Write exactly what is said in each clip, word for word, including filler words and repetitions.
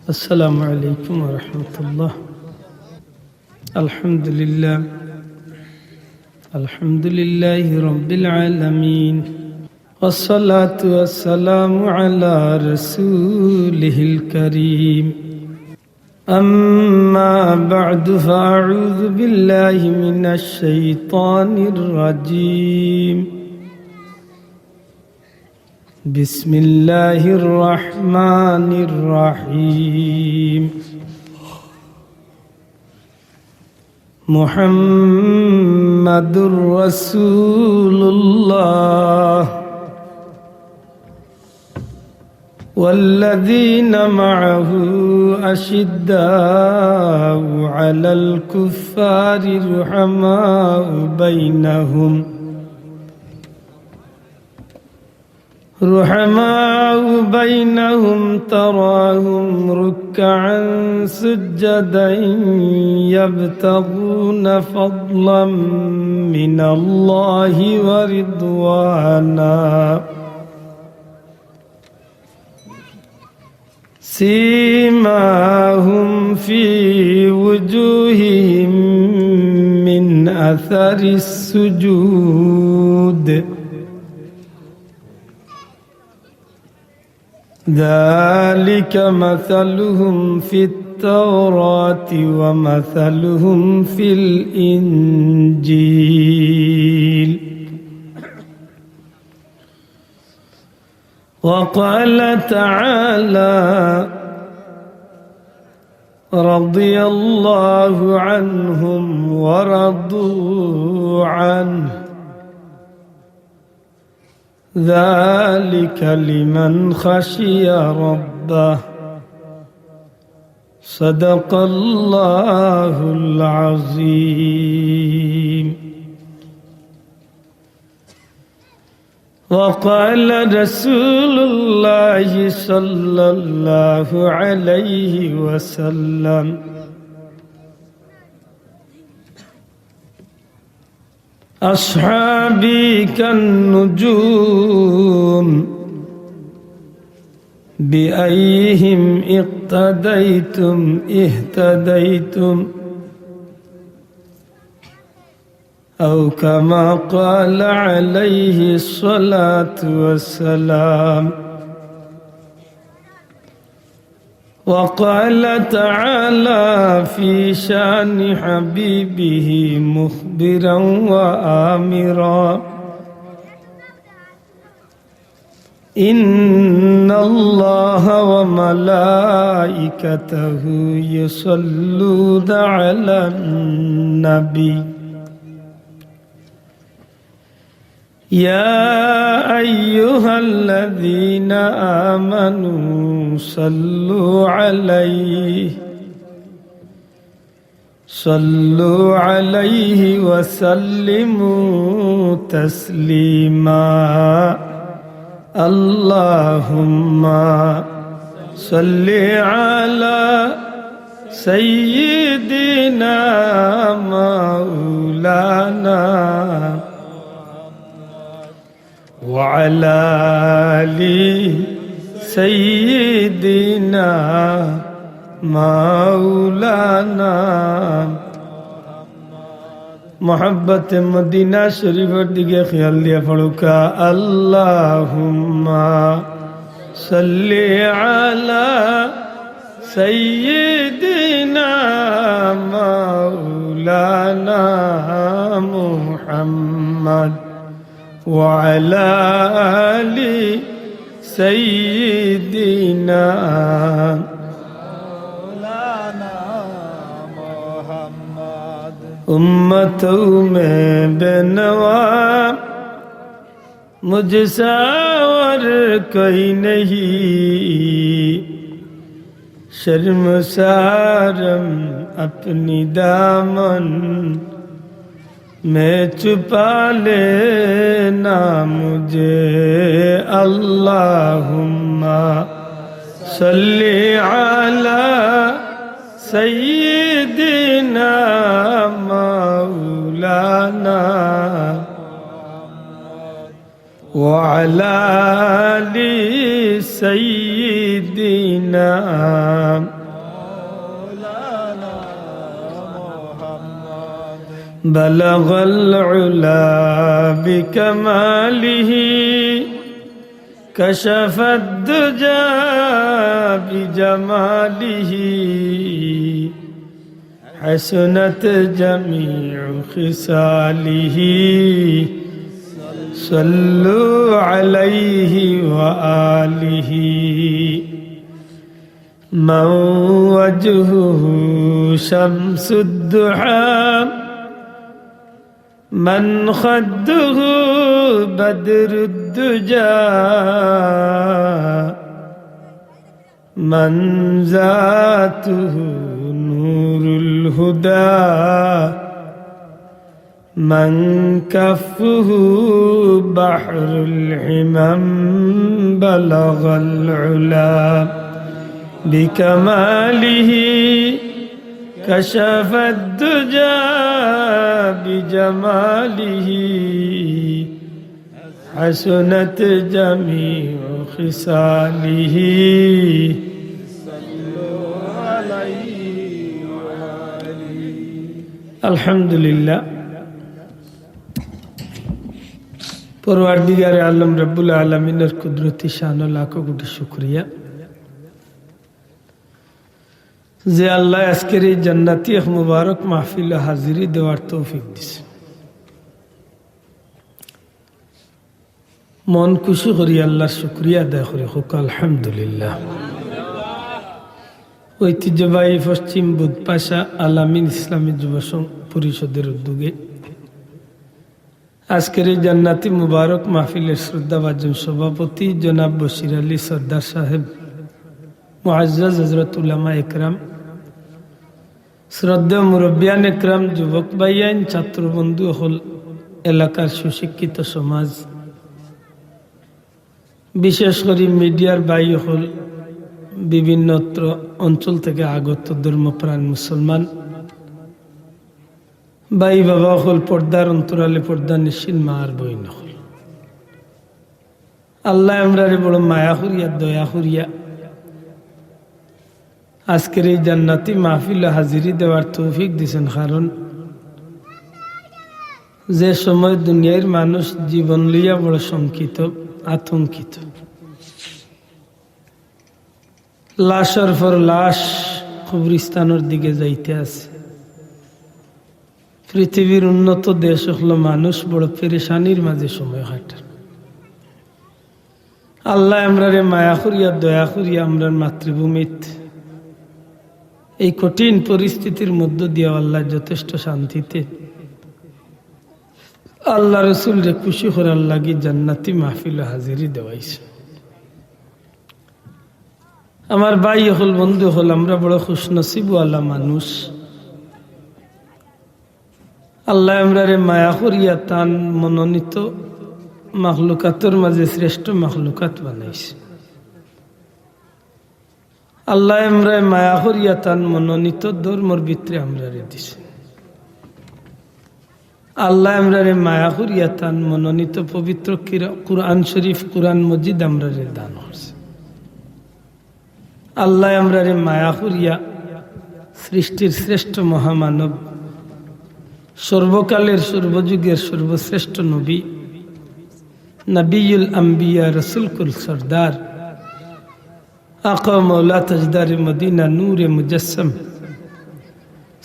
السلام عليكم ورحمة الله. الحمد لله. الحمد لله رب العالمين. والصلاة والسلام على رسوله الكريم. أما بعد، فأعوذ بالله من الشيطان الرجيم. بسم الله الرحمن الرحيم. محمد رسول الله والذين معه أشداء على الكفار رحماء بينهم، رحماء بينهم، تراهم ركعا سجدا يبتغون فضلا من الله ورضوانا، سيماهم في وجوههم من أثر السجود، ذلك مثلهم في التوراة ومثلهم في الإنجيل. وقال تعالى: رضي الله عنهم ورضوا عنه، ذلك لمن خشي ربه. صدق الله العظيم. وقال رسول الله صلى الله عليه وسلم: أصحابي كالنجوم، بأيهم اقتديتم اهتديتم. أو كما قال عليه الصلاة والسلام. وقال تعالى في شأن حبيبه مخبرا وآمرا: إن الله وملائكته يصلون على النبي، يا أيها الذين آمنوا صلوا عليه، صلوا عليه وسلموا تسليما. اللهم صل على سيدنا مولانا وعلى آل سيدنا مولانا। محبت مدینہ شریفر دیگے خیال دیا پڑھوکا، اللهم صل على سيدنا مولانا محمد وعلى آل سيدنا مولانا محمد۔ امتوں میں بے نوا مجھ سا اور کوئی نہیں، شرمسارم اپنی دامن میں چھپا لینا مجھے۔ اللهم صل على سيدنا مولانا وعلى آل سيدنا بلغ العلا بكماله، كشف الدجى بجماله، حسنت جميع خصاله، صلوا عليه وآله. من وجهه شمس الضحى، من خده بدر الدجى، من ذاته نور الهدى، من كفه بحر الحمم، بلغ العلا بكماله، كشف الدجى بجماله، حسنت جميع خصاله. الحمد لله. পরওয়ারদিগারে আলম রব্বুল আলামিনের কুদরতি শান ও লাখো কোটি শুকরিয়া যে আল্লায় আজকের এই জান্নাতি এক মুবারক মাহফিলো হাজিরি দেওয়ার তৌফিক দিছে। মন খুশি করি আল্লাহর শুকরিয়া আদায় করি, কউক্কা আলহামদুলিল্লাহ। ঐতিহ্যবাহী পশ্চিম বুধপাশা আলামিন ইসলামী যুব সং-, পরিষদের উদ্যোগে আজকের এই জান্নাতি মুবারক মাহফিলের শ্রদ্ধাভাজন সভাপতি জনাব বশির আলী সর্দার সাহেব, মুআজ্জাজ হযরত উলামা একরাম, শ্রদ্ধেয় মুরব্বিয়ান একরাম, যুবক ভাইয়াইন, ছাত্র বন্ধু অকল, এলাকার সুশিক্ষিত সমাজ, বিশেষ করি মিডিয়ার ভাই অকল, বিভিন্ন অত্র অঞ্চল থেকে আগত ধর্মপ্রাণ মুসলমান ভাই বাবা অকল, পর্দার অন্তরালে পর্দা নিশিন মা আর বইন অকল, আল্লায় আমরারে বড় মায়া করিয়া, দয়া করিয়া আজকের এই জান্নাতি মাহফিলো হাজিরি দেওয়ার তৌফিক দিছেন। কারণ যে সময় দুনিয়ার মানুষ জীবন লইয়া বড় শঙ্কিত, আতঙ্কিত, লাশর পর লাশ কবরস্থানর দিকে যাইতে আছে। পৃথিবীর উন্নত দেশ অকলো মানুষ বড় পেরেশানির মাঝে সময় কাটার। আল্লায় আমরারে মায়া করিয়া, দয়া করিয়া আমরার মাতৃভূমিত এই কঠিন পরিস্থিতির মধ্য দিয়া আল্লায় যথেষ্ট শান্তিতে আল্লাহ রসুলরে খুশি করার লাগি জান্নাতি মাহফিলো হাজিরি দেওয়াইছে। আমার ভাই অকল, বন্ধু অকল, আমরা বড় খুশনসিবওয়ালা মানুষ। আল্লায় আমরারে মায়া করিয়া তান মনোনীত মাখলুকাতর মাঝে শ্রেষ্ঠ মাখলুকাত বানাইছে। আল্লায় আমরারে মায়া করিয়া তান মনোনীত ধর্মর ভিতরে আমরারে দিছে। আল্লায় আমরারে মায়া করিয়া তান মনোনীত পবিত্র কিরা-, কুরআন শরীফ, কুরআন মজিদ আমরারে দান করছে। আল্লায় আমরারে মায়া করিয়া সৃষ্টির শ্রেষ্ঠ মহামানব, সর্বকালের সর্বযুগের সর্বশ্রেষ্ঠ নবী, নবিয়ুল আম্বিয়া, রসুলকুল সর্দার, আকা মাওলা তাজদারে মদিনা, নূরে মুজাসসম,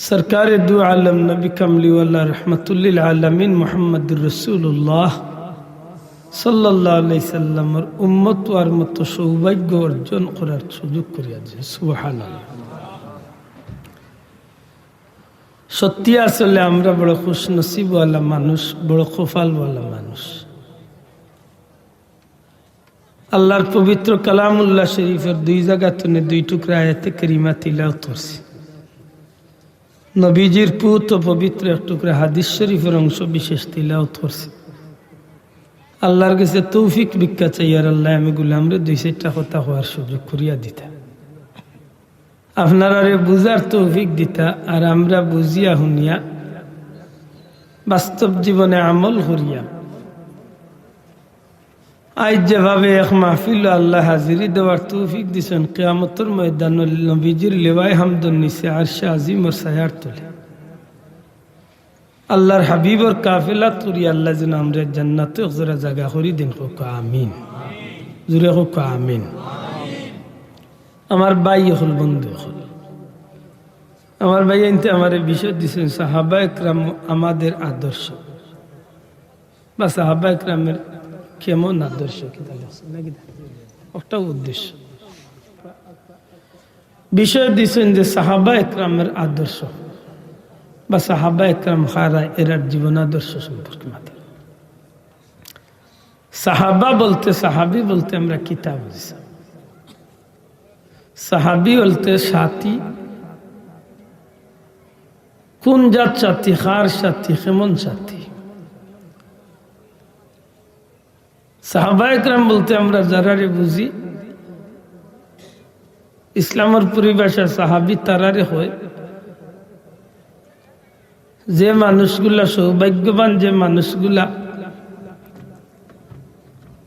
সরকারে দু আলম, নবী কামলিওয়ালা, রহমতুল্লিল আলামিন মুহাম্মদুর রাসূলুল্লাহ সাল্লাল্লাহু আলাইহি সাল্লামর উম্মত অওয়ার মতো সৌভাগ্য অর্জন করার সুযোগ করিয়া দিছে। সুবহানাল্লাহ। সত্যি আসলে আমরা বড় খুশনসিবওয়ালা মানুষ, বড় কপালওয়ালা মানুষ। আল্লাহর পবিত্র কালামুল্লাহ শরীফর দুই জাগা তনে দুই টুকরা আয়াতে কারিমা তিলাওয়াত করছি। নবীজির পুত ও পবিত্র এক টুকরা হাদিস শরীফর অংশ বিশেষ তিলাওয়াত করছি। আল্লাহর গেছে তৌফিক ভিক্ষা চাইয়ার, আল্লায় আমি গোলামরে দুই চাইরটা কথা কওয়ার সুযোগ করিয়া দিতা। আপনারারে বুঝার তৌফিক দিতা, আর আমরা বুঝিয়া হুনিয়া বাস্তব জীবনে আমল করিয়া আইজ যেভাবে এক মাহফিলো আল্লায় হাজিরি দেওয়ার তৌফিক দিছইন, কিয়ামতর ময়দানো নবীজির লিওয়ায়ে হামদর নিচে আরশে আজিমর ছায়ার তলে আল্লার হাবিবর কাফেলাত করি আল্লায় যেন আমরারে জান্নাতো একজরা জাগা করি দেইন, কউক্কা আমিন। জুরে কউক্কা আমিন। আমার ভাই অকল, বন্ধু অকল, আমার ভাইয়াইন্তে আমারে বিষয় দিছইন, সাহাবা একরাম আমাদের আদর্শ, বা সাহাবা একরামের কেমন আদর্শ, কিতা লেখছে না কিতা? ওটাও উদ্দেশ্য। বিষয় দিছইন যে সাহাবা একরামের আদর্শ, বা সাহাবা একরাম কারা, এরার জীবন আদর্শ সম্পর্কে মাতে। সাহাবা বলতে, সাহাবি বলতে আমরা কিতা বুঝি? সাহাবি বলতে সাথী, কোন জাত সাথী, কার সাথী, কেমন সাথী? সাহাবা একরাম বলতে আমরা যারারে বুঝি, ইসলামর পরিভাষা সাহাবি তারারে কয়, যে মানুষগুলা সৌভাগ্যবান, যে মানুষগুলা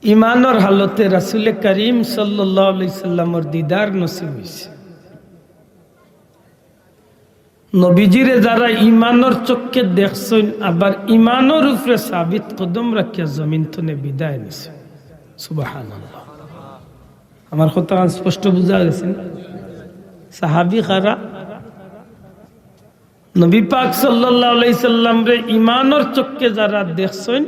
ইমানর হালতে রাসুলে করিম সাল্লাল্লাহু আলাইহি সাল্লামর দিদার নসিব অইছে। নবীজিরে যারা ইমানর চক্ষে দেখছইন, আবার ইমানর উপরে সাবিত কদম রাখিয়া জমিন তনে বিদায় নিছইন। সুবহানাল্লাহ। আমার কথা স্পষ্ট বুঝা গেছে না? সাহাবি কারা? নবী পাক সাল্লাল্লাহু আলাইহি সাল্লামরে ইমানর চক্ষে যারা দেখছইন,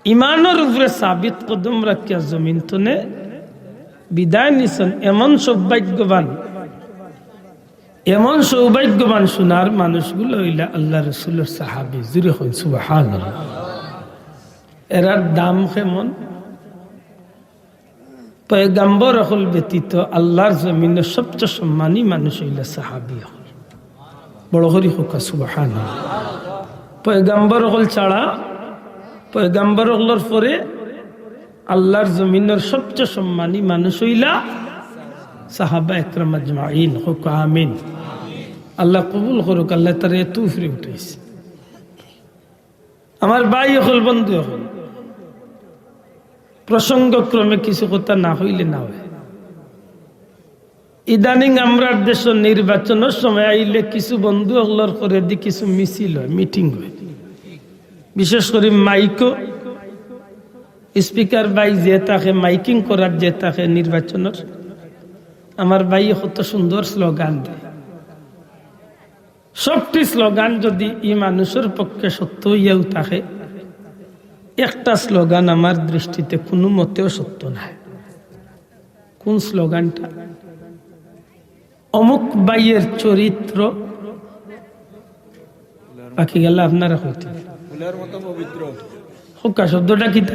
ইমানর উপরে সাবিত কদম রাখিয়া জমিন তনে বিদায় নিছইন, এমন সৌভাগ্যবান, এমন সৌভাগ্যবান সোনার মানুষগুলা অইলা আল্লার রসুলর সাহাবি। জুরে কইন সুবহানাল্লাহ। এরার দাম কেমন? পয়গাম্বর অকল ব্যতীত আল্লার জমিনর সবচে সম্মানী মানুষ অইলা সাহাবি অকল। বড় করি কউক্কা সুবহানাল্লাহ। পয়গাম্বর অকল ছাড়া, পয়গাম্বর অকলর পরে আল্লার জমিনর সবচে সম্মানী মানুষ অইলা সাহাবা একরাম আজমাইন। কউক্কা আমিন। আল্লায় কবুল করউক, আল্লায় তারারে এত উপরে উঠাইছে। আমার ভাই অকল, বন্ধু অকল, প্রসঙ্গক্রমে কিছু কথা না কইলে না অয়। ইদানিং আমরার দেশো নির্বাচনর সময় আইলে কিছু বন্ধু অকলর করেদি কিছু মিছিল অয়, মিটিং অয়, বিশেষ করি মাইকো, স্পিকার ভাই যে থাকে, মাইকিং করার যে থাকে নির্বাচনর, আমার ভাইয়ে কত সুন্দর স্লোগান দেয়। সবটি স্লোগান যদি ই মানুষর পক্ষে সত্য অইয়াও থাকে, একটা স্লোগান আমার দৃষ্টিতে কুনু মতেও সত্য নায়। কোন স্লোগানটা? অমুক ভাইয়ের চরিত্র, বাকি গেলা আপনারা কইতা। ফুলের মতো পবিত্র। কউক্কা শব্দটা কিতা?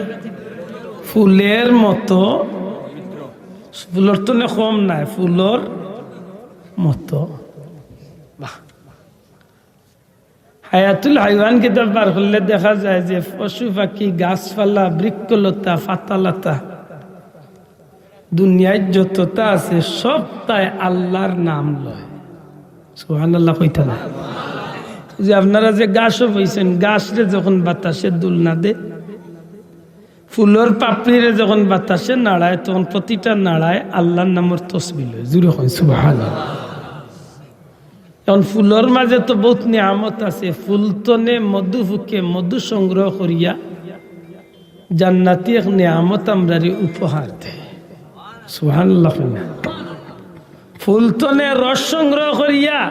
ফুলের মতো। ফুলর তনে কম নায়, ফুলর মতো। বাহ। হায়াতুল হাইওয়ান কিতাব বার করলে দেখা যায় যে পশু পাখি, গাছপালা, বৃক্ষলতা, পাতালতা, দুনিয়াত যততা আছে সবতায় আল্লার নাম লয়। সুবহানাল্লাহ কইতা না? যে আপনারা যে গাছো বইছইন, গাছরে যখন বাতাসে দোলনা দে, ফুলর পাপড়িরে যখন বাতাসে নাড়ায়, তখন প্রতিটা নাড়ায় আল্লার নামর তসবিহ লয়। জুরে কইন সুবহানাল্লাহ। এখন ফুলর মাঝে তো বউত নিয়ামত আছে। ফুল তনে মধু ফুকে মধু সংগ্রহ করিয়া জান্নাতি এক নিয়ামত আমরারে উপহার দেয়। সুবহানাল্লাহ কইন না? ফুল তনে রস সংগ্রহ করিয়া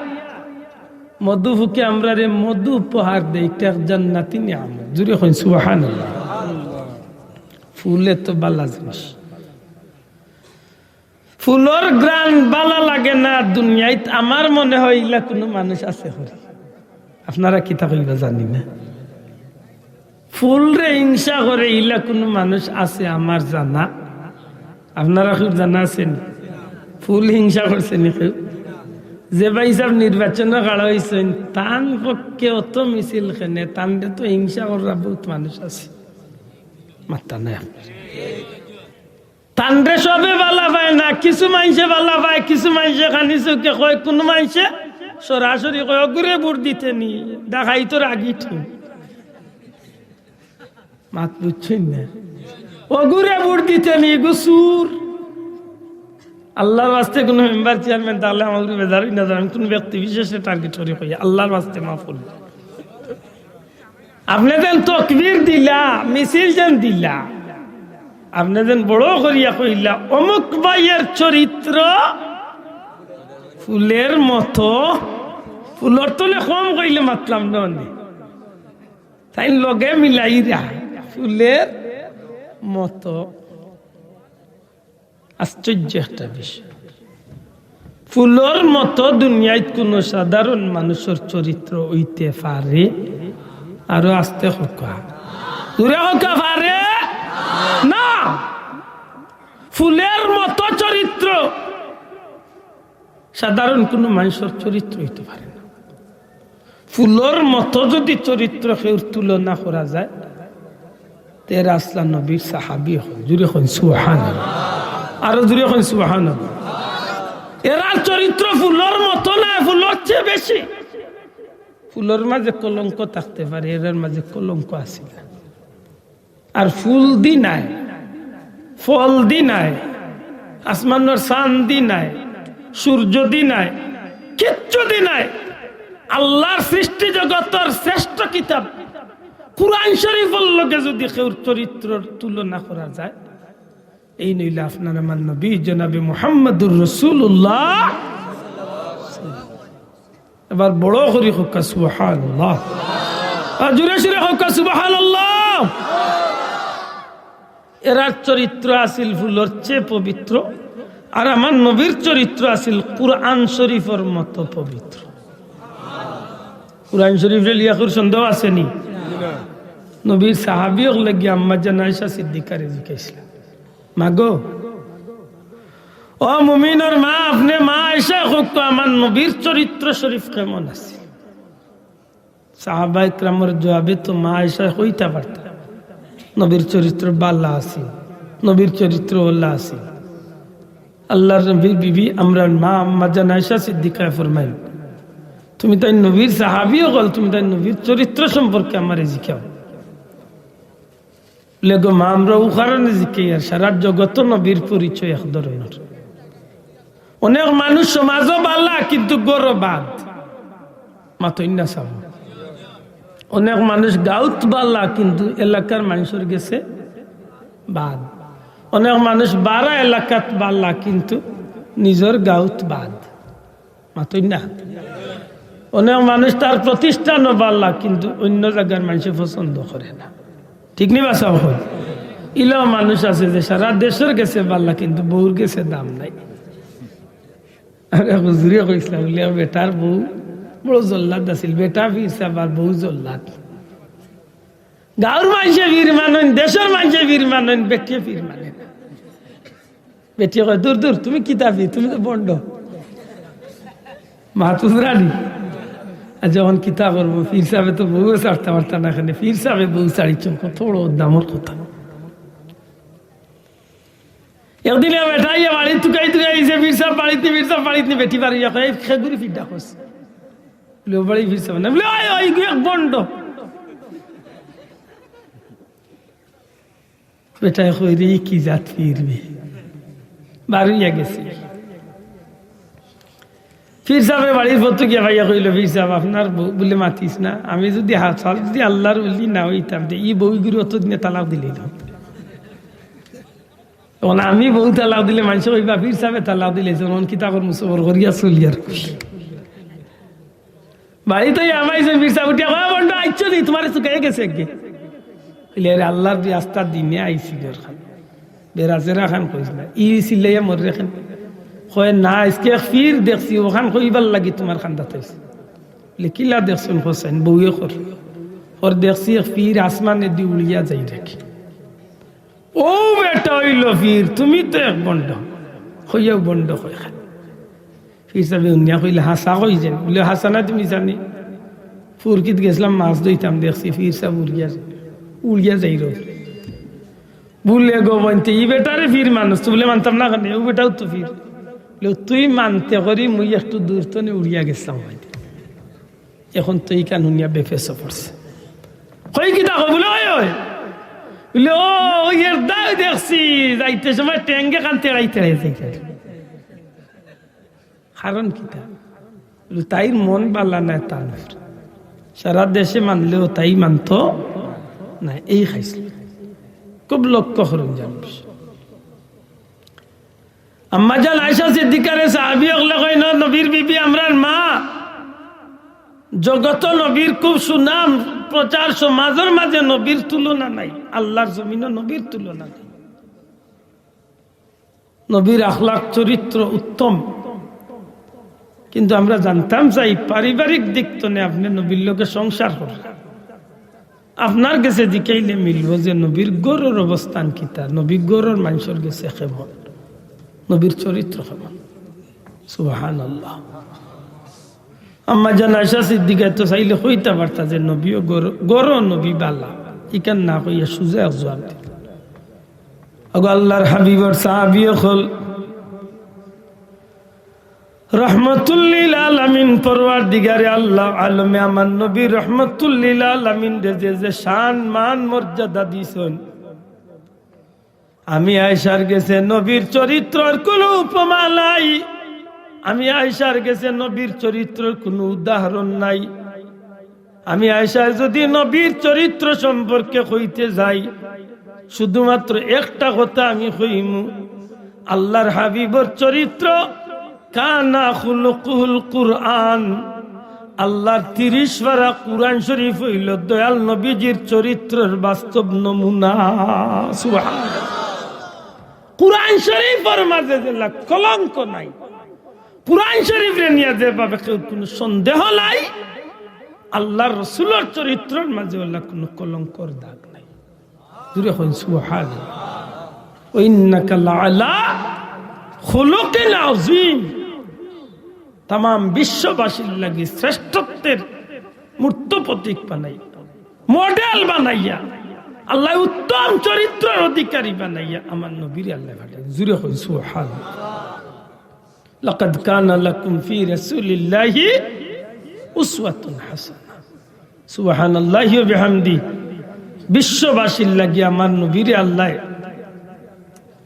মধু ফুকে আমরারে মধু উপহার দেয়, ইটা এক জান্নাতি নিয়ামত। জুরে কইন সুবহানাল্লাহ। ফুল এত বালা জিনিস। ফুলর ঘ্রাণ বালা লাগে না দুনিয়াত, আমার মনে হয় ইলা কুনু মানুষ আছে করি। আপনারা কিতা কইবা জানি না। ফুলরে হিংসা করে ইলা কুনু মানুষ আছে আমার জানা? আপনারা খুব জানা আছেন? ফুল হিংসা করছে নি কেউ? যে ভাইসাব নির্বাচনো খাড়া অইছইন, তান পক্ষে অত মিছিল কেনে? তানরে তো হিংসা করা বউত মানুষ আছে। মাত্তা নাই আপনার। তানরে সবে বালা পায় না, কিছু মানষে বালা পায়, কিছু মানষে খানি চউখে কয়, কুনু মানষে সরাসরি কয়, "অগুরে ভোট দিতে নি, ডাকাইতর আগি ঠিক।" মাত বুঝছইন না? অগুরে ভোট দিতে নি, ইগু চুর। আল্লাহর ওয়াস্তে কুনু মেম্বার চেয়ারম্যান তাইলে আমার উপরে বেজার অইন না, আমি কুনু ব্যক্তি বিশেষরে টার্গেট করি কই, আল্লাহর ওয়াস্তে মাফ করি। আপনে যেন তকবির দিলা, মিছিল যেন দিলা, আপনে যেন বড় করিয়া কইলা, অমুক ভাইয়ের চরিত্র ফুলের মতো, ফুলর তলে কম কইলে মাতলাম না অনে। তাইন লগে মিলাইরা, ফুলের মতো। আশ্চর্য একটা বিষয়। ফুলর মতো দুনিয়াত কুনু সাধারণ মানুষর চরিত্র অইতে পারে? আরো আস্তে কউক্কা, জুরে কউক্কা, পারে না। ফুলের মতো চরিত্র সাধারণ কুনু মানুষর চরিত্র অইতে পারে না। ফুলর মতো যুদি চরিত্র কেউর তুলনা করা যায়, তে এরা আছলা নবীর সাহাবী অকল। জুরে কইন সুবহানাল্লাহ। আরো জুরে কইন সুবহানাল্লাহ। এরার চরিত্র ফুলর মতো নায়, ফুলর চেয়ে বেশি। ফুলর মাঝে কলঙ্ক থাকতে পারে, এরার মাঝে কলঙ্ক আছিল না। আর ফুল দি নায়, ফল দি নায়, আসমানর চান দি নায়, সূর্য দি নায়, কিচ্ছু দি নায়। আল্লাহর সৃষ্টি জগতর শ্রেষ্ঠ কিতাব কুরআন শরীফর লগে যুদি কেউর চরিত্রর তুলনা করা যায়, এইন অইলা আপনার আমার নবী জনাবে মুহাম্মাদুর রাসূলুল্লাহ। এবার বড় করি কউক্কা সুবহানাল্লাহ। আর জুরে সুরে কউক্কা সুবহানাল্লাহ। এরার চরিত্র আছিল ফুলর চেয়ে পবিত্র, আর আমার নবীর চরিত্র আছিল কুরআন শরীফর মতো পবিত্র। কুরআন শরীফরে লইয়া কেউর সন্দেহ আছে নি? নবীর সাহাবী অকলে গিয়া আম্মাজান আয়েশা সিদ্দিকারে জিকাইছলা, মাগো, ও মুমিনর মা, আপনে মা আয়েশায় কউক্কা, আমার নবীর চরিত্র শরীফ কেমন আছিল? সাহাবা ইকরামর জবাবে তো মা আয়েশায় কইতা পারতা, নবীর চরিত্র বালা আছিল, নবীর চরিত্র অলা আছিল। আল্লাহর নবীর বিবি আমরার মা আম্মাজান আয়েশা সিদ্দিকায় ফরমাইন, তুমি তাইন নবীর সাহাবী অকল, তুমি তাইন নবীর চরিত্র সম্পর্কে আমারে জিকাও। বুলে, গো মা, আমরা অউ কারণে জিকাইয়ার, সারা জগতো নবীর পরিচয় এক ধরনর। অনেক মানুষ সমাজো বালা, কিন্তু ঘরো বাদ। মাতইন না সাব। অনেক মানুষ গাউত বালা, কিন্তু এলাকার মানষর গেছে বাদ। অনেক মানুষ বারা এলাকাত বালা, কিন্তু নিজর গাউত বাদ। মাতইন না। অনেক মানুষ তার প্রতিষ্ঠানও বালা, কিন্তু অইন্য জাগার মানষে পছন্দ করে না। ঠিক নি বা সাব? ইলাও মানুষ আছে যে সারা দেশর গেছে বালা, কিন্তু বউর গেছে দাম নাই। আরে হুজুরে কইছলা, বুলে, বেটার বউ বড় জল্লাদ আছিল, বেটা পীর সাব আর বউ জল্লাদ। গাউর মানষে পীর মানইন, দেশর মানষে পীর মানইন, বেটিয়ে পীর মানে না। বেটিয়ে কয়, দূর দূর, তুমি কিতা পীর, তুমি তো ভন্ড। মাত বুঝরা নি? আর যখন কিতা করবো, পীর সাবে তো বউও ছাড়তা পারতা না, কেনে পীর সাবে বউ ছাড়িছইন, কত বড় দামর কথা। একদিন এক বেটা আইয়া বাড়িত তুকাই তুকাই আইছে, পীর সাব বাড়িত নি, পীর সাব বাড়িত নি, বেটি বারইয়া কয়, এই খেগুরি ফিড্ডা করছে। বুলে, ও বাড়ি পীর সাব না। বুলে, ওই, ওই, এক ভন্ড। বেটায় কয়, রে, ই কি জাত পীর বে? বারইয়া গেছে। পীর সাবে বাড়ির পথো গিয়া পাইয়া কইলো, পীর সাব, আপনার বউ বুলে মাতিছ না, আমি যুদি হাছা যুদি আল্লাহর ওলি না অইতাম, তে ই বউগুরে অতদিনে তালাক দিলাইলাম। অখন আমি বউ তালাক দিলে মানষে কইবা, পীর সাবে তালাক দিলাইছইন, অখন কিতা করমু, সবর করিয়া চলি আর কি। বাড়িত আইয়া হামাইছইন, পীর সাব উঠিয়া কয়, ভন্ড, আইছো নি, তুমারে তুকাইয়া গেছে আগে। কইলে, আরে আল্লাহর দি আস্তা দিনে আইছি রে খান। বেড়া জেরা খান কইছ না। ই চিল্লাইয়া মররে খান। কয়, না, আইজকে এক পীর দেখছি, অখান কইবার লাগি তুমার কান্দাত আইছি। বুলে, কিলা দেখছইন হোসেন? বউয়ে কর। কর দেখছি এক পীর আসমানেদি উড়িয়া যাইরার। অউ বেটা অইলো পীর, তুমি তো এক ভন্ড। কইয়াউ ভন্ড কয় খান। পীর সাবে হুনিয়া কইলে, হাছা কইছইন? বুলে, হাছা না তুমি জানি। ফুরকিত গেছলাম মাছ ধইতাম, দেখছি পীর সাব উড়িয়া, উড়িয়া যাইরার। বুলে, গো বইন, তে ই বেটারে পীর মানছ তো? বুলে, মানতাম না কেনে, অউ বেটাউ তো পীর। বুলে, তুই মানতে করি মুই একটু দূর থনে উড়িয়া গেছলাম অইতে। অখন তো ইখান হুনিয়া বেফেসো পড়ছে। কই কিতা কয়? বুলে, ওই, ওই। বুলে, "ও, ওই এর দায় দেখছি, যাইতে সময় টেঙ্গে কানতে গাইতে গাইতে।" কারণ কিতা? বুলে, "তাইর মন বালা নায় তান উপরে। সারা দেশে মানলেও তাই মানতো না, এই খাইছিল।" খুব লক্ষ্য করুন জানবি। আম্মাজান আয়েশা সিদ্দিকারে সাহাবী অকলে কইন, "নবীর বিবি, আমরার মা, জগত নবীর খুব সুনাম, প্রচার সমাজর মাঝে নবীর তুলনা নাই, আল্লাহর জমিনো নবীর তুলনা নাই, নবীর আখলাক চরিত্র উত্তম, কিন্তু আমরা জানতাম চাই পারিবারিক দিক তনে আপনে নবীর লগে সংসার কররা।" আপনার গেছে জিকাইলে মিলবো যে নবীর ঘরর অবস্থান কিতা, নবী ঘরর মানষর গেছে কেমন, নবীর চরিত্র কেমন। সুবহানাল্লাহ। আম্মাজান আয়েশা সিদ্দিকায় তো চাইলে কইতা পারতা যে নবীও ঘর, ঘরো নবী বালা, ইখান না কইয়া সুজা এক জুয়াব দিলা। ওগো আল্লাহর হাবিবর সাহাবী অকল, রহমতুল্লিল আলামিন পরওয়ারদিগারে আল্লাহ আলমে আমার নবী রহমতুল্লিল আলামিনরে যে যে শান মান মর্যাদা দিছইন, আমি আয়েশার গেছে নবীর চরিত্রর কুনু উপমা নাই, আমি আয়েশার গেছে নবীর চরিত্রর কুনু উদাহরণ নাই। আমি আয়েশায় যুদি নবীর চরিত্র সম্পর্কে কইতে যাই, শুধুমাত্র একটা কথা আমি কইমু, আল্লাহর হাবিবর চরিত্র, কানা খুলুকুহুল কুরআন, আল্লাহর তিরিশ পারা কুরআন শরীফ অইলো দয়াল নবীজির চরিত্রর বাস্তব নমুনা। সুবহানাল্লাহ। কুরআন শরীফর মাঝে যেলা কলঙ্ক নাই, কুরআন শরীফরে নিয়া যেভাবে কেউর কুনু সন্দেহ নাই, আল্লাহর রসুলর চরিত্রর মাঝে অলা কুনু কলঙ্কর দাগ নাই। জুরে কইন সুবহানাল্লাহ। ওয়া ইন্নাকা লাআলা খুলুকিন আযীম। তামাম বিশ্ববাসীর লাগি শ্রেষ্ঠত্বের মূর্ত প্রতীক বানাইয়া, মডেল বানাইয়া, আল্লায় উত্তম চরিত্রর অধিকারী বানাইয়া আমার নবীরে আল্লায় পাঠাইন। জুরে কইন সুবহানাল্লাহ। লাকাদ কানা লাকুম ফি রাসূলিল্লাহি উসওয়াতুন হাসানাহ। সুবহানাল্লাহি ওয়া বিহামদি। বিশ্ববাসীর লাগি আমার নবীরে আল্লায়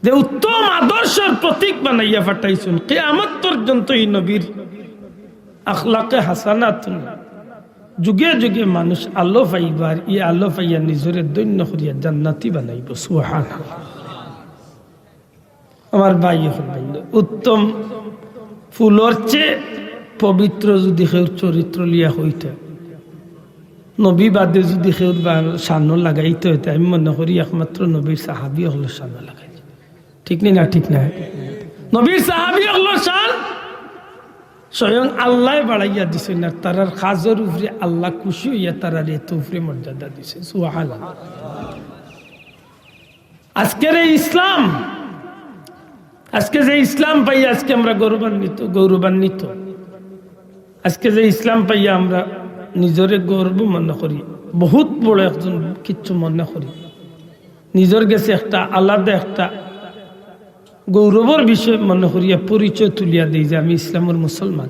যে উত্তম আদর্শর প্রতীক বানাইয়া পাঠাইছইন, কিয়ামত পর্যন্ত ই নবীর আখলাকে হাসানাতুন যুগে যুগে মানুষ আলো পাইবা, আর ই আলো পাইয়া নিজরে ধন্য করিয়া জান্নাতি বানাইবো। সুবহানাল্লাহ। আমার ভাই অকল, উত্তম ফুলর চেয়ে পবিত্র যুদি কেউর চরিত্র লইয়া কইতে, নবী বাদে যুদি কেউর বা-, শানো লাগাইতে অইতে, আমি মনে করি একমাত্র নবীর সাহাবী অকলর শানো লাগাইতে। ঠিক নি না? ঠিক না? নবীর সাহাবী অকলর শান স্বয়ং আল্লায় বাড়াইয়া দিছইন, আর তারার কাজর উপরে আল্লাহ খুশি অইয়া তারারে এত উপরে মর্যাদা দিছইন। সুবহানাল্লাহ। আজকের এই ইসলাম, আজকে যে ইসলাম পাইয়া আজকে আমরা গৌরবান্বিত, গৌরবান্বিত, আজকে যে ইসলাম পাইয়া আমরা নিজরে গর্ব মনে করি, বহুত বড় একজন কিচ্ছু মনে করি, নিজর গেছে একটা আলাদা একটা গৌরবর বিষয় মনে করিয়া পরিচয় তুলিয়া দেই যে আমি ইসলামর মুসলমান।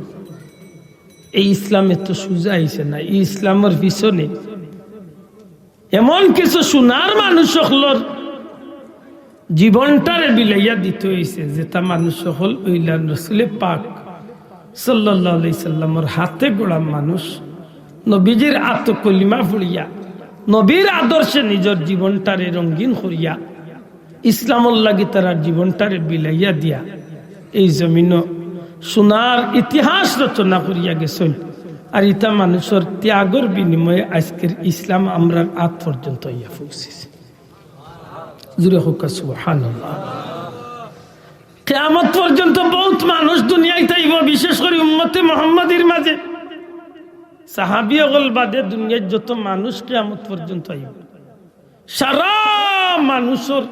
এই ইসলাম এত সুজা আইছে না, এই ইসলামর পিছনে এমন কিছু সোনার মানুষ অকলর জীবনটারে বিলাইয়া দিতে অইছে, যেটা মানুষ অকল অইলা রসুলে পাক সাল্লাল্লাহু আলাইহি সাল্লামর হাতে গড়া মানুষ, নবীজির আতো কলিমা পড়িয়া, নবীর আদর্শে নিজর জীবনটারে রঙিন করিয়া, ইসলামর লাগি তারার জীবনটারে বিলাইয়া দিয়া, এই জমিনো সোনার ইতিহাস রচনা করিয়া গেছইন। আর ইতা মানুষর ত্যাগর বিনিময়ে আজকের ইসলাম আমরার আত পর্যন্ত আইয়া পৌঁছেছে। জুরে কউক্কা সুবহানাল্লাহ। কিয়ামত পর্যন্ত বহুত মানুষ দুনিয়াত আইবো, বিশেষ করি উম্মতে মুহাম্মাদির মাঝে। সাহাবী অকল বাদে দুনিয়াত যত মানুষ কিয়ামত পর্যন্ত আইবো, সারা মানুষর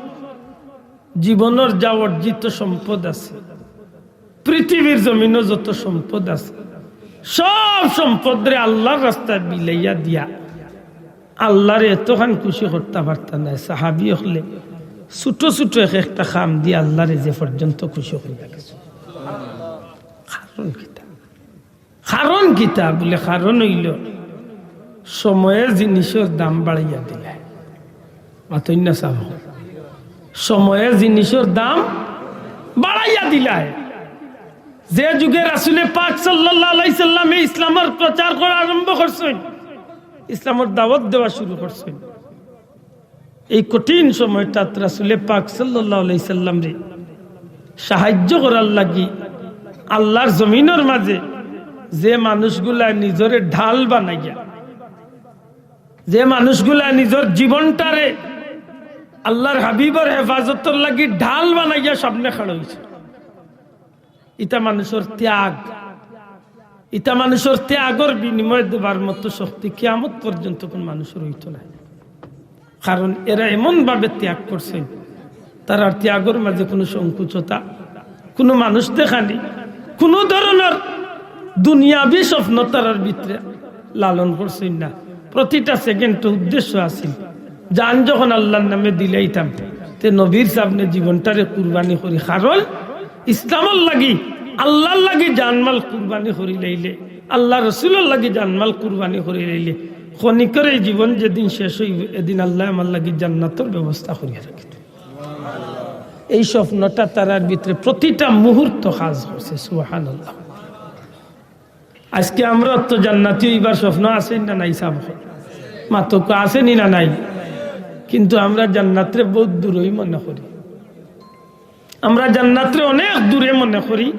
জীবনর যা অর্জিত সম্পদ আছে, পৃথিবীর জমিনো যত সম্পদ আছে, সব সম্পদরে আল্লাহর রাস্তায় বিলাইয়া দিয়া আল্লাহরে এতখান খুশি করতা পারতা নায়। সাহাবী অকলে ছোট ছোট এক একটা কাম দিয়া আল্লাহরে যে পর্যন্ত খুশি করিয়া গেছে। কারণ কিতা? কারণ কিতা? বুলে, কারণ অইলো সময়ে জিনিসর দাম বাড়াইয়া দিলে। আতই না সাব, সময়ে জিনিসর দাম বাড়াইয়া দিলায়। যে যুগে রাসুলে পাক সাল্লাল্লাহু আলাইহি সাল্লামে ইসলামর প্রচার করা আরম্ভ করছইন, ইসলামর দাওয়াত দেওয়া শুরু করছইন, এই কঠিন সময়টাত রাসুলে পাক সাল্লাল্লাহু আলাইহি সাল্লামরে সাহায্য করার লাগি আল্লাহর জমিনর মাঝে যে মানুষগুলা নিজরে ঢাল বানাইয়া, যে মানুষগুলা নিজর জীবনটারে আল্লাহর হাবিবর হেফাজতর লাগি ঢাল বানাইয়া সামনে খাড়া অইছে, ইতা মানুষর ত্যাগ, ইতা মানুষর ত্যাগর বিনিময় দেবার মতো শক্তি কিয়ামত পর্যন্ত কোন মানুষর অইতো নায়। কারণ এরা এমনভাবে ত্যাগ করছইন, তারার ত্যাগর মাঝে কোনো সংকুচতা, কোনো মানুষ দেখানি, কোনো ধরনর দুনিয়াবি স্বপ্ন তারার ভিতরে লালন করছইন না। প্রতিটা সেকেন্ডে উদ্দেশ্য আছিল, জান যখন আল্লাহর নামে দিলাইতাম, তে নবীর সামনে জীবনটারে কুরবানি করি। কারণ ইসলামর লাগি, আল্লাহর লাগি জানমাল কুরবানি করি লাইলে, আল্লাহ রসুলর লাগি জানমাল কুরবানি করি লাইলে, ক্ষণিকের এই জীবন যেদিন শেষ অইব, এদিন আল্লাহ আমার লাগি জান্নাতর ব্যবস্থা করিয়া রাখি। এই স্বপ্নটা তারার ভিতরে প্রতিটা মুহূর্ত কাজ করছে। সুবহানাল্লাহ। আজকে আমরা তো জান্নাতি অইবার স্বপ্ন আছে না নাই? সাব মাতক আছে নি না নাই? কিন্তু আমরা জান্নাতরে বহুত দূরই মনে করি, আমরা জান্নাতরে অনেক দূরে মনে করি।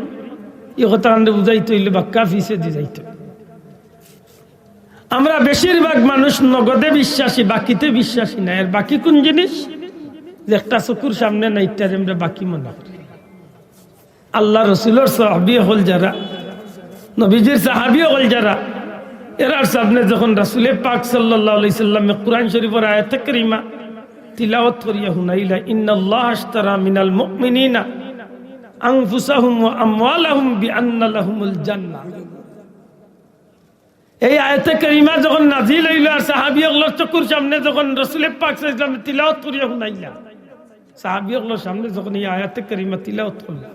এই কথা আমরা বুঝাইতে অইলে বাক্কা পিছে দি যাইতে। আমরা বেশিরভাগ মানুষ নগদে বিশ্বাসী, বাকিতে বিশ্বাসী না। এর বাকি কোন জিনিস? যে একটা চকুর সামনে নাই, তারে আমরা বাকি মনে করি। আল্লাহ রসুলর সাহাবী অকল যারা, নবীজির সাহাবী অকল যারা, এরার সামনে যখন রাসুলে পাক সাল্লাল্লাহু আলাইহি সাল্লামে কোরআন শরীফর আয়াতে কারিমা তিলাওয়াত করিয়া হুনাইলা, "ইন্নাল্লাহা আশতারা মিনাল মুমিনিনা আনফুসাহুম ওয়া আমওয়ালাহুম বিআন্না লাহুমুল জান্নাহ।" এই আয়াতে কারিমা যখন নাজিল অইল আর সাহাবী অকলর চকুর সামনে যখন রসুলে পাক সাল্লাল্লাহু আলাইহি সাল্লামে তিলাওয়াত করিয়া হুনাইলা, সাহাবী অকলর সামনে যখন এই আয়াতে কারিমা তিলাওয়াত করলা,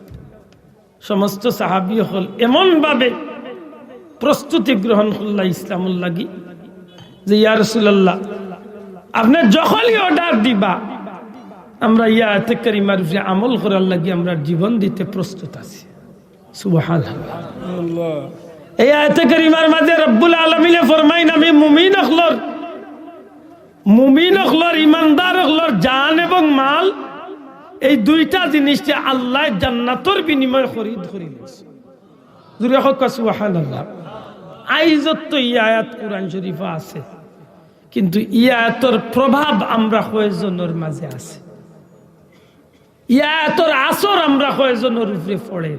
সমস্ত সাহাবী অকল এমনভাবে প্রস্তুতি গ্রহণ করলা ইসলামর লাগি যে, "ইয়া রাসূলুল্লাহ, আপনে যখনই অর্ডার দিবা, আমরা এই আয়াতে কারিমার উপরে আমল করার লাগি আমরা জীবন দিতে প্রস্তুত আছি।" সুবহানাল্লাহ। এই আয়াতে কারিমার মাঝে রব্বুল আলামিনে ফরমাইন, "আমি মুমিন অকলর, মুমিন অকলর, ইমানদার অকলর জান এবং মাল, এই দুইটা জিনিসকে আল্লাহ জান্নাতর বিনিময়ে খরিদ করি লইছে।" জোরে কউক্কা সুবহানাল্লাহ। আইজত তো এই আয়াত কোরআন শরীফে আছে, কিন্তু এই আয়াতর প্রভাব আমরা কয়জনর মাঝে আছে? এই আয়াতর আসর আমরা কয়জনর উপরে পড়ের?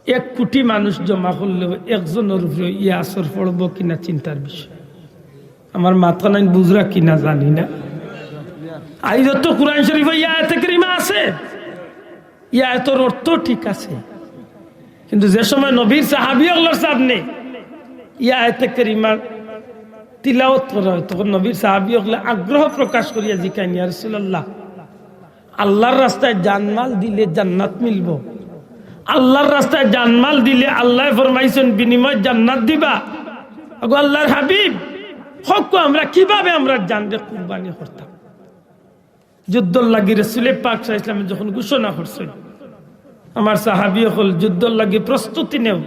এক কোটি মানুষ জমা করলেও একজনর উপরে এই আসর পড়বো কিনা চিন্তার বিষয়। আমার মাতখানাইন বুঝরা কিনা জানি না। আইজত তো কোরআন শরীফে এই আয়াতে কারিমা আছে, এই আয়াতর অর্থ ঠিক আছে, কিন্তু যে সময় নবীর সাহাবী অকলর সামনে এই আয়াতে কারিমা তিলাওয়াত করা হয়, তখন নবীর সাহাবী অকলে আগ্রহ প্রকাশ করিয়া জিকাইন, "ইয়া রাসূলুল্লাহ, আল্লাহর রাস্তায় জানমাল দিলে জান্নাত মিলবো? আল্লাহর রাস্তায় জানমাল দিলে আল্লায় ফরমাইছইন বিনিময়ে জান্নাত দিবা। ওগো আল্লাহর হাবিব, কউক্কা আমরা কিভাবে আমরার জানরে কুরবানি করতাম?" যুদ্ধর লাগি রাসূলে পাক সাল্লাল্লাহু আলাইহি ওয়াসাল্লামে যখন ঘোষণা করছইন, আমার সাহাবী অকল, যুদ্ধর লাগি প্রস্তুতি নেও।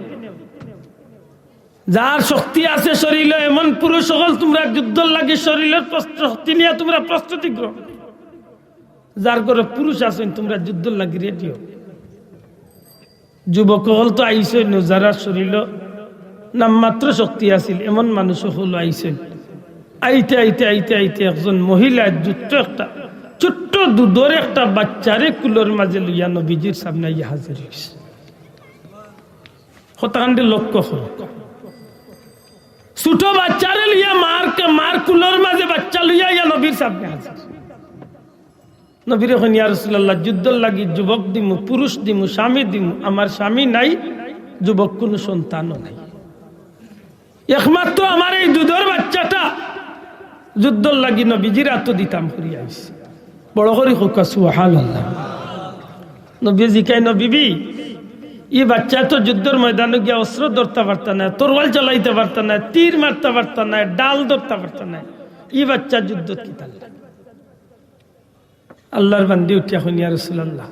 যার শক্তি আছে শরীলো, এমন পুরুষ অকল, তুমরা যুদ্ধর লাগি শরীলর প্রস্ত-, শক্তি নিয়া তুমরা প্রস্তুতি গ্রহণ করো। যার ঘরো পুরুষ আছইন, তুমরা যুদ্ধর লাগি রেডি অও। যুবক অকল তো আইছইন, যারার শরীলো নামমাত্র শক্তি আছিল, এমন মানুষ অকল আইছইন। আইতে আইতে আইতে আইতে একজন মহিলা ছোট্ট একটা, ছোট্ট দুধর একটা বাচ্চারে কুলর মাঝে লইয়া নবীজির সামনে আইয়া হাজির অইছে। কথাখান লক্ষ্য করো, ছোট বাচ্চারে লইয়া মার কা-, মার কুলর মাঝে বাচ্চা লইয়া আইয়া নবীর সামনে হাজির। নবীরে কইন, "ইয়া রাসূলুল্লাহ, যুদ্ধর লাগি যুবক দিমু, পুরুষ দিমু, স্বামী দিমু, আমার স্বামী নাই, যুবক কুনু সন্তানও নাই। একমাত্র আমার এই দুধর বাচ্চাটা যুদ্ধর লাগি নবীজির আতো দিতাম করি আইছি।" বড় করি কউক্কা সুবহানাল্লাহ। নবীয়ে জিকাইন, "বিবি, ই বাচ্চা তো যুদ্ধর ময়দানো গিয়া অস্ত্র ধরতা পারতা নায়, তরোয়াল চালাইতা পারতা নায়, তীর মারতা পারতা নায়, ঢাল ধরতা পারতা নায়, ই বাচ্চা যুদ্ধত কিতার লাগি?" আল্লাহর বান্দি উঠিয়া কইন, "ইয়া রাসূলুল্লাহ,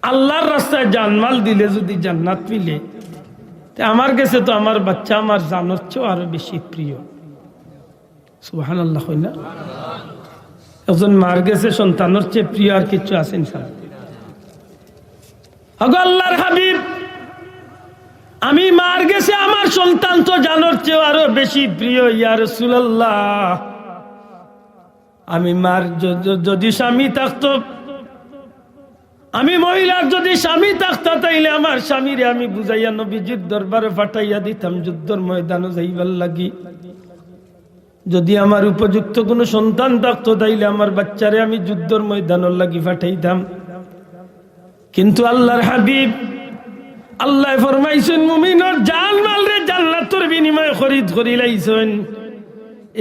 আল্লাহর রাস্তায় জানমাল দিলে যুদি জান্নাত মিলে, তে আমার গেছে তো আমার বাচ্চা আমার জানর চেয়েও আরো বেশি প্রিয়।" সুবহানাল্লাহ কইন না? একজন মার গেছে সন্তানর চেয়ে প্রিয় আর কিছু আছে ইনশাআল্লাহ? ওগো আল্লাহর হাবিব, আমি মার গেছে আমার সন্তান তো জানর চেয়েও আরো বেশি প্রিয়, ইয়া রাসূলুল্লাহ। আমি মার য-, য-, যদি স্বামী থাকতো, আমি মহিলার যদি স্বামী থাকতা, তাইলে আমার স্বামীরে আমি বুঝাইয়া নবীজির দরবারে পাঠাইয়া দিতাম যুদ্ধর ময়দানো যাইবার লাগি। যদি আমার উপযুক্ত কোনো সন্তান থাকতো, তাইলে আমার বাচ্চারে আমি যুদ্ধর ময়দানর লাগি পাঠাইতাম। কিন্তু আল্লাহর হাবিব, আল্লায় ফরমাইছইন, মুমিনর জান মালরে জান্নাতর বিনিময়ে খরিদ করিলাইছইন।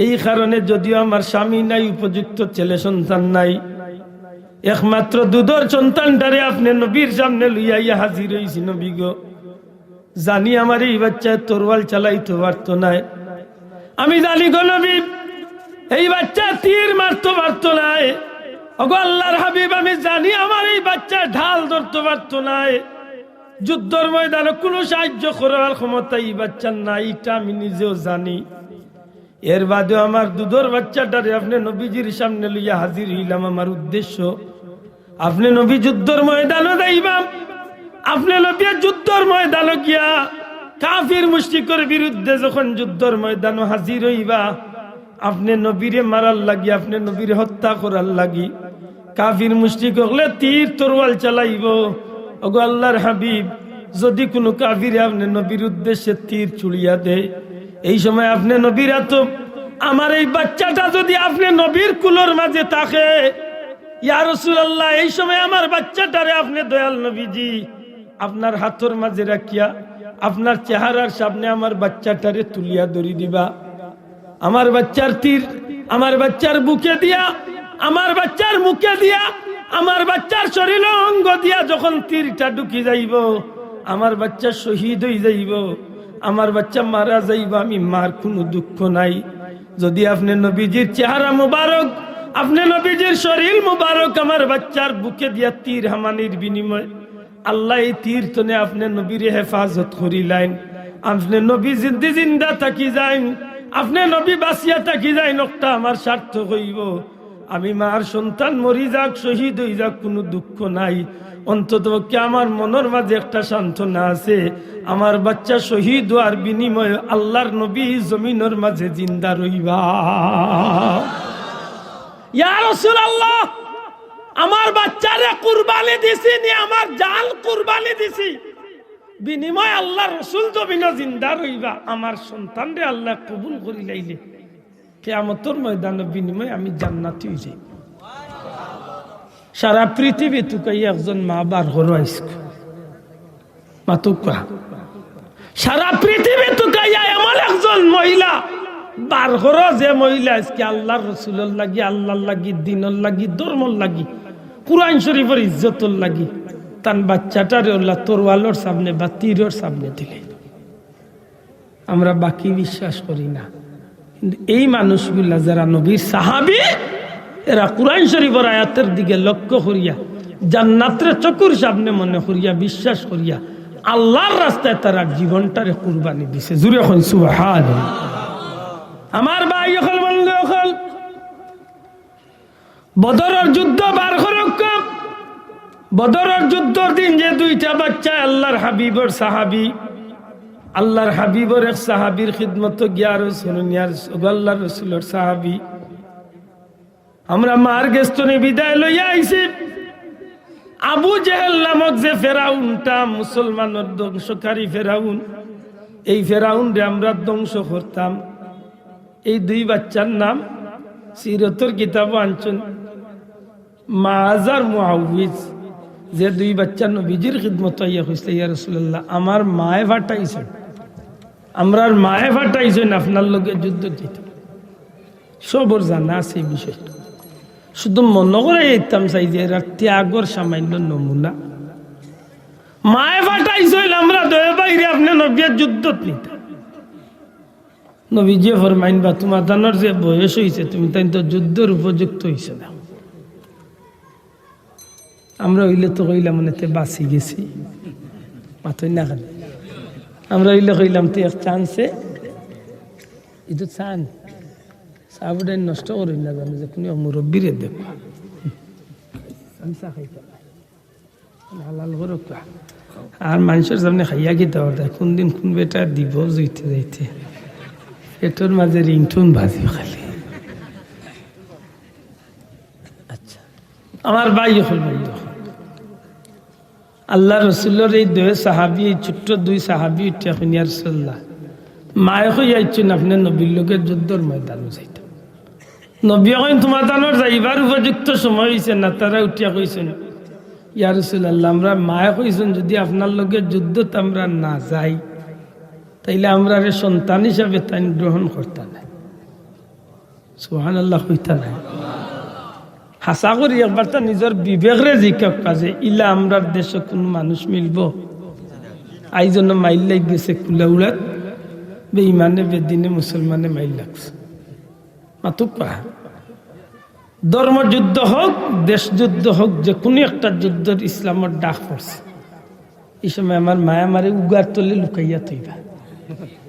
এই কারণে যদিও আমার স্বামী নাই, উপযুক্ত ছেলে সন্তান নাই, একমাত্র দুধর সন্তানটারে আপনে নবীর সামনে লইয়া আইয়া হাজির অইছি, নবী গো। জানি আমার এই বাচ্চায় তরোয়াল চালাইতো পারতো নায়। আমি জানি গো নবী, এই বাচ্চায় তীর মারতো পারতো নায়। ওগো আল্লাহর হাবিব, আমি জানি আমার এই বাচ্চায় ঢাল ধরতো পারতো নায়। যুদ্ধর ময়দানো কোনো সাহায্য করার ক্ষমতা এই বাচ্চার নাই, ইটা আমি নিজেও জানি। এর বাদেও আমার দুধর বাচ্চাটারে আপনে নবীজির সামনে লইয়া হাজির অইলাম। আমার উদ্দেশ্য, আপনে নবী যুদ্ধর ময়দানো যাইবা, আপনে নবী যুদ্ধর ময়দানো গিয়া কাফির মুশরিকর বিরুদ্ধে যখন যুদ্ধর ময়দানো হাজির অইবা, আপনে নবীরে মারার লাগি, আপনে নবীরে হত্যা করার লাগি কাফির মুশরিক অকলে তীর তরোয়াল চালাইবো। ওগো আল্লাহর হাবিব, যদি কোনো কাফিরে আপনে নবীর উদ্দেশ্যে তীর ছুড়িয়া দেয়, এই সময় আপনে নবীর আতো আমার এই বাচ্চাটা যদি আপনে নবীর কুলর মাঝে থাকে, ইয়া রাসূলুল্লাহ, এই সময় আমার বাচ্চাটারে আপনে দয়াল নবীজি আপনার হাতর মাঝে রাখিয়া আপনার চেহারার সামনে আমার বাচ্চাটারে তুলিয়া ধরি দিবা। আমার বাচ্চার তীর আমার বাচ্চার বুকে দিয়া, আমার বাচ্চার মুখে দিয়া, আমার বাচ্চার শরীর অঙ্গ দিয়া যখন তীরটা ঢুকি যাইবো, আমার বাচ্চা শহীদ অই যাইবো, আমার বাচ্চা মারা যাইবো, আমি মার কোনো দুঃখ নাই। যদি আপনে নবীজির চেহারা মুবারক, আপনে নবীজির শরীর মুবারক আমার বাচ্চার বুকে দিয়া তীর হামানির বিনিময়ে আল্লায় এই তীর তনে আপনে নবীরে হেফাজত করিলাইন, আপনে নবী জিন্দি জিন্দা থাকি যাইন, আপনে নবী বাঁচিয়া থাকি যাইন, অকটা আমার সার্থক অইবো। আমি মার সন্তান মরি যাক, শহীদ অই যাক, কোনো দুঃখ নাই। অন্ততপক্ষে আমার মনর মাঝে একটা সান্ত্বনা আছে, আমার বাচ্চা শহীদ অওয়ার বিনিময়ে আল্লাহর নবী জমিনর মাঝে জিন্দা রইবা। ইয়া রাসূলুল্লাহ, আমার বাচ্চারে কুরবানি দিছি নি, আমার জান কুরবানি দিছি, বিনিময়ে আল্লাহর রসুল জমিনো জিন্দা রইবা, আমার সন্তানরে আল্লায় কবুল করিলাইলে কিয়ামতর ময়দানো বিনিময়ে আমি জান্নাতি অই যাইমু। সারা পৃথিবী তুকাইয়া একজন মা বার করো আইজকু। মাতুক্কা। সারা পৃথিবী তুকাইয়া এমন একজন মহিলা বার করো, যে মহিলা আইজকে আল্লাহর রসুলর লাগি, আল্লাহর লাগি, দ্বীনর লাগি, ধর্মর লাগি, কুরআন শরীফর ইজ্জতর লাগি তান বাচ্চাটারে অলা তরোয়ালর সামনে বা তীরর সামনে দিলে। আমরা বাকি বিশ্বাস করি না, কিন্তু এই মানুষগুলা যারা নবীর সাহাবী, এরা কুরআন শরীফর আয়াতর দিকে লক্ষ্য করিয়া, জান্নাতরে চকুর সামনে মনে করিয়া, বিশ্বাস করিয়া আল্লাহর রাস্তায় তারা জীবনটারে কুরবানি দিছে। জুরে কইন সুবহানাল্লাহ। আমার ভাই অকল, বন্ধু অকল, বদরর যুদ্ধ বার করউক্কা। বদরর যুদ্ধর দিন যে দুইটা বাচ্চা আল্লাহর হাবিবর সাহাবী, আল্লাহর হাবিবর এক সাহাবীর খিদমতো গিয়া আরো শুনুন, ইয়া রাসূল, আল্লাহর রসুলর সাহাবী, আমরা মার গেছ তনে বিদায় লইয়া আইছি। আবু জেহেল নামক যে ফেরাউনটা, মুসলমানর ধ্বংসকারী ফেরাউন, এই ফেরাউনরে আমরা ধ্বংস করতাম। এই দুই বাচ্চার নাম সিরতর কিতাবো আনছইন, মাআজ আর মুআউইজ, যে দুই বাচ্চা নবীজির খিদমতো আইয়া কইছলা, "ইয়া রাসূলুল্লাহ, আমার মায়ে পাঠাইছইন, আমরার মায়ে পাঠাইছইন আপনার লগে যুদ্ধ দিতে।" সবর জানা আছে এই বিষয়টা, শুধু মনো করাইতাম চাই যে এরার ত্যাগর সামান্য নমুনা। মায়ে পাঠাইছইন, আমরা দুইও ভাইরে আপনে নবীয়ে যুদ্ধত নিতা। নবীজিয়ে ফরমাইন, "বা তুমার তানর যে বয়স অইছে, তুমি তাইন তো যুদ্ধর উপযুক্ত অইছো না।" আমরা অইলে তো কইলাম, মনে তে বাঁচি গেছি, মাতইন না কেনে? আমরা অইলে কইলাম, তো এক চান্সে, ইতো চান, চা বুড়াই নষ্ট করইন না, জানো যে কুনু এক মুরব্বিরে দেখো, আমি চা খাইতাম না। হালাল করো খা। আর মানষর সামনে খাইয়া কিতা অইবো, কুন দিন কুন বেটা দিব জুইতে যাইতে, পেটর মাঝে রিংটোন বাজিবো খালি। আচ্ছা, আমার ভাই অকল, বন্ধু অকল, আল্লার রসুলর এই দুই সাহাবি, এই ছোট্ট দুই সাহাবি উঠিয়া কইন, "ইয়া রাসুলাল্লাহ, মায়ে কইয়া আইছইন আপনে নবীর লগে যুদ্ধর ময়দানো যাইতা।" নবীয়ে কইন, "তুমাতানর যাইবার উপযুক্ত সময় অইছে না।" তারা উঠিয়া কইছইন, "ইয়া রাসুলাল্লাহ, আমরার মায়ে কইছইন যুদি আপনার লগে যুদ্ধত আমরা না যাই, তাইলে আমরারে সন্তান হিসাবে তাইন গ্রহণ করতা নায়।" সুবহানাল্লাহ কইতা নায়। হাছা করি একবারতা নিজর বিবেকরে জিকাউক্কা যে ইলা আমরার দেশো কুনু মানুষ মিলবো? আইজ অনো মাইল লাগি গেছে কুলাউড়াত, বেইমানে বেদিনে মুসলমানে মাইল লাগছে। মাতউক্কা। ধর্মযুদ্ধ হউক, দেশযুদ্ধ হউক, যেকুনু একটা যুদ্ধর ইসলামর ডাক পড়ছে। ই সময় আমার মায়ে আমারে উগার তলে লুকাইয়া থইবা,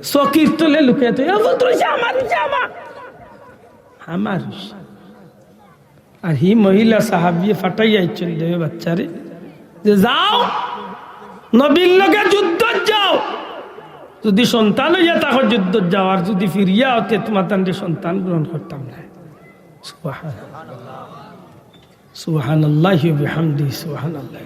চকির তলে লুকাইয়া থইবা। "ও, তুই যা, আমার, যা, আমার।" আমার। আর হি মহিলা সাহাবিয়ে ফাটাইয়া আইছইন দুই বাচ্চারে যে, "যাও, নবীর লগে যুদ্ধত যাও। যুদি সন্তান অইয়া থাকো যুদ্ধত যাও, আর যুদি ফিরিয়া আও তে তুমাতানরে সন্তান গ্রহণ করতাম নায়।" সুবহানাল্লাহ। সুবহানাল্লাহি ওয়া বিহামদিহি, সুবহানাল্লাহ।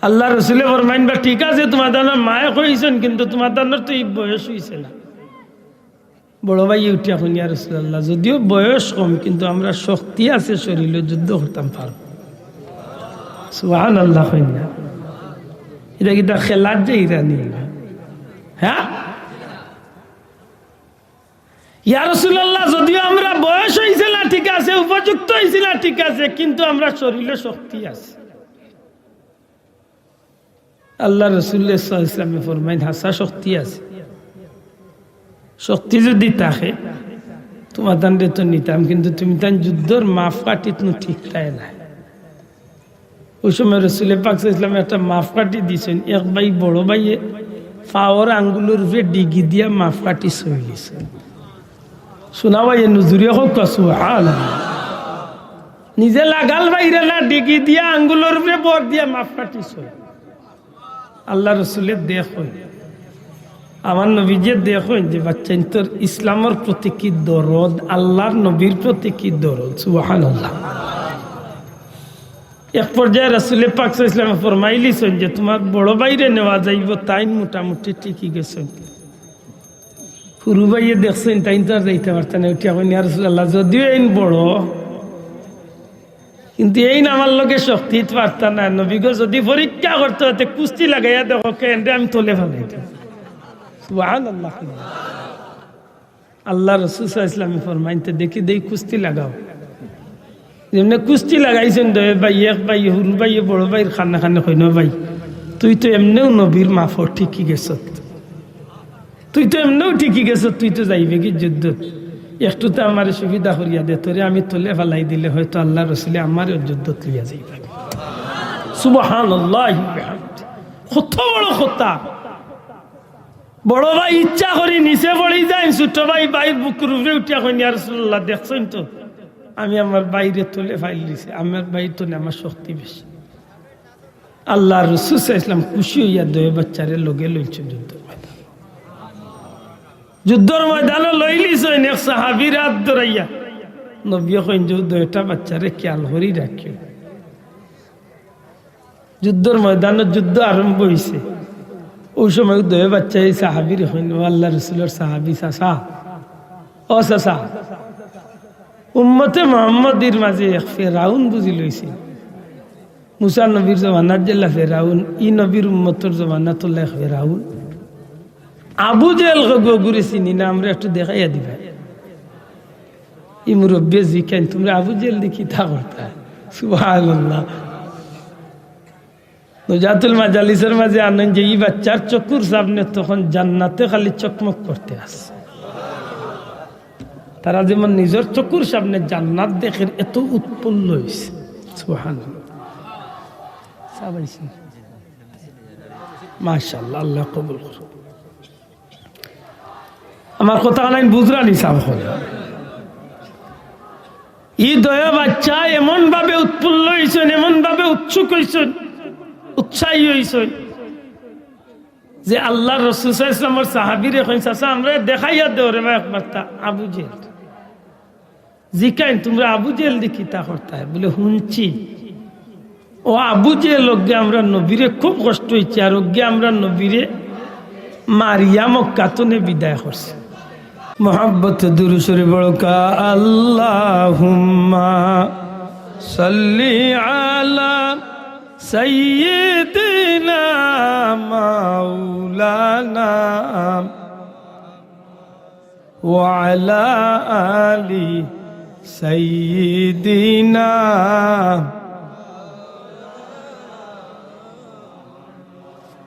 আল্লার রসুলে ফরমাইন, "বা ঠিক আছে, তুমাতানর মায়ে কইছইন, কিন্তু তুমাতানর তো ই বয়স অইছে না।" বড় ভাইয়ে উঠিয়া কইন, "ইয়া রাসুলাল্লাহ, যুদিও বয়স কম, কিন্তু আমরার শক্তি আছে, শরীলো যুদ্ধ করতাম পারমু।" সুবহানাল্লাহ কইন না। ইটা কিতা খেলার যে ইরানি? হ্যাঁ? "ইয়া রাসুলাল্লাহ, যুদিও আমরার বয়স অইছে না, ঠিক আছে, উপযুক্ত অইছে না, ঠিক আছে, কিন্তু আমরার শরীলো শক্তি আছে।" আল্লার রসুল সাল্লাল্লাহু আলাইহি ওয়াসাল্লামে ফরমাইন, "হাছা শক্তি আছে। শক্তি যুদি থাকে, তুমাতানরে তো নিতাম, কিন্তু তুমিতাইন যুদ্ধর মাপকাঠিত নু ঠিক তাই নায়।" অউ সময় রসুলে পাক সাল্লাল্লাহু আলাইহি ওয়াসাল্লামে একটা মাপকাঠি দিছইন, এক ভাই বড় ভাইয়ে পাওর আঙ্গুলর উপরে ডিগি দিয়া মাপকাঠি ছইলিছইন। শুনা ভাইয়ে নু জুরে কউক্কা, সুবহানাল্লাহ। নিজে লাগাল পাইরা না, ডিগি দিয়া আঙ্গুলর উপরে ভর দিয়া মাপকাঠি ছইল। আল্লার রসুলে দেখইন, আমার নবীজিয়ে দেখইন যে বাচ্চাইন্তর ইসলামর প্রতি কি দরদ, আল্লার নবীর প্রতি কি দরদ। সুবহানাল্লাহ। এক পর্যায়ে রাসুলে পাক সাল্লাল্লাহু আলাইহি ওয়াসাল্লামে ফরমাইলিছইন যে, "তুমার বড় ভাইরে নেওয়া যাইবো, তাইন মোটামুটি ঠিকি গেছইন।" হুরু ভাইয়ে দেখছইন, তাইন তো আর যাইতা পারতা নায়। উঠিয়া কইন, "ইয়া রাসুলাল্লাহ, যুদিও এইন বড়, কিন্তু এইন আমার লগে শক্তিত পারতা নায়। নবী গো, যুদি পরীক্ষা করতে অয়, তে কুস্তি লাগাইয়া দেখো, কে এনরে আমি তলে ফালাই দিমু।" সুবহানাল্লাহ। আল্লার রসুল সাল্লাল্লাহু আলাইহি ওয়াসাল্লামে ফরমাইন, "তে দেখি দেই, কুস্তি লাগাও।" যেমনে কুস্তি লাগাইছইন দুই ভাই, এক ভাই, হুরু ভাই, বড় ভাইর কানে কানে কইন, "ভাই, তুই তো এমনেও নবীর মাপো ঠিকি গেছত, তুই তো এমনেও ঠিকি গেছত, তুই তো যাইবেগি যুদ্ধত। একটু তো আমারে সুবিধা করিয়া দে, তোরে আমি তলে ফালাই দিলে হয়তো আল্লার রসুলে আমারেও যুদ্ধত লইয়া যাইবা।" সুবহানাল্লাহি ওয়া বিহামদিহি। কত বড় কথা। বড় ভাই ইচ্ছা করি নিচে পড়ি যাইন, ছোট ভাই ভাইর বুকুর উপরে উঠিয়া কইন, "ইয়া রাসুলাল্লাহ, দেখছইন তো, আমি আমার ভাইরে তলে ফালাই দিছি, আমার ভাইর তনে আমার শক্তি বেশি।" আল্লার রসুল সাল্লাল্লাহু আলাইহি ওয়াসাল্লাম খুশি অইয়া দুই বাচ্চারে লগে লইছইন যুদ্ধর ময়দান। যুদ্ধর ময়দানো লইলিছইন, এক সাহাবীর আত ধরাইয়া। নবীয়ে কইন যে, "দুইটা বাচ্চারে খিয়াল করি রাখিও।" যুদ্ধর ময়দানো যুদ্ধ আরম্ভ অইছে। অউ সময় দুই বাচ্চায় এই সাহাবীরে কইন, "ও আল্লার রসুলর সাহাবী চাচা, ও চাচা, উম্মতে মুহাম্মদীর মাঝে এক ফেরাউন বুঝি লইছে।" মুসা নবীর জমানাত যেলা ফেরাউন, ই নবীর উম্মতর জমানাত অলা এক ফেরাউন। আবু জেহেল কগুরে চিনি না, আমরারে একটু দেখাইয়া দিবা। ই মুরব্বিয়ে জিকাইন, "তুমরা আবু জেহেল দি কিতা করতা?" সুবহানাল্লাহ। নুজাতুল মাজালিসর মাঝে আনইন যে ই বাচ্চার চকুর সামনে তখন জান্নাতে খালি চকমক করতে আছে। তারা যেমন নিজর চকুর সামনে জান্নাত দেখের, এত উৎফুল্ল অইছে। সুবহানাল্লাহ। মাশাআল্লাহ, আল্লাহ কবুল করুক। আমার কথা খানাইন বুঝরা নি সাব অকল? ই দয়া বাচ্চা এমন ভাবে উৎফুল্ল অইছইন, এমন ভাবে উৎসুক অইছইন, উৎসাহী অইছইন যে আল্লাহর রাসূল সাল্লাল্লাহু আলাইহি ওয়াসাল্লামর সাহাবীরে কইন, "চাচা, আমরারে দেখাইয়া দেও রে বা একবার তা আবু জেহেল।" জিকাইন, "তুমরা আবু জেহেলদি কিতা করতায়?" বুলে, "হুনছি।" অউ আবু জেহেল অগিয়া আমরার নবীরে খুব কষ্ট অইছে, আর অগিয়া আমরার নবীরে মারিয়া মক্কা তনে বিদায় করছে। মহব্বতে দুরূদ শরীফ পড়উক্কা, আল্লাহুম্মা সাল্লি আলা সাইয়্যিদিনা মাওলানা ওয়া আলা আলি সাইয়্যিদিনা।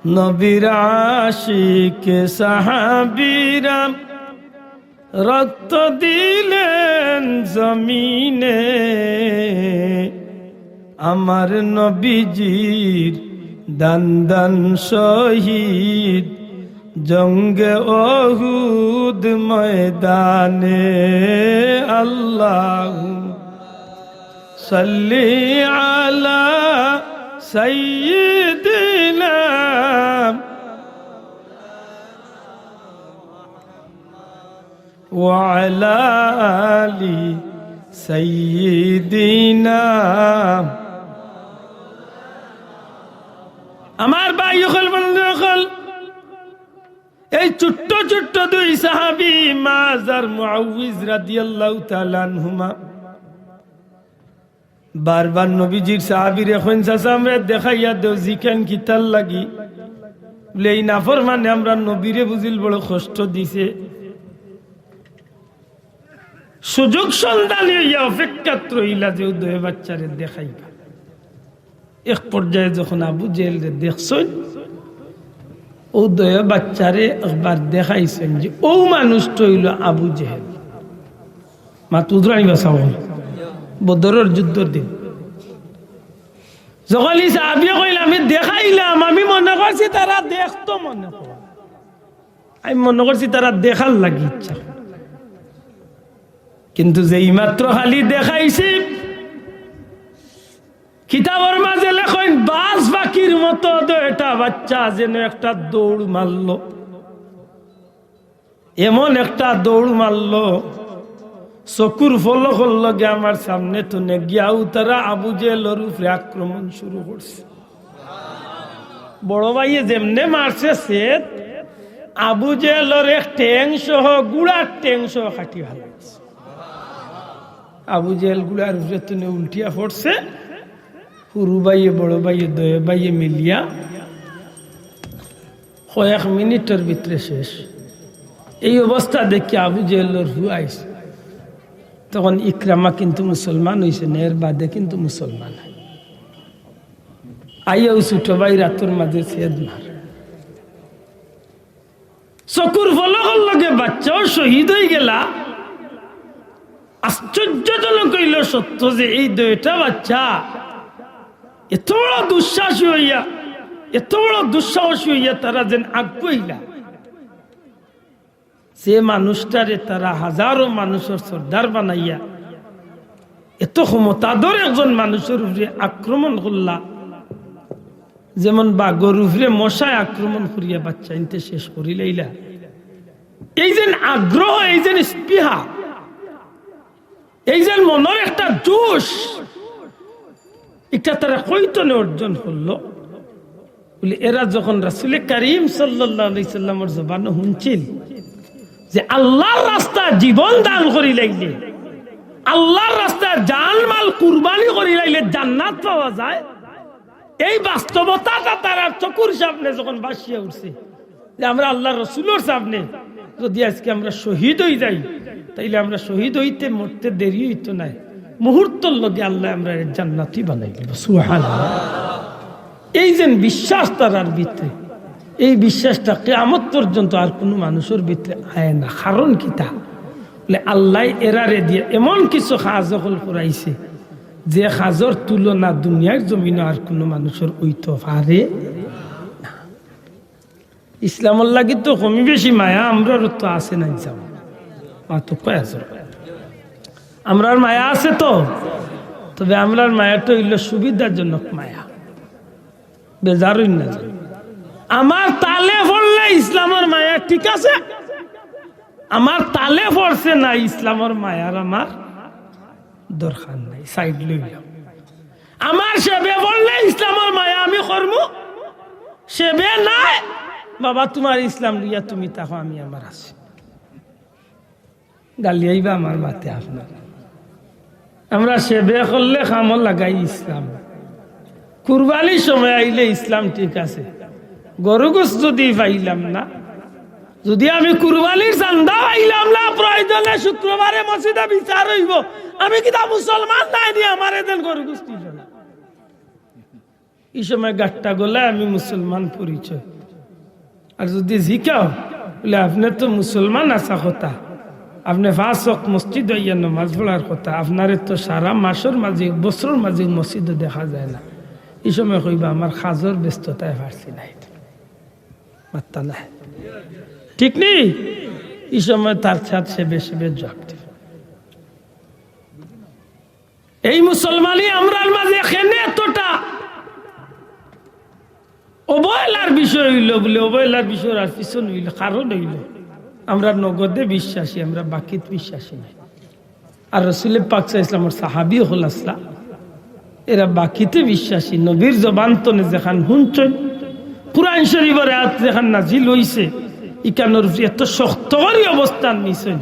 নবীর আশিক সাহাবীরা রক্ত দিলেন জমিনে, আমার নবীজির দান দান শহীদ জঙ্গে উহুদ ময়দানে। আল্লাহুম্মা সাল্লি আলা সাইয়্যিদিনা ওয়া আলা আলি সাইয়্যিদিনা। আমার ভাই অকল, বন্ধু অকল, এই ছোট্ট ছোট্ট দুই সাহাবী মাআজ আর মুআউযিজ রাদিয়াল্লাহু তাআলা আনহুমা বারবার নবীজির সাহাবীরে কইন, "চাচা, আমরারে দেখাইয়া দেও।" জিকাইন, "কিতার লাগি?" বুলে, "এই নাফরমানে আমরার নবীরে বুঝিল বড় কষ্ট দিছে।" সুযোগ সন্ধানী অইয়া অপেক্ষাত রইলা যে অউ দয়া বাচ্চারে দেখাইবা। এক পর্যায়ে যখন আবু জেহেলরে দেখছইন, অউ দয়া বাচ্চারে একবার দেখাইছইন যে অউ মানুষটা অইলো আবু জেহেল। মাত বুঝরা নি বা সাব অকল? বদরর যুদ্ধর দিন যখন ই সাহাবীয়ে কইলা, "আমি দেখাইলাম, আমি মনে করছি তারা দেখতো, মনে কর, আমি মনে করছি তারা দেখার লাগি ইচ্ছা।" কিন্তু যেই মাত্র খালি দেখাইছি, কিতাবর মাঝে লেখইন, বাজ পাখির মতো দুইটা বাচ্চা যেন একটা দৌড় মারলো। এমন একটা দৌড় মারলো, চকুর পলকর লগে আমার সামনে তনে গিয়া অউ তারা আবু জেহেলর উপরে আক্রমণ শুরু করছে। বড় ভাইয়ে যেমনে মারছে ছেদ, আবু জেহেলর এক ঠেং সহ, গুড়ার ঠেং সহ কাটি ফালাইছে। আবু জেহেল গুড়ার উপরে তনে উল্টিয়া পড়ছে। হুরু ভাইয়ে, বড় ভাইয়ে, দয়া ভাইয়ে মিলিয়া কয়েক মিনিটর ভিতরে শেষ। এই অবস্থা দেখি আবু জেহেলর হু আইছে। তখন ইকরামা কিন্তু মুসলমান অইছে না, এর বাদে কিন্তু মুসলমান অয়। আইয়াউ ছোট ভাই রাতর মাঝে ছেদ মার। চকুর পলকর লগে বাচ্চাও শহীদ অইগেলা। আশ্চর্যজনক অইলো সত্য যে এই দুইটা বাচ্চা এত বড় দুঃসাহসী অইয়া, এত বড় দুঃসাহসী অইয়া তারা যেন আগুয়াইলা। যে মানুষটারে তারা হাজারো মানুষর সর্দার বানাইয়া এত ক্ষমতাধর একজন মানুষর উপরে আক্রমণ করলা, যেমন বাঘর উপরে মশায় আক্রমণ করিয়া বাচ্চাইন্তে শেষ করিলাইলা। এই যেন আগ্রহ, এই যেন স্পৃহা, এই যেন মনর একটা জোশ, ইটা তারা কই তনে অর্জন করলো? বুলে, এরা যখন রাসূলে করিম সাল্লাল্লাহু আলাইহি সাল্লামর জবানো হুনছিল যে আল্লার রাস্তায় জীবন দান করিলাইলে, আল্লার রাস্তায় জান মাল কুরবানি করিলাইলে জান্নাত পাওয়া যায়, এই বাস্তবতাটা তারার চকুর সামনে যখন ভাসিয়া উঠছে যে আমরা আল্লার রসুলর সামনে যদি আজকে আমরা শহীদ অইযাই, তাইলে আমরা শহীদ অইতে মরতে দেরি অইতো নায়, মুহূর্তর লগে আল্লায় আমরারে জান্নাতি বানাই দিবা। সুবহানাল্লাহ। এই যেন বিশ্বাস তারার ভিতরে, এই বিশ্বাসটা কিয়ামত পর্যন্ত আর কুনু মানুষর ভিতরে আয় না। কারণ কিতা? বুলে, আল্লায় এরারে দিয়া এমন কিছু কাজ অকল করাইছে, যে কাজর তুলনা দুনিয়ার জমিনো আর কুনু মানুষর অইতো পারে না। ইসলামর লাগি তো কমি বেশি মায়া আমরারও তো আছে না, ইনশাআল্লাহ। মা তো কয় আছে। আমরার মায়া আছে তো, তবে আমরার মায়াটা অইলো সুবিধাজনক মায়া, বেজার অইন না। আমার তালে পড়লে ইসলামর মায়া ঠিক আছে, আমার তালে পড়ছে না ইসলামর মায়ার আমার দরকার নাই, সাইড লইলাম। আমার সেবে পড়লে ইসলামর মায়া আমি করমু, সেবে নাই, বাবা তুমার ইসলাম লইয়া তুমি থাকো, আমি আমার আছি। গালিয়াইবা আমার মাতে আপনার। আমরা সেবে করলে কামো লাগাই ইসলাম। কুরবানির সময় আইলে ইসলাম ঠিক আছে, গরু গোস্ত যদি পাইলাম না, যদি আমি কুরবানির চান্দা পাইলাম না, প্রয়োজনে শুক্রবারে মসজিদে বিচার অইবো, আমি কিতা মুসলমান নায় নি? আমারে দেন গরু গোস্ত দিল না। ই সময় গাট্টা গলায় আমি মুসলমান পরিচয়। আর যদি জিকাও, বলে, "আপনে তো মুসলমান আছা কথা, আপনে পাঁচ ওয়াক্ত মসজিদ আইয়া নমাজ পড়ার কথা, আপনারে তো সারা মাসর মাঝে, বছরর মাঝে মসজিদো দেখা যায় না।" ই সময় কইবা, "আমার কাজর ব্যস্ততায় পারছি না।" মাত্তা না, ঠিক নি? ই সময় তার সাথে সেবে সেবে জবাব দিবে। এই মুসলমানি আমরার মাঝে কেনে এতটা অবহেলার বিষয় অইলো? বলে, অবহেলার বিষয় আর পিছন অইলো, কারণ অইলো আমরা নগদে বিশ্বাসী, আমরা বাকিত বিশ্বাসী নায়। আর রসুল পাক সাল্লাল্লাহু আলাইহি ওয়াসাল্লামর সাহাবী অকল আছলা, এরা বাকিতে বিশ্বাসী। নবীর জবান তনে যেখান হুনছইন, কুরআন শরীফর আয়াত যেখান নাজিল অইছে, ইখানর উপরে এত শক্ত করি অবস্থান নিছইন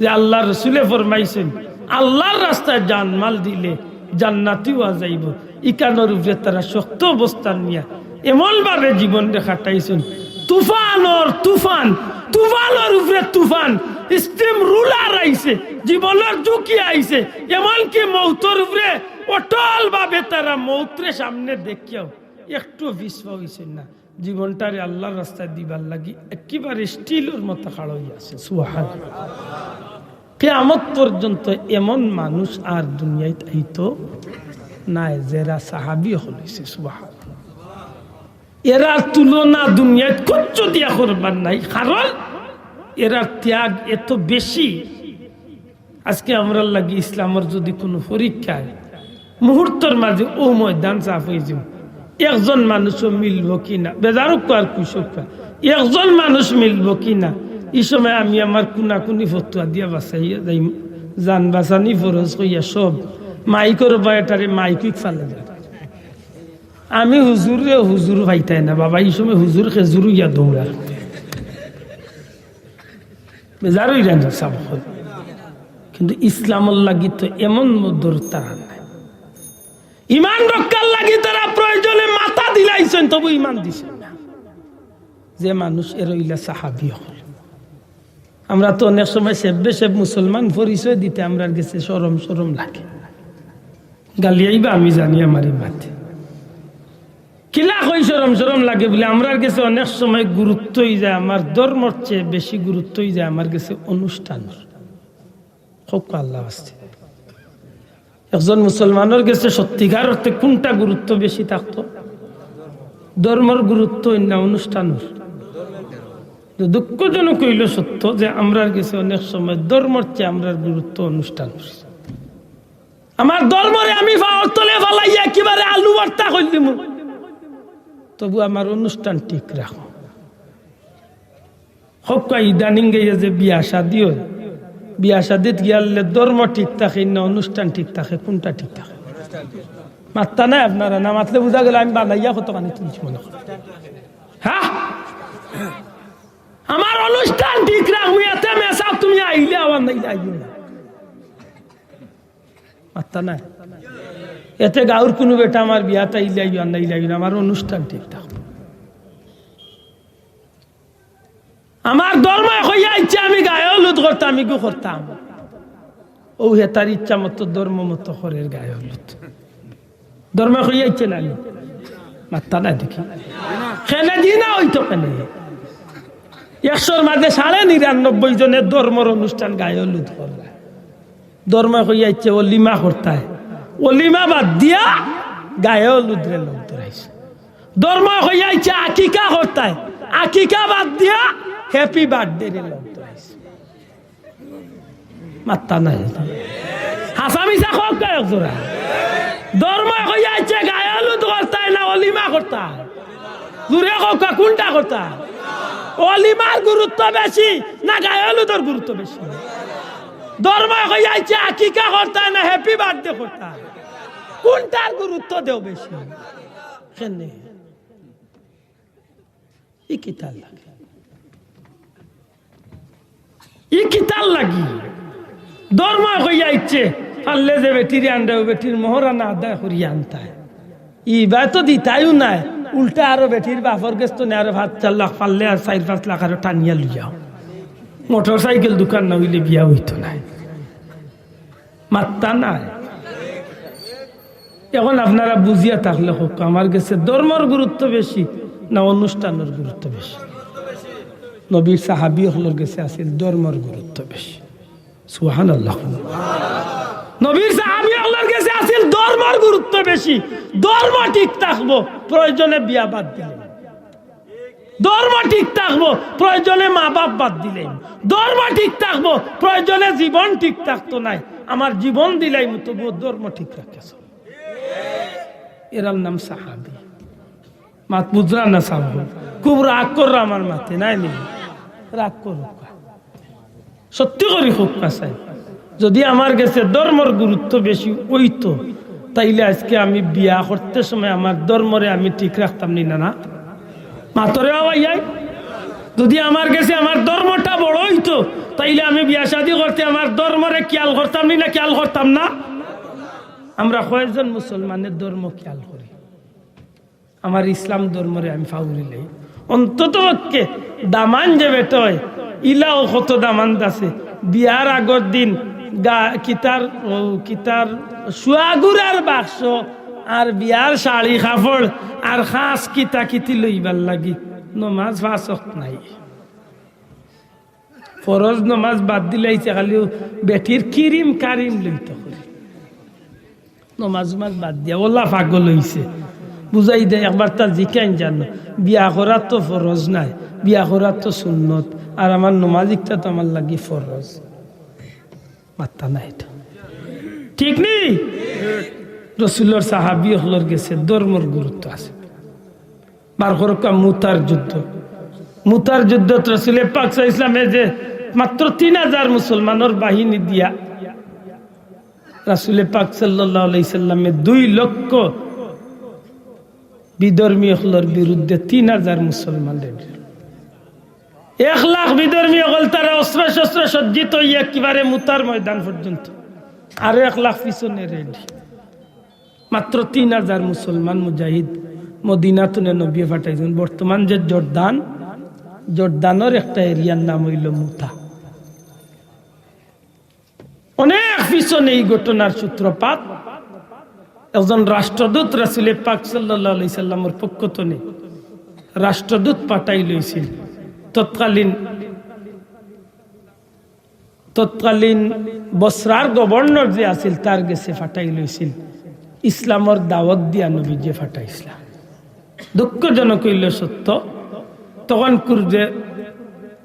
যে আল্লাহর রসুলে ফরমাইছইন, আল্লাহর রাস্তায় জানমাল দিলে জান্নাতি অওয়া যাইবো। ইখানর উপরে তারা শক্ত অবস্থান নিয়া এমন ভাবে জীবনরে কাটাইছইন, তুফানর তুফান, তুফানর উপরে তুফান, স্টিম রুলার আইছে, জীবনর ঝুঁকি আইছে, এমনকি মৌতর উপরে অটল ভাবে তারা মৌতরে সামনে দেখিয়াও একটু পিছপা অইছইন না। জীবনটারে আল্লাহর রাস্তায় দিবার লাগি একেবারে স্টিলর মতো খাড়া অইয়া আছে। সুবহানাল্লাহ। কিয়ামত পর্যন্ত এমন মানুষ আর দুনিয়াত আইতো নায়, যেরা সাহাবী অকল অইছে। সুবহানাল্লাহ। এরার তুলনা দুনিয়াত কিচ্ছু দিয়া করবার নাই, কারণ এরার ত্যাগ এত বেশি। আজকে আমরার লাগি ইসলামর যদি কুনু পরীক্ষা অয়, মুহূর্তর মাঝে অউ ময়দান সাফ অইযিবো। একজন মানুষও মিলবো কি না, বেজার অউক্কা আর খুশ অউক্কা, একজন মানুষ মিলবো কি না, ই সময় আমি আমার কুনাকুনি ফতুয়া দিয়া বাঁচাইয়া যাইমু, জান বাঁচানি ফরজ কইয়া সব মাইকর বায়টারে মাইক উইক ফালাই দেয়। আমি হুজুররে হুজুর পাইতায় না বাবা, ই সময় হুজুর খেজুর অইয়া দৌড়ার। বেজার অইরা না সাব অকল। কিন্তু ইসলামর লাগি তো এমন মধুর তারা নাই। ইমান রক্ষার লাগি তারা প্রয়োজনে মাথা দিলাইছইন, তবু ইমান দিছইন না। যে মানুষ এরা অইলা সাহাবী অকল। আমরা তো অনেক সময় সেবে সেব মুসলমান পরিচয় দিতে আমরার গেছে শরম শরম লাগে। গালিয়াইবা আমি জানি আমার ই মাতে। কিলা কই শরম শরম লাগে বলে, আমরার গেছে অনেক সময় গুরুত্ব অইযায়, আমার ধর্মর চেয়ে বেশি গুরুত্ব অইযায় আমার গেছে অনুষ্ঠানর। কউক্কা আল্লাহ আছে। একজন মুসলমানর গেছে সত্যিকার অর্থে কুনটা গুরুত্ব বেশি থাকতো? ধর্মর গুরুত্ব না অনুষ্ঠানর? তো দুঃখজনক অইলো সত্য যে আমরার গেছে অনেক সময় ধর্মর চেয়ে আমরার গুরুত্ব অনুষ্ঠানর। আমার ধর্মরে আমি পাওর তলে ফালাইয়া একেবারে আলু ভর্তা করি দিমু, তবু আমার অনুষ্ঠান ঠিক রাখো। কউক্কা ইদানিং গিয়া যে বিয়া শাদি অয়, বিয়া শাদিত গিয়ালে ধর্ম ঠিক থাকে না অনুষ্ঠান ঠিক থাকে, কুনটা ঠিক থাকে? মাত্তা নাই আপনারা, না মাতলে বুঝা গেল আমি বানাইয়া কতখানি তুলছি মনে করি। হ্যাঁ, আমার অনুষ্ঠান ঠিক রাখমু, এতে মেসাব তুমি আইলে আও আর নাইলে আইও না। মাত্তা নাই। এতে গাউর কুনু বেটা আমার বিয়াত আইলে আইও আর নাইলে আইও না, আমার অনুষ্ঠান ঠিক থাকবো। আমার ধর্মে কইয়া আইছে আমি গায়ে হলুদ করতাম, ইগু করতাম। অউ হেতার ইচ্ছা মতো ধর্ম মতো করের গায়ে হলুদ। ধর্মে কইয়া আইছে না নি? মাত্তা নাই দেখি। কেনে দি না অইতো কেনে? একশোর মাঝে সাড়ে নিরানব্বই জনে ধর্মর অনুষ্ঠান গায়ে হলুদ কররা। ধর্মে কইয়া আইছে অলিমা করতায়। অলিমা বাদ দিয়া গায়ে হলুদরে লগ ধরাইছে। ধর্ময় কইয়া আইছে আকিকা করতায়, আকিকা বাদ দিয়া হ্যাপি বার্থডেরে লগ ধরাইছে। মাত্তা নাই। হাছা মিছা কউক্কা একজোড়া। ধর্ময় কইয়া আইছে গায়ে হলুদ করতায় না অলিমা করতায়? জুরে কউক্কা, কুনটা করতায়? অলিমার গুরুত্ব বেশি না গায়ে হলুদর গুরুত্ব বেশি? ধর্ময় কইয়া আইছে আকিকা করতায় না হ্যাপি বার্থডে করতায়? কুনটার গুরুত্ব দেও বেশি? কেনে? ই কিতার লাগি? ই কিতার লাগি? ধর্ময় কইয়া আইছে, পারলে যে বেটিরে আনরায়, অউ বেটির মোহরানা আদায় করিয়া আনতায়। ইবায় তো দিতায়ও নায়, উল্টা আরো বেটির বাপর গেছ থনে আরো পাঁচ চার লাখ, পারলে আর চাইর পাঁচ লাখ আরো টানিয়া লইয়াও। মোটরসাইকেল দুখান না অইলে বিয়া অইতো নায়। মাত্তা নাই। এখন আপনারা বুঝিয়া থাকলে কউক্কা, আমার গেছে ধর্মর গুরুত্ব বেশি না অনুষ্ঠানর গুরুত্ব বেশি? নবীর সাহাবী অকলর গেছে আছিল ধর্মর গুরুত্ব বেশি। সুবহানাল্লাহ। নবীর সাহাবী অকলর গেছে আছিল ধর্মর গুরুত্ব বেশি। ধর্ম ঠিক থাকবো, প্রয়োজনে বিয়া বাদ দিলে। ধর্ম ঠিক থাকবো, প্রয়োজনে মা বাপ বাদ দিলাইমু। ধর্ম ঠিক থাকবো, প্রয়োজনে জীবন ঠিক থাকতো নায়, আমার জীবন দিলাইমু, তবুও ধর্ম ঠিক রাখছে। এরার নাম সাহাবী। মাত বুঝরা না সাহাবী? খুব রাগ কররা আমার মাতে, নায় নি? রাগ করউক্কা। সত্যি করি কউক্কা চাই, যদি আমার গেছে ধর্মর গুরুত্ব বেশি অইতো, তাইলে আইজকে আমি বিয়া করতে সময় আমার ধর্মরে আমি ঠিক রাখতাম নি না, না? মাতরে বাবা ইয়াই, যদি আমার গেছে আমার ধর্মটা বড় অইতো, তাইলে আমি বিয়া শাদি করতে আমার ধর্মরে খিয়াল করতাম নি না, খিয়াল করতাম না? আমরা কয়জন মুসলমানের ধর্ম খিয়াল করি? আমার ইসলাম ধর্মরে আমি ফাউরিলাই। অন্তত পক্ষে দামান যে বেটা অয়, ইলাও কত দামান আছে। বিয়ার আগর দিন গা-, কিতার, ও, কিতার সুয়াগুরার বাক্স আর বিয়ার শাড়ি কাপড় আর খাস কিতা কিতি লইবার লাগি নমাজ পাঁচ ওয়াক্ত নাই। ফরজ নমাজ বাদ দিলাইছে, খালি অউ বেটির কিরিম কারিম লইতো করি। নমাজ উমাজ বাদ দিয়া অলা পাগল অইছে। বুঝাই দেয় একবার তার জিকাইন জানো, বিয়া করা তো ফরজ নায়, বিয়া করা তো সুন্নত, আর আমার নমাজ ইকটা তো আমার লাগি ফরজ। মাত্তা নাই তো। ঠিক নি? রসুলর সাহাবী অকলর গেছে ধর্মর গুরুত্ব আছে। বার করউক্কা মুতার যুদ্ধ। মুতার যুদ্ধত রসুলে পাক সাল্লাল্লাহু আলাইহি ওয়াসাল্লামে যে মাত্র তিন হাজার মুসলমানর বাহিনী দিয়া রাসুলে পাক সাল্লাল্লাহু আলাইহি সাল্লামে দুই লক্ষ বিধর্মী অকলর বিরুদ্ধে তিন হাজার মুসলমান রেডি। এক লাখ বিধর্মী অকল তারা অস্ত্র শস্ত্র সজ্জিত অইয়া একেবারে মুতার ময়দান পর্যন্ত, আরো এক লাখ পিছনে রেডি। মাত্র তিন হাজার মুসলমান মুজাহিদ মদিনা থনে নবীয়ে পাঠাইছইন। বর্তমান যে জর্দান, জর্দানর একটা এরিয়ার নাম অইলো মুতা। অনেক পিছনে এই ঘটনার সূত্রপাত। একজন রাষ্ট্রদূত রাসুলে পাক সাল্লাল্লাহু আলাইহি সাল্লামর পক্ষ থনে রাষ্ট্রদূত পাঠাইল অইছিল। তৎকালীন, তৎকালীন বসরার গভর্নর যে আছিল, তার গেছে পাঠাইল অইছিল। ইসলামর দাওয়াত দিয়া নবীজিয়ে পাঠাইছলা। দুঃখজনক অইলো সত্য, তখনকুর যে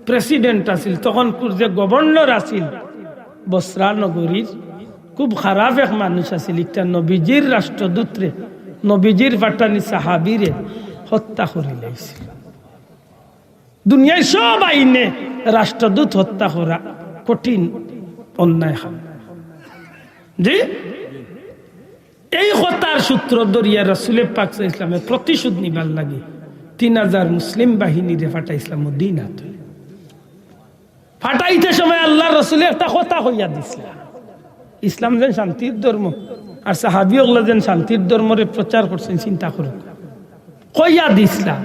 প্রেসিডেন্ট আছিল, তখনকুর যে গভর্নর আছিল বসরা নগরীর, খুব খারাপ এক মানুষ আছিল। একটা নবীজির রাষ্ট্রদূতরে, নবীজির পাঠানি সাহাবীরে হত্যা করিলাইছিল। দুনিয়ার সব আইনে রাষ্ট্রদূত হত্যা করা কঠিন অন্যায় কাম। জি, এই কথার সূত্র ধরিয়া রাসুলে পাক সাল্লাল্লাহু আলাইহি সাল্লামে প্রতিশোধ নিবার লাগি তিন হাজার মুসলিম বাহিনীরে পাঠাইছলা মদিনাত। পাঠাইতে সময় আল্লার রসুলে একটা কথা কইয়া দিছলা, ইসলাম যেন শান্তির ধর্ম, আর সাহাবী অকলে যেন শান্তির ধর্মরে প্রচার করছইন, চিন্তা করউক্কা। কইয়া দিছলা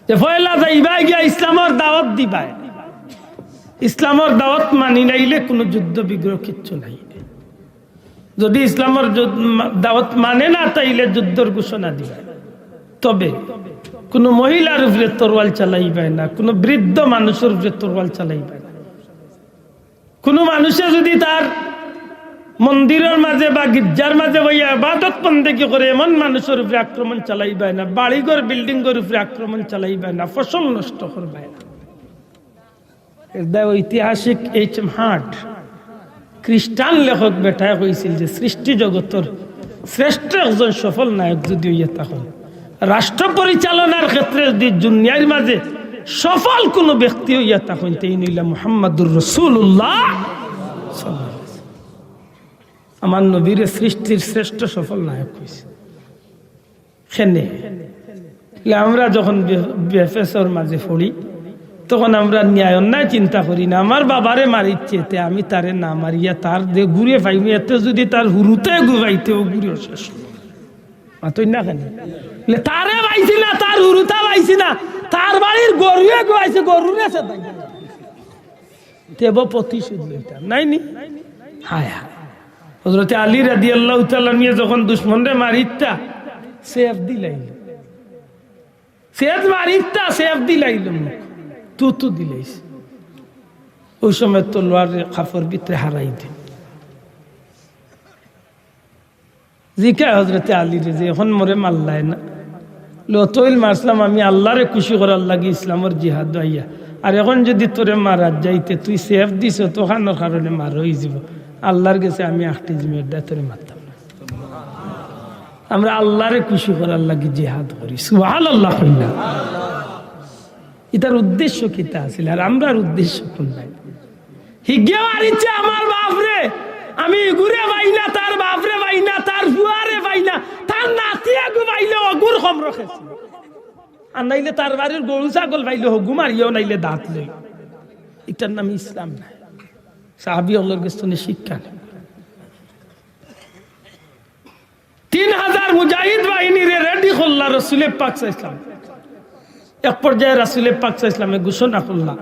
যে পয়লা যাইবায় গিয়া ইসলামর দাওয়াত দিবায়, ইসলামর দাওয়াত মানি নাইলে কুনু যুদ্ধ বিগ্রহ কিচ্ছু নাই। যদি ইসলামর যুদ-, মা-, দাওয়াত মানে না, তাইলে যুদ্ধর ঘোষণা দিবায়। তবে কুনু মহিলার উপরে তরোয়াল চালাইবায় না, কুনু বৃদ্ধ মানুষর উপরে তরোয়াল চালাইবায় না। কুনু মানুষে যদি তার মন্দিরর মাঝে বা গির্জার মাঝে বইয়া ইবাদত বন্দেগি করে এমন মানুষর উপরে আক্রমণ চালাইবায় না, বাড়িঘর বিল্ডিংর উপরে আক্রমণ চালাইবায় না, ফসল নষ্ট করবায় না। এটা ঐতিহাসিক এইচ এম হার্ট, খ্রিস্টান লেখক বেটায় কইছিল যে সৃষ্টি জগতর শ্রেষ্ঠ একজন সফল নায়ক যদি অইয়া থাকইন, রাষ্ট্র পরিচালনার ক্ষেত্রে যদি দুনিয়ার মাঝে সফল কোনো ব্যক্তি অইয়া থাকইন, তে ইন অইলা মুহাম্মাদুর রাসূলুল্লাহ সাল্লাল্লাহু আলাইহি ওয়াসাল্লাম। আমার নবীরে সৃষ্টির শ্রেষ্ঠ সফল নায়ক কইছে। কেনে? বলে, আমরা যখন বে-, বেফেসর মাঝে পড়ি, তখন আমরা ন্যায় অন্যায় চিন্তা করি না। আমার বাবারে মারিচ্ছে, তে আমি তারে না মারিয়া তার যে গুরে পাইমু, এতে যদি তার হুরুতায় গু পাইতে, অউ গুরেও শেষ। মাতইন না কেনে? বলে, তারে পাইছি না, তার হুরুতা পাইছি না, তার বাড়ির গরুয়ে গু পাইছে, গরুরে সে পাইছে। তেবো প্রতিশোধ লইতাম, নায় নি? হায় হায়। হযরতে আলী রাদিয়াল্লাহু তাআলা আনহু যখন দুশমনরে মারিতা, সেফ দিলাইল। সেফ মারিতা, সেফ দিলাইল। তু তু দিলাইছে। অউ সময় তলোয়ার কাপড়র ভিতরে হারাই দে। জিকায় হযরতে আলীরে যে, "এখন মোরে মারলায় না?" বলে, "অতইল মারছিলাম আমি আল্লারে খুশি করার লাগি ইসলামর জিহাদো আইয়া। আর এখন যদি তোরে মারাত যাই, তে তুই সেফ দিছস, অখানর কারণে মার অইযিবো। আল্লার গেছে আমি আখটি জিম্মাদার, তোরে মারতাম না। আমরা আল্লারে খুশি করার লাগি জিহাদ করি।" সুবহানাল্লাহ কইন না? ইতার উদ্দেশ্য কিতা আছিল, আর আমরার উদ্দেশ্য কুনটা? হিগে মারিছে আমার বাপরে, আমি ইগুরে পাই না, তার বাপরে পাই না, তার ফুয়ারে পাই না, তার নাতিয়ে গু পাইলে অগুর কম রাখে। আর নাইলে তার বাড়ির গরু ছাগল পাইলে হগু মারিয়াও নাইলে দাঁত লই। ইটার নাম ইসলাম নায়। সাহাবী অকলর গেছ থনে শিক্ষা নেই। তিন হাজার মুজাহিদ বাহিনীরে রেডি করলা রসুলে পাক সাল্লাল্লাহু আলাইহি ওয়াসাল্লাম। এক পর্যায়ে রসুলে পাক সাল্লাল্লাহু আলাইহি ওয়াসাল্লামে ঘোষণা করলা,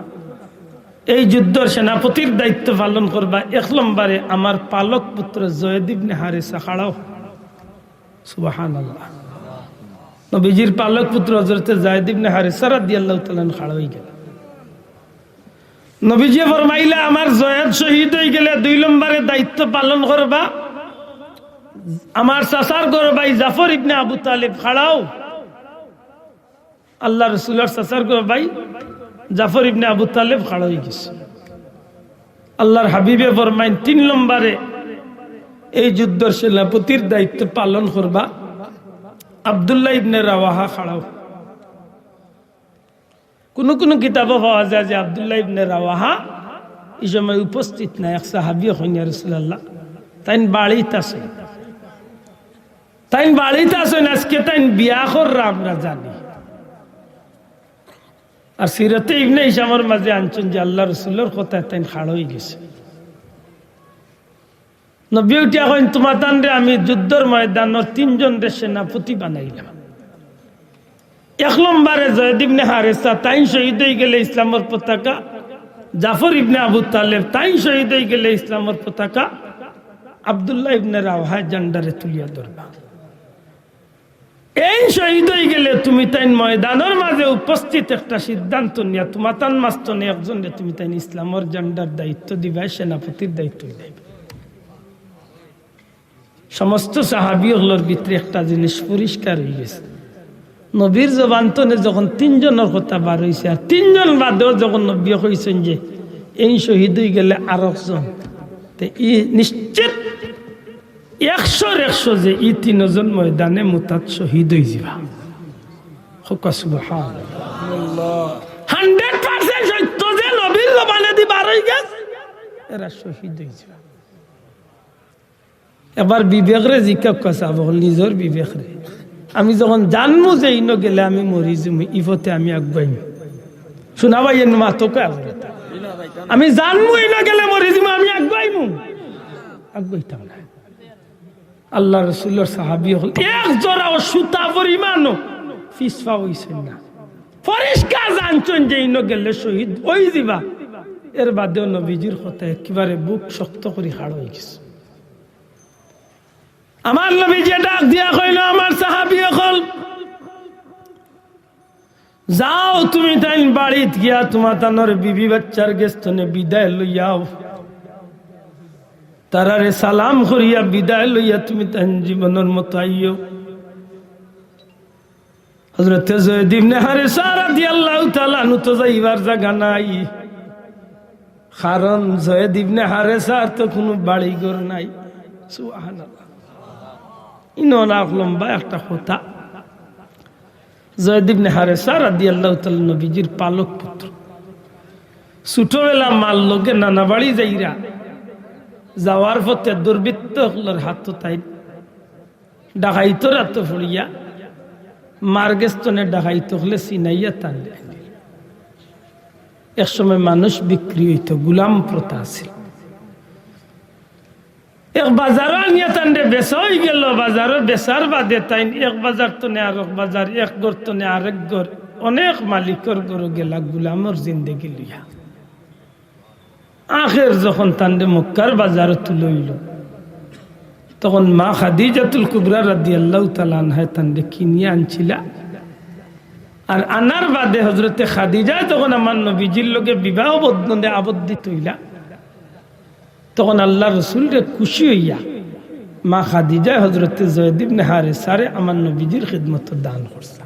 "এই যুদ্ধর সেনাপতির দায়িত্ব পালন করবা এক নম্বরে আমার পালক পুত্র জয়েদ ইবনে হারেসা খাড়াও।" সুবহানাল্লাহ। নবীজির পালক পুত্র হযরতে জয়েদ ইবনে হারেসা রাদিয়াল্লাহু তাআলা আনহু খাড়া অইগেলা। নবীজিয়ে ফরমাইলা, "আমার জয়েদ শহীদ অইগেলে দুই নম্বরে দায়িত্ব পালন করবা আমার চাচার ঘরর ভাই জাফর ইবনে আবু তালেব খাড়াও।" আল্লার রসুলর চাচার ঘরর ভাই জাফর ইবনে আবু তালেব খাড়া অইগেছে। আল্লার হাবিবে ফরমাইন, "তিন নম্বরে এই যুদ্ধর সেনাপতির দায়িত্ব পালন করবা আব্দুল্লাহ ইবনে রাওয়াহা খাড়াও।" কুনু কুনু কিতাবো পাওয়া যায় যে আব্দুল্লাহ ইবনে রাওয়াহা ই সময় উপস্থিত নাই। এক সাহাবীয়ে কইন, "ইয়া রাসূলুল্লাহ, তাইন বাড়িত আছইন, তাইন বাড়িত আছইন, আজকে তাইন বিয়া কররা আমরা জানি।" আর সিরতে ইবনে হিশামর মাঝে আনছইন যে আল্লার রসুলর কথায় তাইন খাড়া অইগেছে। নবীয়ে উঠিয়া কইন, "তুমাতানরে আমি যুদ্ধর ময়দানর তিনজনরে সেনাপতি বানাইলাম। এক নম্বরে জয়েদ ইবনে হারেসা, তাইন শহীদ অইগেলে ইসলামর পতাকা, জাফর ইবনে আবু তালেব, তাইন শহীদ অইগেলে ইসলামর পতাকা, আব্দুল্লাহ ইবনে রাওয়াহায় ঝান্ডারে তুলিয়া ধরবা। এইন শহীদ অইগেলে তুমি তাইন ময়দানর মাঝে উপস্থিত একটা সিদ্ধান্ত নিয়া তুমাতান মাঝ থনে একজনরে তুমি তাইন ইসলামর ঝান্ডার দায়িত্ব দিবায়, সেনাপতির দায়িত্ব দিবায়।" সমস্ত সাহাবী অকলর ভিতরে একটা জিনিস পরিষ্কার অইগেছে, নবীর জবান থনে যখন তিনজনর কথা বার অইছে, আর তিনজন বাদেও যখন নবীয়ে কইছইন যে এইন শহীদ অইগেলে আরকজন, তে ই নিশ্চিত একশোর একশো যে ই তিনজন ময়দানে মুতাত শহীদ অইযিবা। কউক্কা সুবহানাল্লাহ। হান্ড্রেড পার্সেন্ট সত্য যে নবীর জবানেদি বার অইগেছে, এরা শহীদ অইযিবা। এবার বিবেকরে জিকাউক্কা চাব, নিজর বিবেকরে। আমি যখন জানমু যে ইনো গেলে আমি মরি যিমু, ই পথে আমি আগুয়াইমু। হুনা ভাই, এন মাতউক্কা। আমি জানমু ইনো গেলে মরি যিমু, আমি আগুয়াইমু? আগুয়াইতাম না। আল্লার রসুলর সাহাবী অকল এক জরাও সুতা পরিমাণও পিছপা অইছইন না। পরিষ্কার জানছইন যে ইনো গেলে শহীদ অইযিবা। এর বাদেও নবীজির কথায় একেবারে বুক শক্ত করি খাড়া অইগেছে। আমার নবীজিয়ে ডাক দিয়া কইলা, "আমার সাহাবী অকল, যাও তুমি তাইন বাড়িত গিয়া তুমাতানর বিবি বাচ্চার গেছ থনে বিদায় লইয়াও।" তারারে সালাম করিয়া বিদায় লইয়া তুমি তান জীবনর মতো আইও। হযরতে জয়েদ ইবনে হারেসা রাদিয়াল্লাহু তাআলা আনহু তো যাইবার জাগা নাই, কারণ জয়েদ ইবনে হারেসার তো কুনু বাড়ি ঘর নাই। সুবহানাল্লাহ। ইনো অনেক লম্বা একটা কথা। জয়েদ ইবনে হারেসা রাদিয়াল্লাহু তাআলা নবীজির পালক পুত্র। ছোটবেলা মার লগে নানা বাড়ি যাইরা, যাওয়ার পথে দুর্বৃত্ত অকলর হাতো তাইন ডাকাইতর হাতো পড়িয়া মার গেছ তনে ডাকাইত অকলে ছিনাইয়া তানরে আনিল। এক সময় মানুষ বিক্রি অইতো, গুলাম প্রথা আছিল। এক বাজারো আনিয়া তানরে বেচা অইগেলো। বাজারো বেচার বাদে তাইন এক বাজার তনে আরক বাজার, এক ঘর তনে আরেক ঘর, অনেক মালিকর ঘরো গেলা গুলামর জিন্দেগি লইয়া। আখের যখন তানরে মক্কার বাজারো তুলা অইলো, তখন মা খাদিজাতুল কুবরা রাদিয়াল্লাহু তাআলা আনহায় তানরে কিনিয়া আনছিলা। আর আনার বাদে হযরতে খাদিজায় যখন আমার নবীজির লগে বিবাহ বন্ধনে আবদ্ধিত অইলা, তখন আল্লার রসুলরে খুশি অইয়া মা খাদিজায় হযরতে জয়েদ ইবনে হারেসারে আমার নবীজির খিদমতো দান করছলা।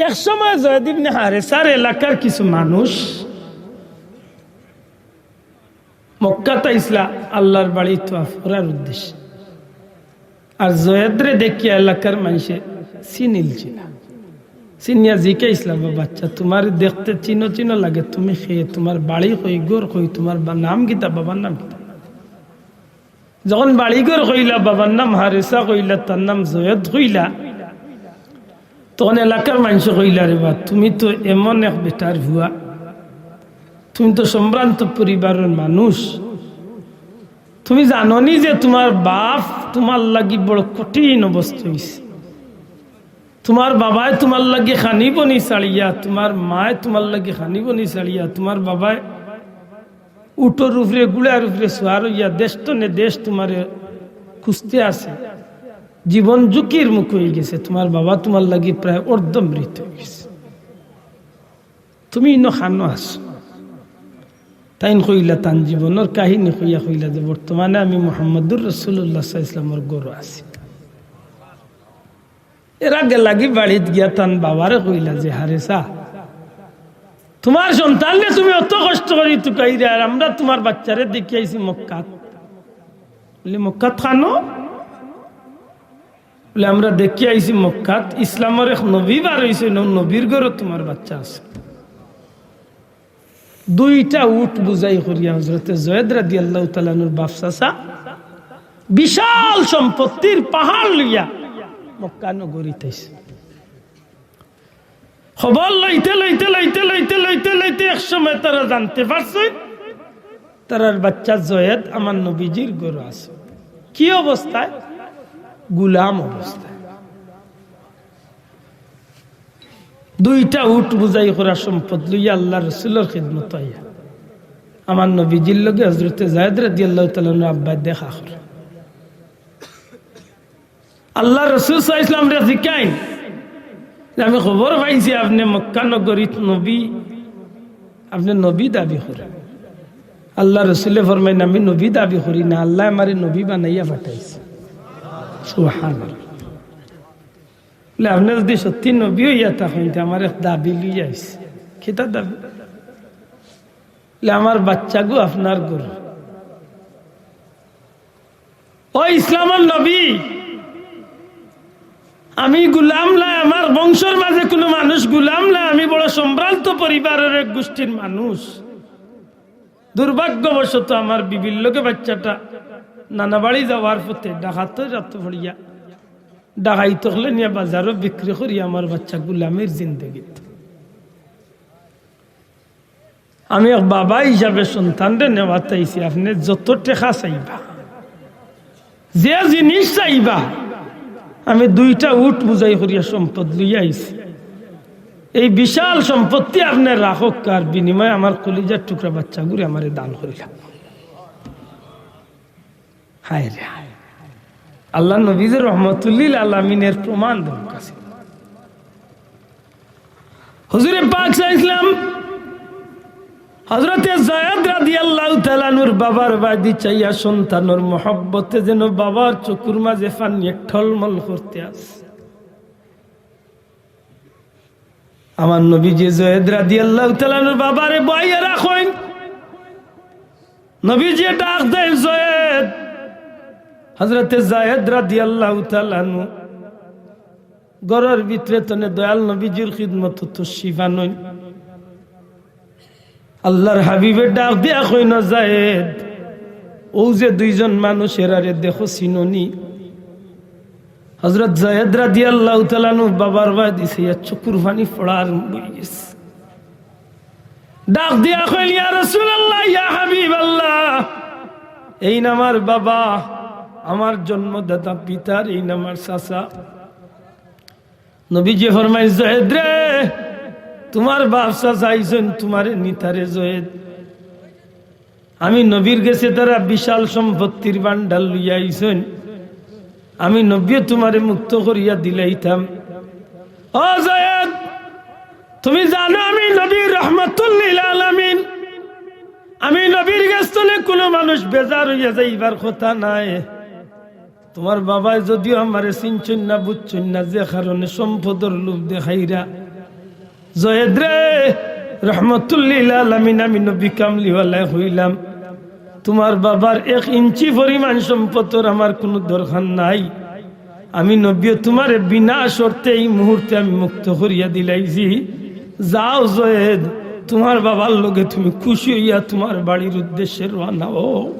এক সময় জয়েদ ইবনে হারেসার এলাকার কিছু মানুষ মক্কাত আইছলা আল্লার বাড়ি তওয়াফ করার উদ্দেশ্যে। আর জয়েদরে দেখিয়া এলাকার মানষে চিনিলছিলা। চিনিয়া জিকাইছলা, "বা বাচ্চা, তুমারে দেখতে চিনো চিনো লাগে, তুমি কে? তুমার বাড়ি কই, ঘর কই, তুমার বা-, নাম কিতা, বাবার নাম কিতা?" যখন বাড়ি ঘর কইলা, বাবার নাম হারেসা কইলা, তার নাম জয়েদ কইলা, তখন এলাকার মানষে কইলা, "রে বা, তুমি তো এমন এক বেটার পুয়া, তুমি তো সম্ভ্রান্ত পরিবারর মানুষ, তুমি জানো নি যে তুমার বাপ তুমার লাগি বড় কঠিন অবস্থা অইছে? তুমার বাবায় তুমার লাগি খানি বনি ছাড়িয়া, তুমার মায় তুমার লাগি খানি বনি ছাড়িয়া, তুমার বাবায় উটর উপরে, ঘুড়ার উপরে সওয়ার অইয়া দেশ তনে দেশ তুমারে খুঁজতে আছে, জীবন ঝুঁকির মুখ অইগেছে, তুমার বাবা তুমার লাগি প্রায় অর্ধমৃত অইগেছে, তুমি ইনো কানো আছো?" তাইন কইলা, তান জীবনর কাহিনী কইয়া কইলা যে, "বর্তমানে আমি মুহাম্মাদুর রাসুলুল্লাহ সাল্লাল্লাহু আলাইহি ওয়াসাল্লামর ঘরো আছি।" এরা গেলাগি বাড়িত গিয়া তান বাবারে কইলা যে, "হারেসা, তুমার সন্তানরে তুমি অত কষ্ট করি তুকাইরায়, আর আমরা তুমার বাচ্চারে দেখিয়া আইছি মক্কাত।" বলে, "মক্কাত কানো?" বলে, "আমরা দেখিয়া আইছি মক্কাত ইসলামর এক নবী বার অইছে, নবীর ঘরো তুমার বাচ্চা আছে।" দুইটা উট বুঝাই করিয়া হযরতে জয়েদ রাদিয়াল্লাহু তাআলা আনহুর বাপ চাচা বিশাল সম্পত্তির পাহাড় লইয়া মক্কা নগরীত আইছে। খবর লইতে লইতে লইতে লইতে লইতে লইতে এক সময় তারা জানতে পারছে, তারার বাচ্চা জয়েদ আমার নবীজির ঘরো আছে। কি অবস্থায়? গুলাম অবস্থায়। দুইটা উট বুঝাই করা সম্পদ লইয়া আল্লার রসুলর খিদমতো আইয়া আমার নবীজির লগে হযরতে জয়েদ রাদিয়াল্লাহু তাআলা আনহুর আব্বায় দেখা করে। আল্লার রসুল সাল্লাল্লাহু আলাইহি ওয়াসাল্লামরে জিকাইন যে, "আমি খবর পাইছি আপনে মক্কা নগরীত নবী, আপনে নবী দাবি করেন।" আল্লার রসুলে ফরমাইন, "আমি নবী দাবি করি না, আল্লায় আমারে নবী বানাইয়া পাঠাইছে।" সুবহানাল্লাহ। বলে, "আপনে যুদি সত্যি নবী অইয়া থাকইন, তে আমার এক দাবি লইয়া আইছি।" "কিতা দাবি?" বলে, "আমার বাচ্চাগু আপনার ঘরো।" ও ইসলামর নবী, আমি গুলাম নায়, আমার বংশর মাঝে কুনু মানুষ গুলাম নায়, আমি বড় সম্ভ্রান্ত পরিবারর এক গুষ্টির মানুষ। দুর্ভাগ্যবশত আমার বিবির লগে বাচ্চাটা নানা বাড়ি যাওয়ার পথে ডাকাতর আতো পড়িয়া ডাকাইত অকলে নিয়া বাজারো বিক্রি করি আমার বাচ্চা গুলামির জিন্দেগিত। আমি এক বাবা হিসাবে সন্তানরে নেওয়াত আইছি, আপনে যত টেকা চাইবা, যে জিনিস চাইবা, আমি দুইটা উট বুঝাই করিয়া সম্পদ লইয়া আইছি। এই বিশাল সম্পত্তি আপনে রাখউক্কা, আর বিনিময়ে আমার কলিজার টুকরা বাচ্চাগুরে আমারে দান করিলাউক্কা। হায় রে হায়। আল্লার নবী যে রহমতুল্লিল আলামিনের প্রমাণ দরকার আছে। হুজুরে পাক সাল্লাল্লাহু আলাইহি ওয়াসাল্লাম হযরতে যায়েদ রাদিয়াল্লাহু তাআলা আনহুর বাবার বায়দি চাইয়া সন্তানর মহব্বতে যেন বাবার চকুর মাঝে পানিয়ে টলমল করতে আছে। আমার নবীজি যায়েদ রাদিয়াল্লাহু তাআলা আনহুর বাবারে বওয়াইয়া রাখইন। নবীজি ডাক দেইন, "যায়েদ।" হযরতে যায়েদ রাদিয়াল্লাহু তাআলা আনহু ঘরর ভিতরে তনে দয়াল নবীজির খিদমতো তশরিফ আনইন। আল্লাহর হাবিবে ডাক দিয়া কইন, "যায়েদ, অউ যে দুইজন মানুষ, এরারে দেখো, চিনো নি?" হযরত যায়েদ রাদিয়াল্লাহু তাআলা আনহু বাবার বায়দি চাইয়া চকুর পানি পড়া আরম্ভ অই গেছে। ডাক দিয়া কইল, "ইয়া রাসূলুল্লাহ, ইয়া হাবিবাল্লাহ, এইন আমার বাবা, আমার জন্মদাতা পিতা, এইন আমার চাচা।" নবীজি ফরমাইন, "যায়েদ রে, তুমার বাপ চাচা আইছইন তুমারে নিতারে যায়েদ। আমি নবীর গেছে তারা বিশাল সম্পত্তির ভান্ডার লইয়া আইছইন। আমি নবীয়ে তুমারে মুক্ত করিয়া দিলাইতাম। ও যায়েদ, তুমি জানো আমি নবী রহমাতুল লিল আলামিন। আমি নবীর গেছ তনে কুনু মানুষ বেজার অইয়া যাইবার কথা নায়। তুমার বাবায় যদিও আমারে চিনছইন না, বুঝছইন না, যে কারণে সম্পদর লোভ দেখাইরা। যায়েদ রে, রহমাতুল লিল আলামিন, আমি নবী কামলিওয়ালায় কইলাম, তুমার বাবার এক ইঞ্চি পরিমাণ সম্পদর আমার কুনু দরকার নাই। আমি নবীয়ে তুমারে বিনা শর্তে এই মুহূর্তে আমি মুক্ত করিয়া দিলাইছি। যাও যায়েদ, তুমার বাবার লগে তুমি খুশি অইয়া তুমার বাড়ির উদ্দেশ্যে রওয়ানা অও।"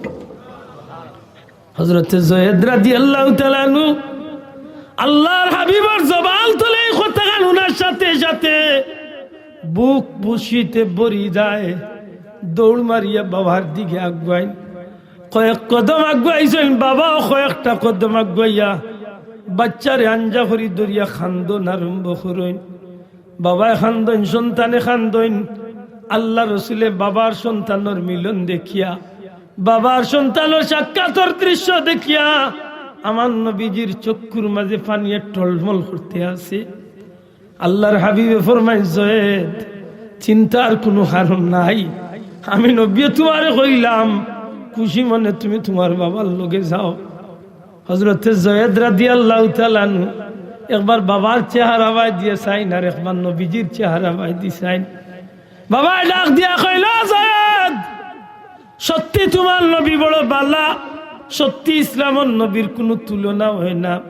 হযরতে যায়েদ রাদিয়াল্লাহু তাআলা আনহু আল্লাহর হাবিবর জবান তনে এই কথাখান হুনার সাথে সাথে বুক খুশিতে ভরি যায়, দৌড় মারিয়া বাবার দিকে আগুয়াইন। কয়েক কদম আগুয়াইছইন, বাবাও কয়েকটা কদম আগুয়াইয়া বাচ্চারে আঞ্জা করি ধরিয়া কান্দন আরম্ভ করইন। বাবায় কান্দইন, সন্তানে কান্দইন। আল্লাহর রসুলে বাবার সন্তানর মিলন দেখিয়া, বাবার সন্তানর সাক্ষাতর দৃশ্য দেখিয়া আমার নবীজির চক্ষুর মাঝে পানিয়ে টলমল করতে আছে। আল্লাহর হাবিবে ফরমাইন, "যায়েদ, চিন্তার কুনু কারণ নাই। আমি নবীয়ে তুমারে কইলাম, খুশি মনে তুমি তুমার বাবার লগে যাও।" হযরতে যায়েদ রাদিয়াল্লাহু তাআলা আনহু একবার বাবার চেহারা বায়দি চাইন আর একবার নবীজির চেহারা বায়দি চাইন। বাবায় ডাক দিয়া কইল, "যায়েদ, সত্যি তুমার নবী বড় বালা, সত্যি ইসলামর নবীর কুনু তুলনা অয় না।"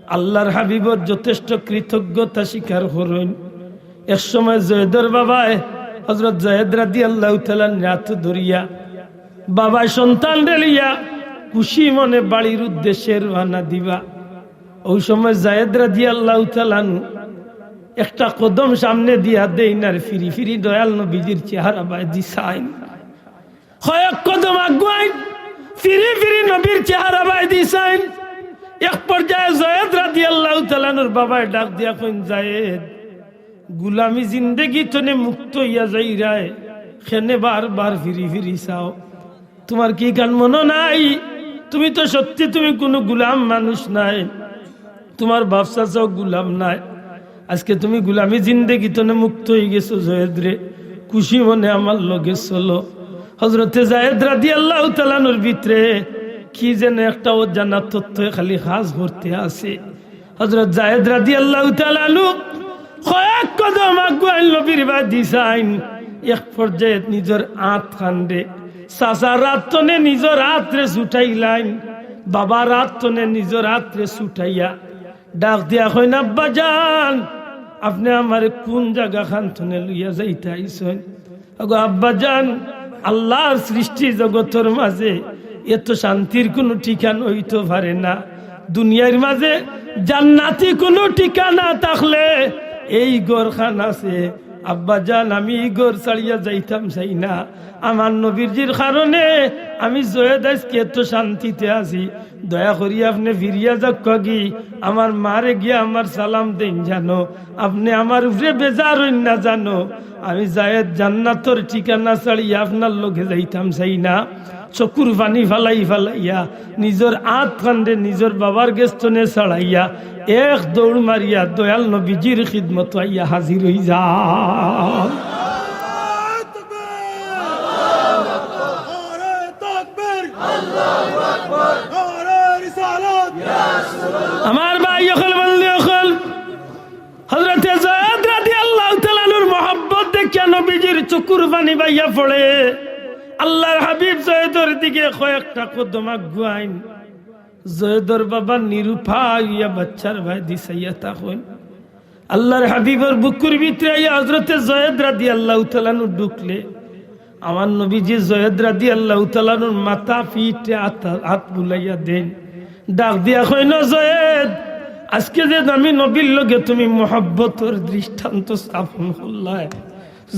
আল্লাহর হাবিবর যথেষ্ট কৃতজ্ঞতা স্বীকার করইন। এক সময় যায়েদর বাবায় হযরত যায়েদ রাদিয়াল্লাহু তাআলা আনহুর আত ধরিয়া বাবায় সন্তানরে লইয়া খুশি মনে বাড়ির উদ্দেশ্যে রওয়ানা দিবা। অউ সময় যায়েদ রাদিয়াল্লাহু তাআলা আনহু একটা কদম সামনে দিয়া দেইন আর ফিরি ফিরি দয়াল নবীজির চেহারা বায়দি চাইন। কয়েক কদম আগুয়াইন, ফিরি ফিরি নবীর চেহারা বায়দি চাইন। এক পর্যায়ে যায়েদ রাদিয়াল্লাহু তাআলা আনহুর বাবায় ডাক দিয়া কইন, "যায়েদ, গুলামি জিন্দেগি তনে মুক্ত অইয়া যাইরায়, কেনে বারবার ফিরি ফিরি চাও? তুমার কিখান মনো নাই? তুমি তো সত্যি তুমি কুনু গুলাম মানুষ নায়, তুমার বাপ চাচাও গুলাম নায়। আজকে তুমি গুলামি জিন্দেগি তনে মুক্ত অই গেছো যায়েদ রে, খুশি মনে আমার লগে চলো।" হযরতে যায়েদ রাদিয়াল্লাহু তাআলা আনহুর ভিতরে কি যেন একটা অজানা তত্ত্ব খালি কাজ করতে আছে। হযরত যায়েদ রাদিয়াল্লাহু তাআলা আনহু কয়েক কদম আগুয়াইন নবীর বায়দি চাইন, এক পর্যায়ে নিজর আত খানরে, চাচার আত তনে নিজর আতরে ছুটাইলাইন, বাবার আত তনে নিজর আতরে ছুটাইয়া ডাক দিয়া কইন, "আব্বা জান, আপনে আমারে কুন জাগা খান তনে লইয়া যাইতা আইছইন?" ওগো আব্বা জান, আল্লাহর সৃষ্টি জগতর মাঝে এত শান্তির কুনু ঠিকানা অইতো পারে না। দুনিয়ার মাঝে জান্নাতি কুনু ঠিকানা থাকলে এই ঘরখান আছে। আব্বা জান, আমি ই ঘর ছাড়িয়া যাইতাম চাই না। আমার নবীজির কারণে আমি যায়েদ আজকে এত শান্তিতে আছি। দয়া করি আপনে ফিরিয়া যাউক্কা গি, আমার মারে গিয়া আমার সালাম দেইন জানো, আপনে আমার উপরে বেজার অইন না জানো। আমি যায়েদ জান্নাতর ঠিকানা ছাড়িয়া আপনার লগে যাইতাম চাই না। চকুর পানি ফালাই ফালাইয়া, নিজর আত খানরে নিজর বাবার গেছ তনে ছাড়াইয়া, এক দৌড় মারিয়া দয়াল নবীজির খিদমতো আইয়া হাজির অই যান। আমার ভাই অকল, বন্ধু অকল, হযরতে জয়েদ রাদিয়াল্লাহু তাআলা আনহুর মহব্বত দেখিয়া নবীজির চকুর পানি বাইয়া পড়ে। আল্লাহর হাবিব জয়েদর দিকে কয়েকটা কদম আগুয়াইন। জয়েদর বাবা নিরুপায় অইয়া বাচ্চার বায়দি চাইয়া থাকইন। আল্লাহর হাবিবর বুকুর ভিতরে আইয়া হযরতে জয়েদ রাদিয়াল্লাহু তাআলা আনহু ঢুকলে আমার নবীজি জয়েদ রাদিয়াল্লাহু তাআলা আনহুর মাথা, পিঠে হাত, হাত বুলাইয়া দেইন। ডাক দিয়া কইন, "জয়েদ, আজকে যে আমি নবীর লগে তুমি মহব্বতর দৃষ্টান্ত স্থাপন করলায়,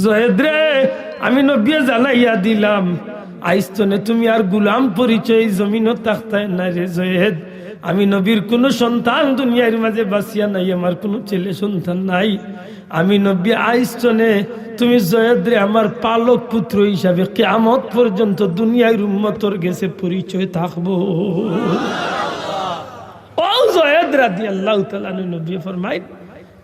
জয়েদ রে, আমি নবীয়ে জানাইয়া দিলাম, আইজ তনে তুমি আর গুলাম পরিচয় জমিনো থাকতায় নায় রে জয়েদ। আমি নবীর কুনু সন্তান দুনিয়ার মাঝে বাঁচিয়া নাই, আমার কুনু ছেলে সন্তান নাই। আমি নবী আইজ তনে তুমি জয়েদ রে আমার পালক পুত্র হিসাবে কিয়ামত পর্যন্ত দুনিয়ার উম্মতর গেছে পরিচয় থাকবো।" ও জয়েদ রাদিয়াল্লাহু তাআলা আনহু নবীয়ে ফরমাইন,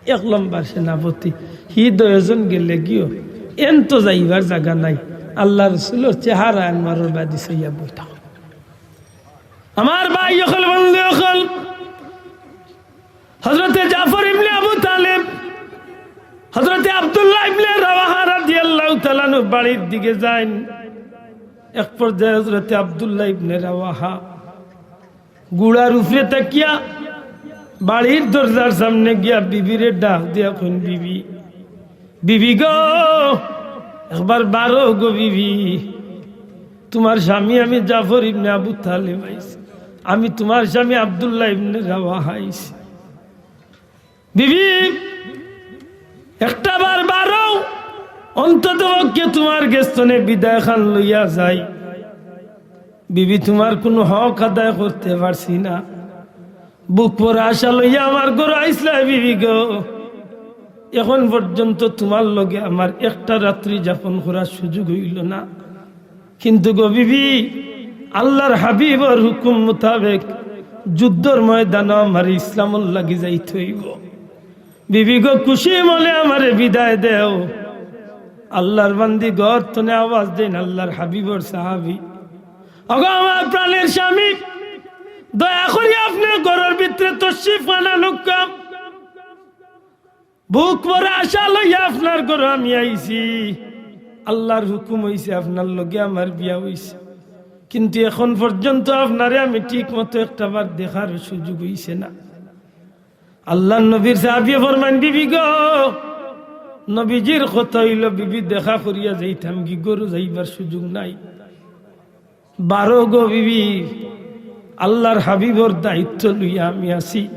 এক লম্বর সেনাপতি, হি দুইজন গেলে গিও, এন তো যাইবার জাগা নাই। আল্লাহর রসুলর চেহারা আনোয়ারর বায়দি চাইয়া বই থাকো। আমার ভাই অকল, বন্ধু অকল, হযরতে জাফর ইবনে আবু তালেব, হযরতে আব্দুল্লাহ ইবনে রাওয়াহা রাদিয়াল্লাহু তাআলা আনহু বাড়ির দিকে যাইন। এক পর্যায়ে হযরতে আব্দুল্লাহ ইবনে রাওয়াহা ঘুড়ার উপরে থাকিয়া বাড়ির দরজার সামনে গিয়া বিবিরে ডাক দিয়া কইন, "বিবি, বিবি গো, একবার বারো গো বিবি, তুমার স্বামী আমি জাফর ইবনে আবু তালেব আইছি, আমি তুমার স্বামী আব্দুল্লাহ ইবনে রাওয়াহা আইছি। বিবি, একটা বার বারো, অন্তত পক্ষে তুমার গেছ তনে বিদায় খান লইয়া যাই।" বিবি, তুমার কুনু হক আদায় করতে পারছি না। বুক ভরা আশা লইয়া আমার ঘরো আইছলায় বিবি গো। এখন পর্যন্ত তুমার লগে আমার একটা রাত্রি যাপন করার সুযোগ অইলো না। কিন্তু গো বিবি, আল্লাহর হাবিবর হুকুম মোতাবেক যুদ্ধর ময়দানো আমার ইসলামর লাগি যাইতে অইবো। বিবি গো, খুশি মনে আমারে বিদায় দেও। আল্লাহর বান্দি ঘর তনে আওয়াজ দেইন, আল্লাহর হাবিবর সাহাবী, "ওগো আমার প্রাণের স্বামী, দয়া করি আপনে ঘরর ভিতরে তশরিফ আনা নৌকা। বুক ভরা আশা লইয়া আপনার ঘরো আমি আইছি। আল্লাহর হুকুম অইছে, আপনার লগে আমার বিয়া অইছে, কিন্তু এখন পর্যন্ত আপনারে আমি ঠিক মতো একটা বার দেখার সুযোগ অইছে না।" আল্লাহর নবীর সাহাবিয়ে ফরমাইন, "বিবি গো, নবীজির কথা অইলো, বিবি দেখা করিয়া যাইতাম গি, ঘরো যাইবার সুযোগ নাই। বারো গো বিবি, আল্লাহর হাবিবর দায়িত্ব লইয়া আমি আছি।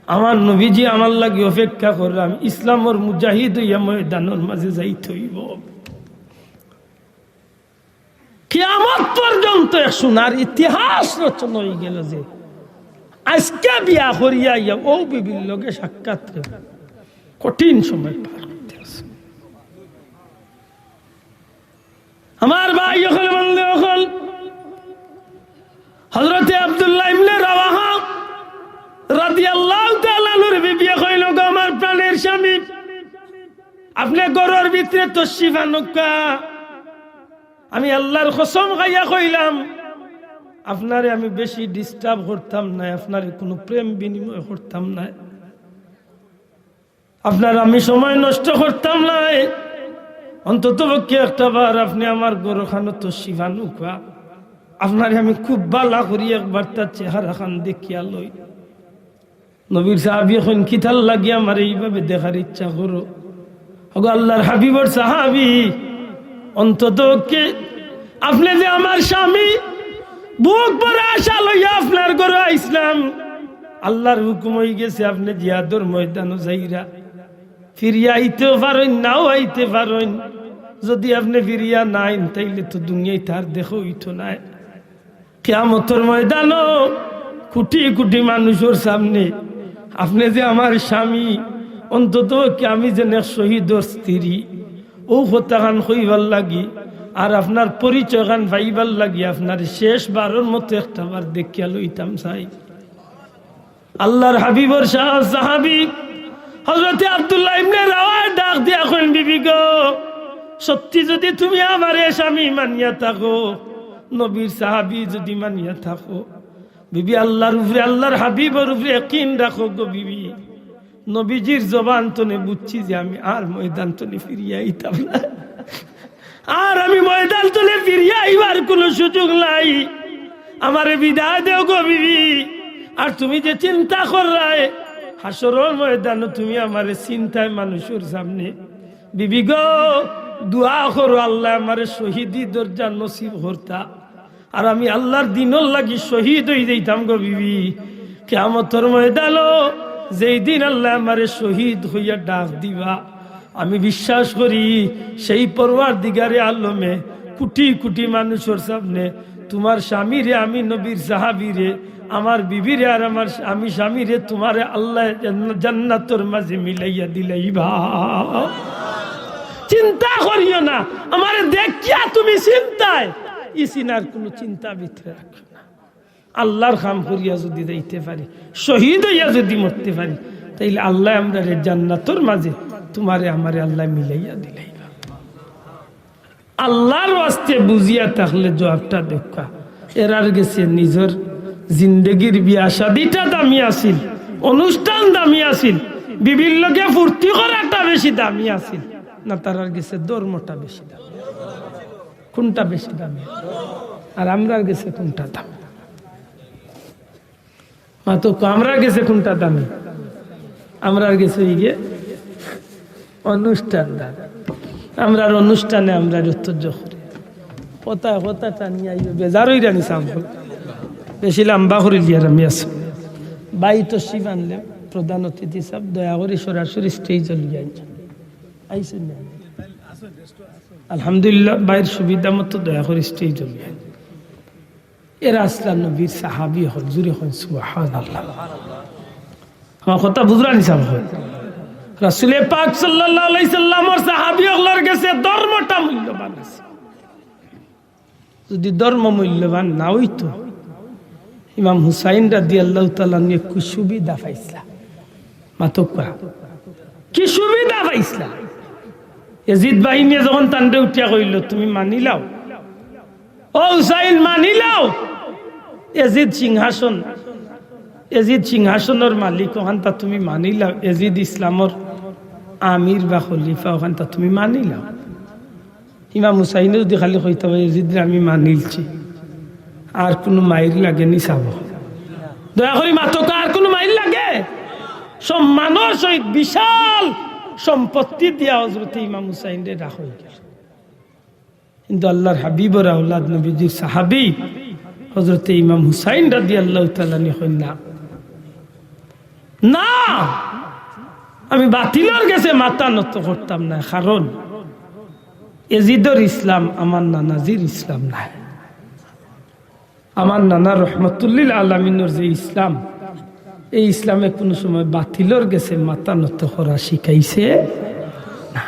আমার নবীজি আমার লাগি অপেক্ষা কররা, ইসলামর মুজাহিদ অইয়া ময়দানর মাঝে যাইতে অইবো।" কিয়ামত পর্যন্ত এক সোনার ইতিহাস রচনা অইগেলো যে আইজকে বিয়া করিয়া আইয়া অউ বিবির লগে সাক্ষাৎ করি কঠিন সময় পার করতে আছে। আমার ভাই অকল, বন্ধু অকল, হযরতে আব্দুল্লাহ ইবনে রাওয়াহা রাদিয়াল্লাহু তাআলা আনহুর বিবিয়ে কইন, "গো আমার প্রাণের স্বামী, আপনে ঘরর ভিতরে তশরিফ আনউক্কা। আমি আল্লাহর কসম খাইয়া কইলাম, আপনারে আমি বেশি disturb করতাম নায়, আপনারে কুনু প্রেম বিনিময় করতাম নায়, আপনার আমি সময় নষ্ট করতাম নায়। অন্তত পক্ষে একটা বার আপনে আমার ঘরখানো তশরিফ আনউক্কা, আপনারে আমি খুব ভালা করি একবার তার চেহারাখান দেখিয়া লই।" নবীর সাহাবিয়ে কইন, "কিতার লাগি আমারে ইভাবে দেখার ইচ্ছা করো?" ওগো আল্লাহর হাবিবর সাহাবী, অন্তত পক্ষে আপনে যে আমার স্বামী, বুক ভরা আশা লইয়া আপনার ঘরো আইছলাম, আল্লাহর হুকুম অইগেছে, আপনে জিহাদর ময়দানো যাইরা, ফিরিয়া আইতেও পারইন, নাও আইতে পারইন। যুদি আপনে ফিরিয়া না আইন, তাইলে তো দুনিয়াত আর দেখা অইতো নায়। কিয়ামতর ময়দানো কুটি কুটি মানুষর সামনে আপনে যে আমার স্বামী, অন্তত পক্ষে আমি যেন এক শহীদর স্ত্রী, অউ কথাখান কইবার লাগি আর আপনার পরিচয়খান পাইবার লাগি আপনারে শেষ বারর মতো একটা বার দেখিয়া লইতাম চাই। আল্লাহর হাবিবর সা-, সাহাবী হযরতে আব্দুল্লাহ ইবনে রাওয়াহা ডাক দিয়া কইন, "বিবি গো, সত্যি যুদি তুমি আমারে স্বামী মানিয়া থাকো, নবীর সাহাবী যুদি মানিয়া থাকো, বিবি, আল্লাহর উপরে, আল্লাহর হাবিবর উপরে ইয়াকিন রাখো গো বিবি। নবীজির জবান তনে বুঝছি যে আমি আর ময়দান তনে ফিরিয়া আইতাম না, আর আমি ময়দান তনে ফিরিয়া আইবার কুনু সুযোগ নাই। আমারে বিদায় দেও গো বিবি। আর তুমি যে চিন্তা কররায়, হাশরর ময়দানো তুমি আমারে চিন্তায় মানুষর সামনে, বিবি গো, দোয়া করো আল্লায় আমারে শহীদি দরজা নসিব করতা, আর আমি আল্লাহর দিনর লাগি শহীদ অই যাইতাম গো বিবি। কিয়ামতর ময়দানো যেই দিন আল্লায় আমারে শহীদ অইয়া ডাক দিবা, আমি বিশ্বাস করি সেই পরওয়ারদিগারে আলমে কুটি কুটি মানুষর সামনে তুমার স্বামীরে, আমি নবীর সাহাবীরে, আমার বিবিরে আর আমার আমি স্বামীরে তুমারে আল্লায় জান্নাতর মাঝে মিলাইয়া দিলাইবা। চিন্তা করিও না, আমারে দেখিয়া তুমি চিন্তায়, ই চিনার কুনু চিন্তা ভিতরে রাখো না। আল্লাহর কাম করিয়া যুদি যাইতে পারি, শহীদ অইয়া যুদি মরতে পারি, তাইলে আল্লায় আমরারে জান্নাতর মাঝে তুমারে আমারে আল্লায় মিলাইয়া দিলাইবা। আল্লাহর ওয়াস্তে বুঝিয়া থাকলে জবাবটা দেউক্কা। এরার গেছে নিজর জিন্দেগির বিয়া শাদিটা দামি আছিল, অনুষ্ঠান দামি আছিল, বিবির লগে ফুর্তি করাটা বেশি দামি আছিল, না তারার গেছে ধর্মটা বেশি দামি? কুনটা বেশি দামি? আর আমরার গেছে কুনটা দামি? মাতো কও, আমরার গেছে কুনটা দামি? আমরার গেছে অইগিয়া অনুষ্ঠান দামি। আমরার অনুষ্ঠানে আমরা যত করি। কথা, কথা টানিয়া আইও, বেজার অইরা নি সামনে। বেশি লম্বা করিলিয়ার আমি আছি। ভাই তশরিফ আনলে, প্রধান অতিথি সাব, দয়া করি সরাসরি stage-ও লইয়া আইন। আইছইন না? আলহামদুলিল্লাহ, ভাইর সুবিধা মতো দয়া করি stage-ও লইয়া আইন। এরা আছলা নবীর সাহাবী অকল, জুরে কইন সুবহানাল্লাহ। আমার কথা বুঝরা নি সাব? রাসূলে পাক সাল্লাল্লাহু আলাইহি সাল্লামর সাহাবী অকলর গেছে ধর্মটা মূল্যবান আছিল। যুদি ধর্ম মূল্যবান না অইতো, ইমাম হুসাইন রাদিয়াল্লাহু তাআলা আনহু কি সুবিধা পাইছলা? মাতউক্কা। কি সুবিধা পাইছলা? এজিদ বাহিনীয়ে যখন তানরে উঠিয়া কইলো, "তুমি মানিলাও, ও হুসাইন, মানিলাও, এজিদ সিংহাসন, এজিদ সিংহাসনর মালিক, অখানতা তুমি মানিলাও, এজিদ ইসলামর আমির বা খলিফা, অখানতা তুমি মানিলাও।" ইমাম হুসাইনে যুদি খালি কইতা পারে, "এজিদরে আমি মানিলছি, আর কুনু মাইর লাগে নি সাব?" দয়া করি মাতউক্কা, আর কুনু মাইর লাগে? সম্মানর সহিত বিশাল সম্পত্তি দিয়া হযরতে ইমাম হুসাইনরে রাখা অইগেল। কিন্তু আল্লাহর হাবিবর আওলাদ, নবীজির সাহাবী হযরতে ইমাম হুসাইন রাদিয়াল্লাহু তাআলা আনহু কইন না, না, আমি বাতিলর গেছে মাথা নত করতাম না, কারণ এজিদর ইসলাম আমার নানাজির ইসলাম নায়। আমার নানা রহমতুল্লিল আলামিনর যে ইসলাম, এই ইসলামে কুনু সময় বাতিলর গেছে মাথা নত করা শিখাইছে না।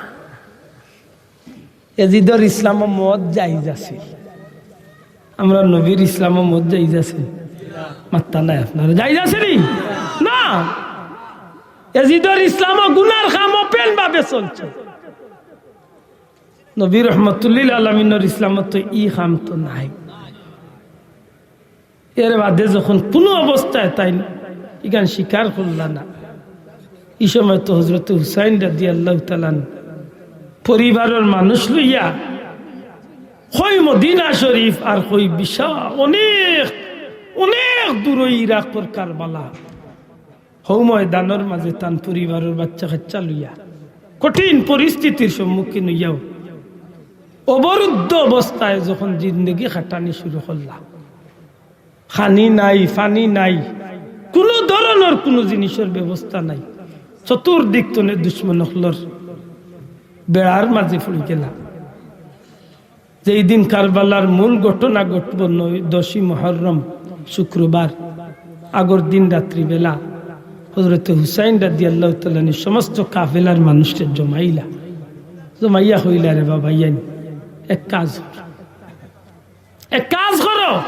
এজিদর ইসলামো মদ জায়েজ আছিল, আমরার নবীর ইসলামো মদ জায়েজ আছে? মাত্তা নাই আপনারা, জায়েজ আছে নি? না। এজিদর ইসলামো গুনার কাম open ভাবে চলছে। নবী রহমতুল্লিল আলামিনর ইসলামো তো ই কাম তো নাই। এর বাদে যখন কুনু অবস্থায় তাইন ইখান স্বীকার করলা না, ই সময় তো হযরতে হুসাইন রাদিয়াল্লাহু তাআলা আনহু পরিবারর মানুষ লইয়া কই মদিনা শরীফ আর কই বিশাল অনেক, অনেক দূরই ইরাকর কারবালা। হউ ময়দানর মাঝে তান পরিবারর বাচ্চা কাচ্চা লইয়া কঠিন পরিস্থিতির সম্মুখীন অইয়াও অবরুদ্ধ অবস্থায় যখন জিন্দেগি কাটানি শুরু করলা, খানি নাই, পানি নাই, কুনু ধরনর কুনু জিনিসর ব্যবস্থা নাই, চতুর্দিক তনে দুশমন অকলর বেড়ার মাঝে পড়ি গেলা। যেই দিন কারবালার মূল ঘটনা ঘটবো, নয়, দশই মুহররম, শুক্রবার, আগর দিন রাত্রিবেলা হযরতে হুসাইন রাদিয়াল্লাহু তাআলা আনহু সমস্ত কাফেলার মানুষরে জমাইলা। জমাইয়া কইলা, "রে বাবা, ইয়াইন, এক কাজ করো, এক কাজ করো,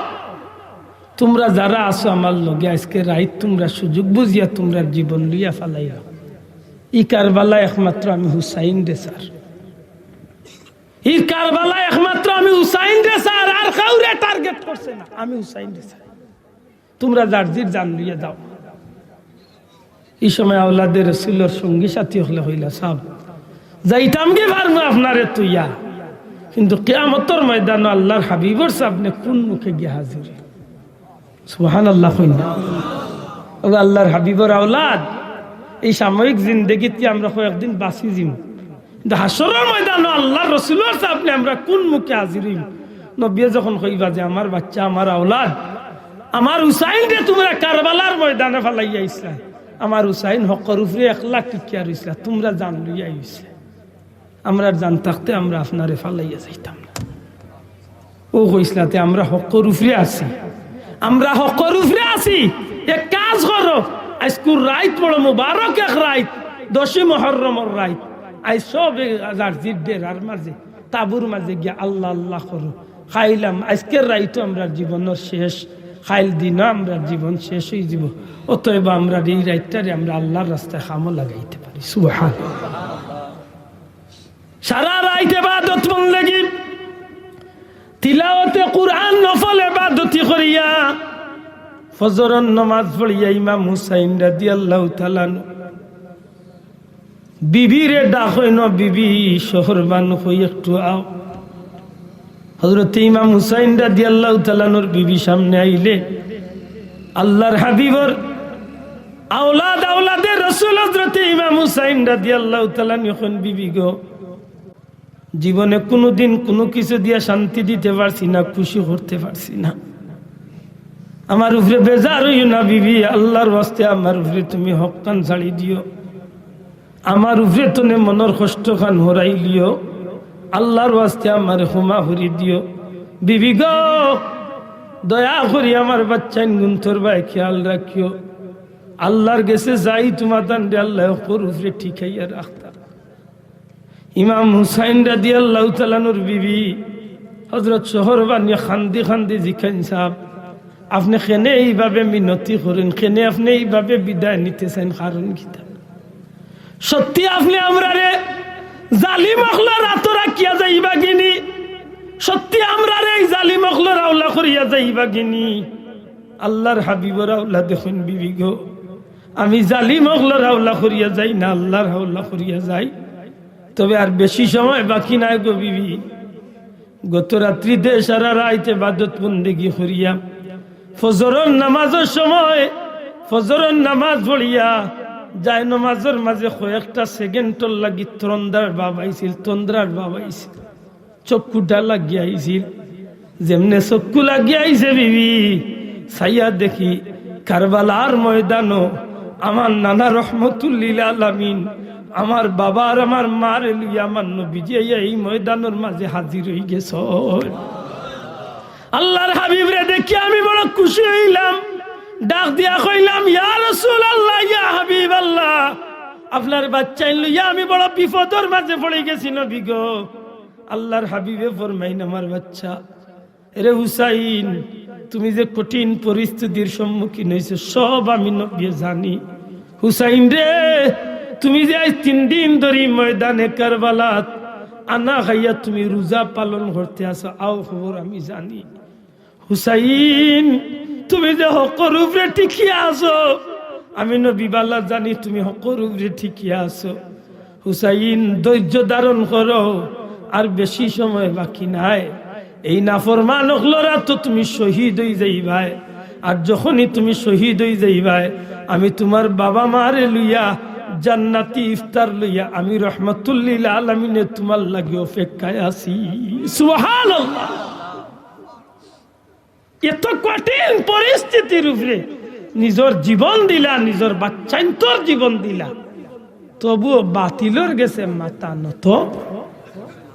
তুমরা যারা আছো আমার লগে, আইজকে রাইত তুমরা সুযোগ বুঝিয়া তুমরার জীবন লইয়া ফালাইও। ই কারবালা একমাত্র আমি হুসাইনরে ছাড়া।" ই কারবালা একমাত্র আমি হুসাইনরে চার, আর কাউরে টার্গেট করছে না, আমি হুসাইনরে চাই। তুমরা যার জির জান লইয়া যাও। ই সময় আওলাদে রসুলর সঙ্গী সাথী অকলে কইলা, "সাব, যাইতাম গি পারমু আপনারে থইয়া, কিন্তু কিয়ামতর ময়দানো আল্লার হাবিবর সামনে কুন মুখে গিয়া হাজির?" সুবহানাল্লাহ কইন না। ও আল্লার হাবিবর আওলাদ, ই সাময়িক জিন্দেগিতে আমরা কয়েকদিন বাঁচি যিমু, কিন্তু হাশরর ময়দানো আল্লার রসুলর সামনে আমরা কুন মুখে হাজির অইমু? নবীয়ে যখন কইবা যে, "আমার বাচ্চা, আমার আওলাদ, আমার হুসাইনরে তুমরা কারবালার ময়দানো ফালাইয়া আইছলায়, আমার হুসাইন হকর উপরে একলা টিকিয়া রইছলা, তুমরা জান লইয়া আইছলায়, আমরার জান থাকতে আমরা আপনারে ফালাইয়া যাইতাম না।" ও কইছলা, "তে আমরা হকর উপরে আছি, আমরা হকর উপরে আছি। এক কাজ করো, আইজকুর রাইত বড় মুবারক এক রাইত, দশই মহররমর রাইত, আইজ সবে যার জির ডেরার মাঝে, তাবুর মাঝে গিয়া আল্লাহ আল্লাহ করো। খাইলাম, আইজকের রাইতও আমরার জীবনর শেষ, খাইল দিনও আমরার জীবন শেষ অইযিবো। অতএব আমরার ই রাইতটারে আমরা আল্লার রাস্তায় কামো লাগাইতে পারি।" সুবহান। সারা রাইত ইবাদত বন্দেগি, তিলাওয়াতে কুরআন, নফল ইবাদতি করিয়া, ফজরর নমাজ পড়িয়া ইমাম হুসাইন রাদিয়াল্লাহু তাআলা আনহু বিবিরে ডাকইন, "বিবি, শহরবান অই একটু আও।" হযরতে ইমাম হুসাইন রাদিয়াল্লাহু তাআলা আনহুর বিবি সামনে আইলে আল্লার হাবিবর আওলাদ, আওলাদে রসুল হযরতে ইমাম হুসাইন রাদিয়াল্লাহু তাআলা আনহু কইন, "বিবি গো, জীবনে কুনুদিন কুনু কিছু দিয়া শান্তি দিতে পারছি না, খুশি করতে পারছি না। আমার উপরে বেজার অইও না বিবি, আল্লার ওয়াস্তে আমার উপরে তুমি হকখান ছাড়ি দিও, আমার উপরে তনে মনর কষ্টখান হরাইলিও, আল্লার ওয়াস্তে আমারে ক্ষমা করি দিও। বিবি গো, দয়া করি আমার বাচ্চাইন গুনতর বায় খেয়াল রাখিও। আল্লার গেছে যাই তুমাতানরে আল্লায় হকর উপরে টিকাইয়া রাখতা।" ইমাম হুসাইন রাদিয়াল্লাহু তাআলা আনহুর বিবি হযরত শহরবানিয়ে কান্দি কান্দি জিকাইন, "সাব, আপনে কেনে ইভাবে মিনতি করইন, কেনে আপনে ইভাবে বিদায় নিতে চাইন, কারণ কিতা? সত্যি আপনে আমরারে জালিম অকলর আতো রাখিয়া যাইবা গিনি? সত্যি আমরারে ই জালিম অকলর আওলা করিয়া যাইবা গিনি?" আল্লার হাবিবর আওলাদে কইন, "বিবি গো, আমি জালিম অকলর আওলা করিয়া যাই না, আল্লার আওলা করিয়া যাই। তবে আর বেশি সময় বাকি নাই গো বিবি। গত রাত্রিতে সারা রাইত ইবাদত বন্দেগি করিয়া, ফজরর নামাজর সময়, ফজরর নামাজ পড়িয়া, যায় নামাজর মাঝে কয়েকটা সেকেন্ডর লাগি তন্দ্রার ভাব আইছিল, তন্দ্রার ভাব আইছিল।" চক্ষুটা লাগিয়া আইছিল। যেমনে চক্ষু লাগিয়া আইছে বিবি, চাইয়া দেখি কারবালার ময়দানো আমার নানা রহমতুল্লিল আলামিন, আমার বাবা আর আমার মারে লইয়া আমার নবীজি আইয়া এই ময়দানর মাঝে হাজির অইগেছইন। আল্লার হাবিবরে দেখিয়া আমি বড় খুশি অইলাম, ডাক দিয়া কইলাম, "ইয়া রাসুলাল্লাহ, ইয়া হাবিবাল্লাহ, আপনার বাচ্চাইন লইয়া আমি বড় বিপদর মাঝে পড়ি গেছি নবী গো।" আল্লার হাবিবে ফরমাইন, "আমার বাচ্চা, এরে হুসাইন, তুমি যে কঠিন পরিস্থিতির সম্মুখীন অইছো, সব আমি নবীয়ে জানি। হুসাইন রে, তুমি যে আইজ তিন দিন ধরি ময়দানে কারবালাত আনা খাইয়া তুমি রোজা পালন করতে আছো, অউ খবর আমি জানি। হুসাইন, তুমি যে হকর উপরে টিকিয়া আছো, আমি নবী বালা জানি তুমি হকর উপরে টিকিয়া আছো। হুসাইন, ধৈর্য ধারণ করো, আর বেশি সময় বাকি নাই। এই নাফরমান অকলর আতো তুমি শহীদ অই যাইবায়, আর যখনই তুমি শহীদ অই যাইবায়, আমি তুমার বাবা মারে লইয়া জান্নাতি ইফতার লইয়া আমি রহমাতুল্লিল আলামিনে তুমার লাগি অপেক্ষায় আছি।" সুবহানাল্লাহ। এত কঠিন পরিস্থিতির উপরে নিজর জীবন দিলা, নিজর বাচ্চাইন্তর জীবন দিলা, তবুও বাতিলর গেছে মাথা নত,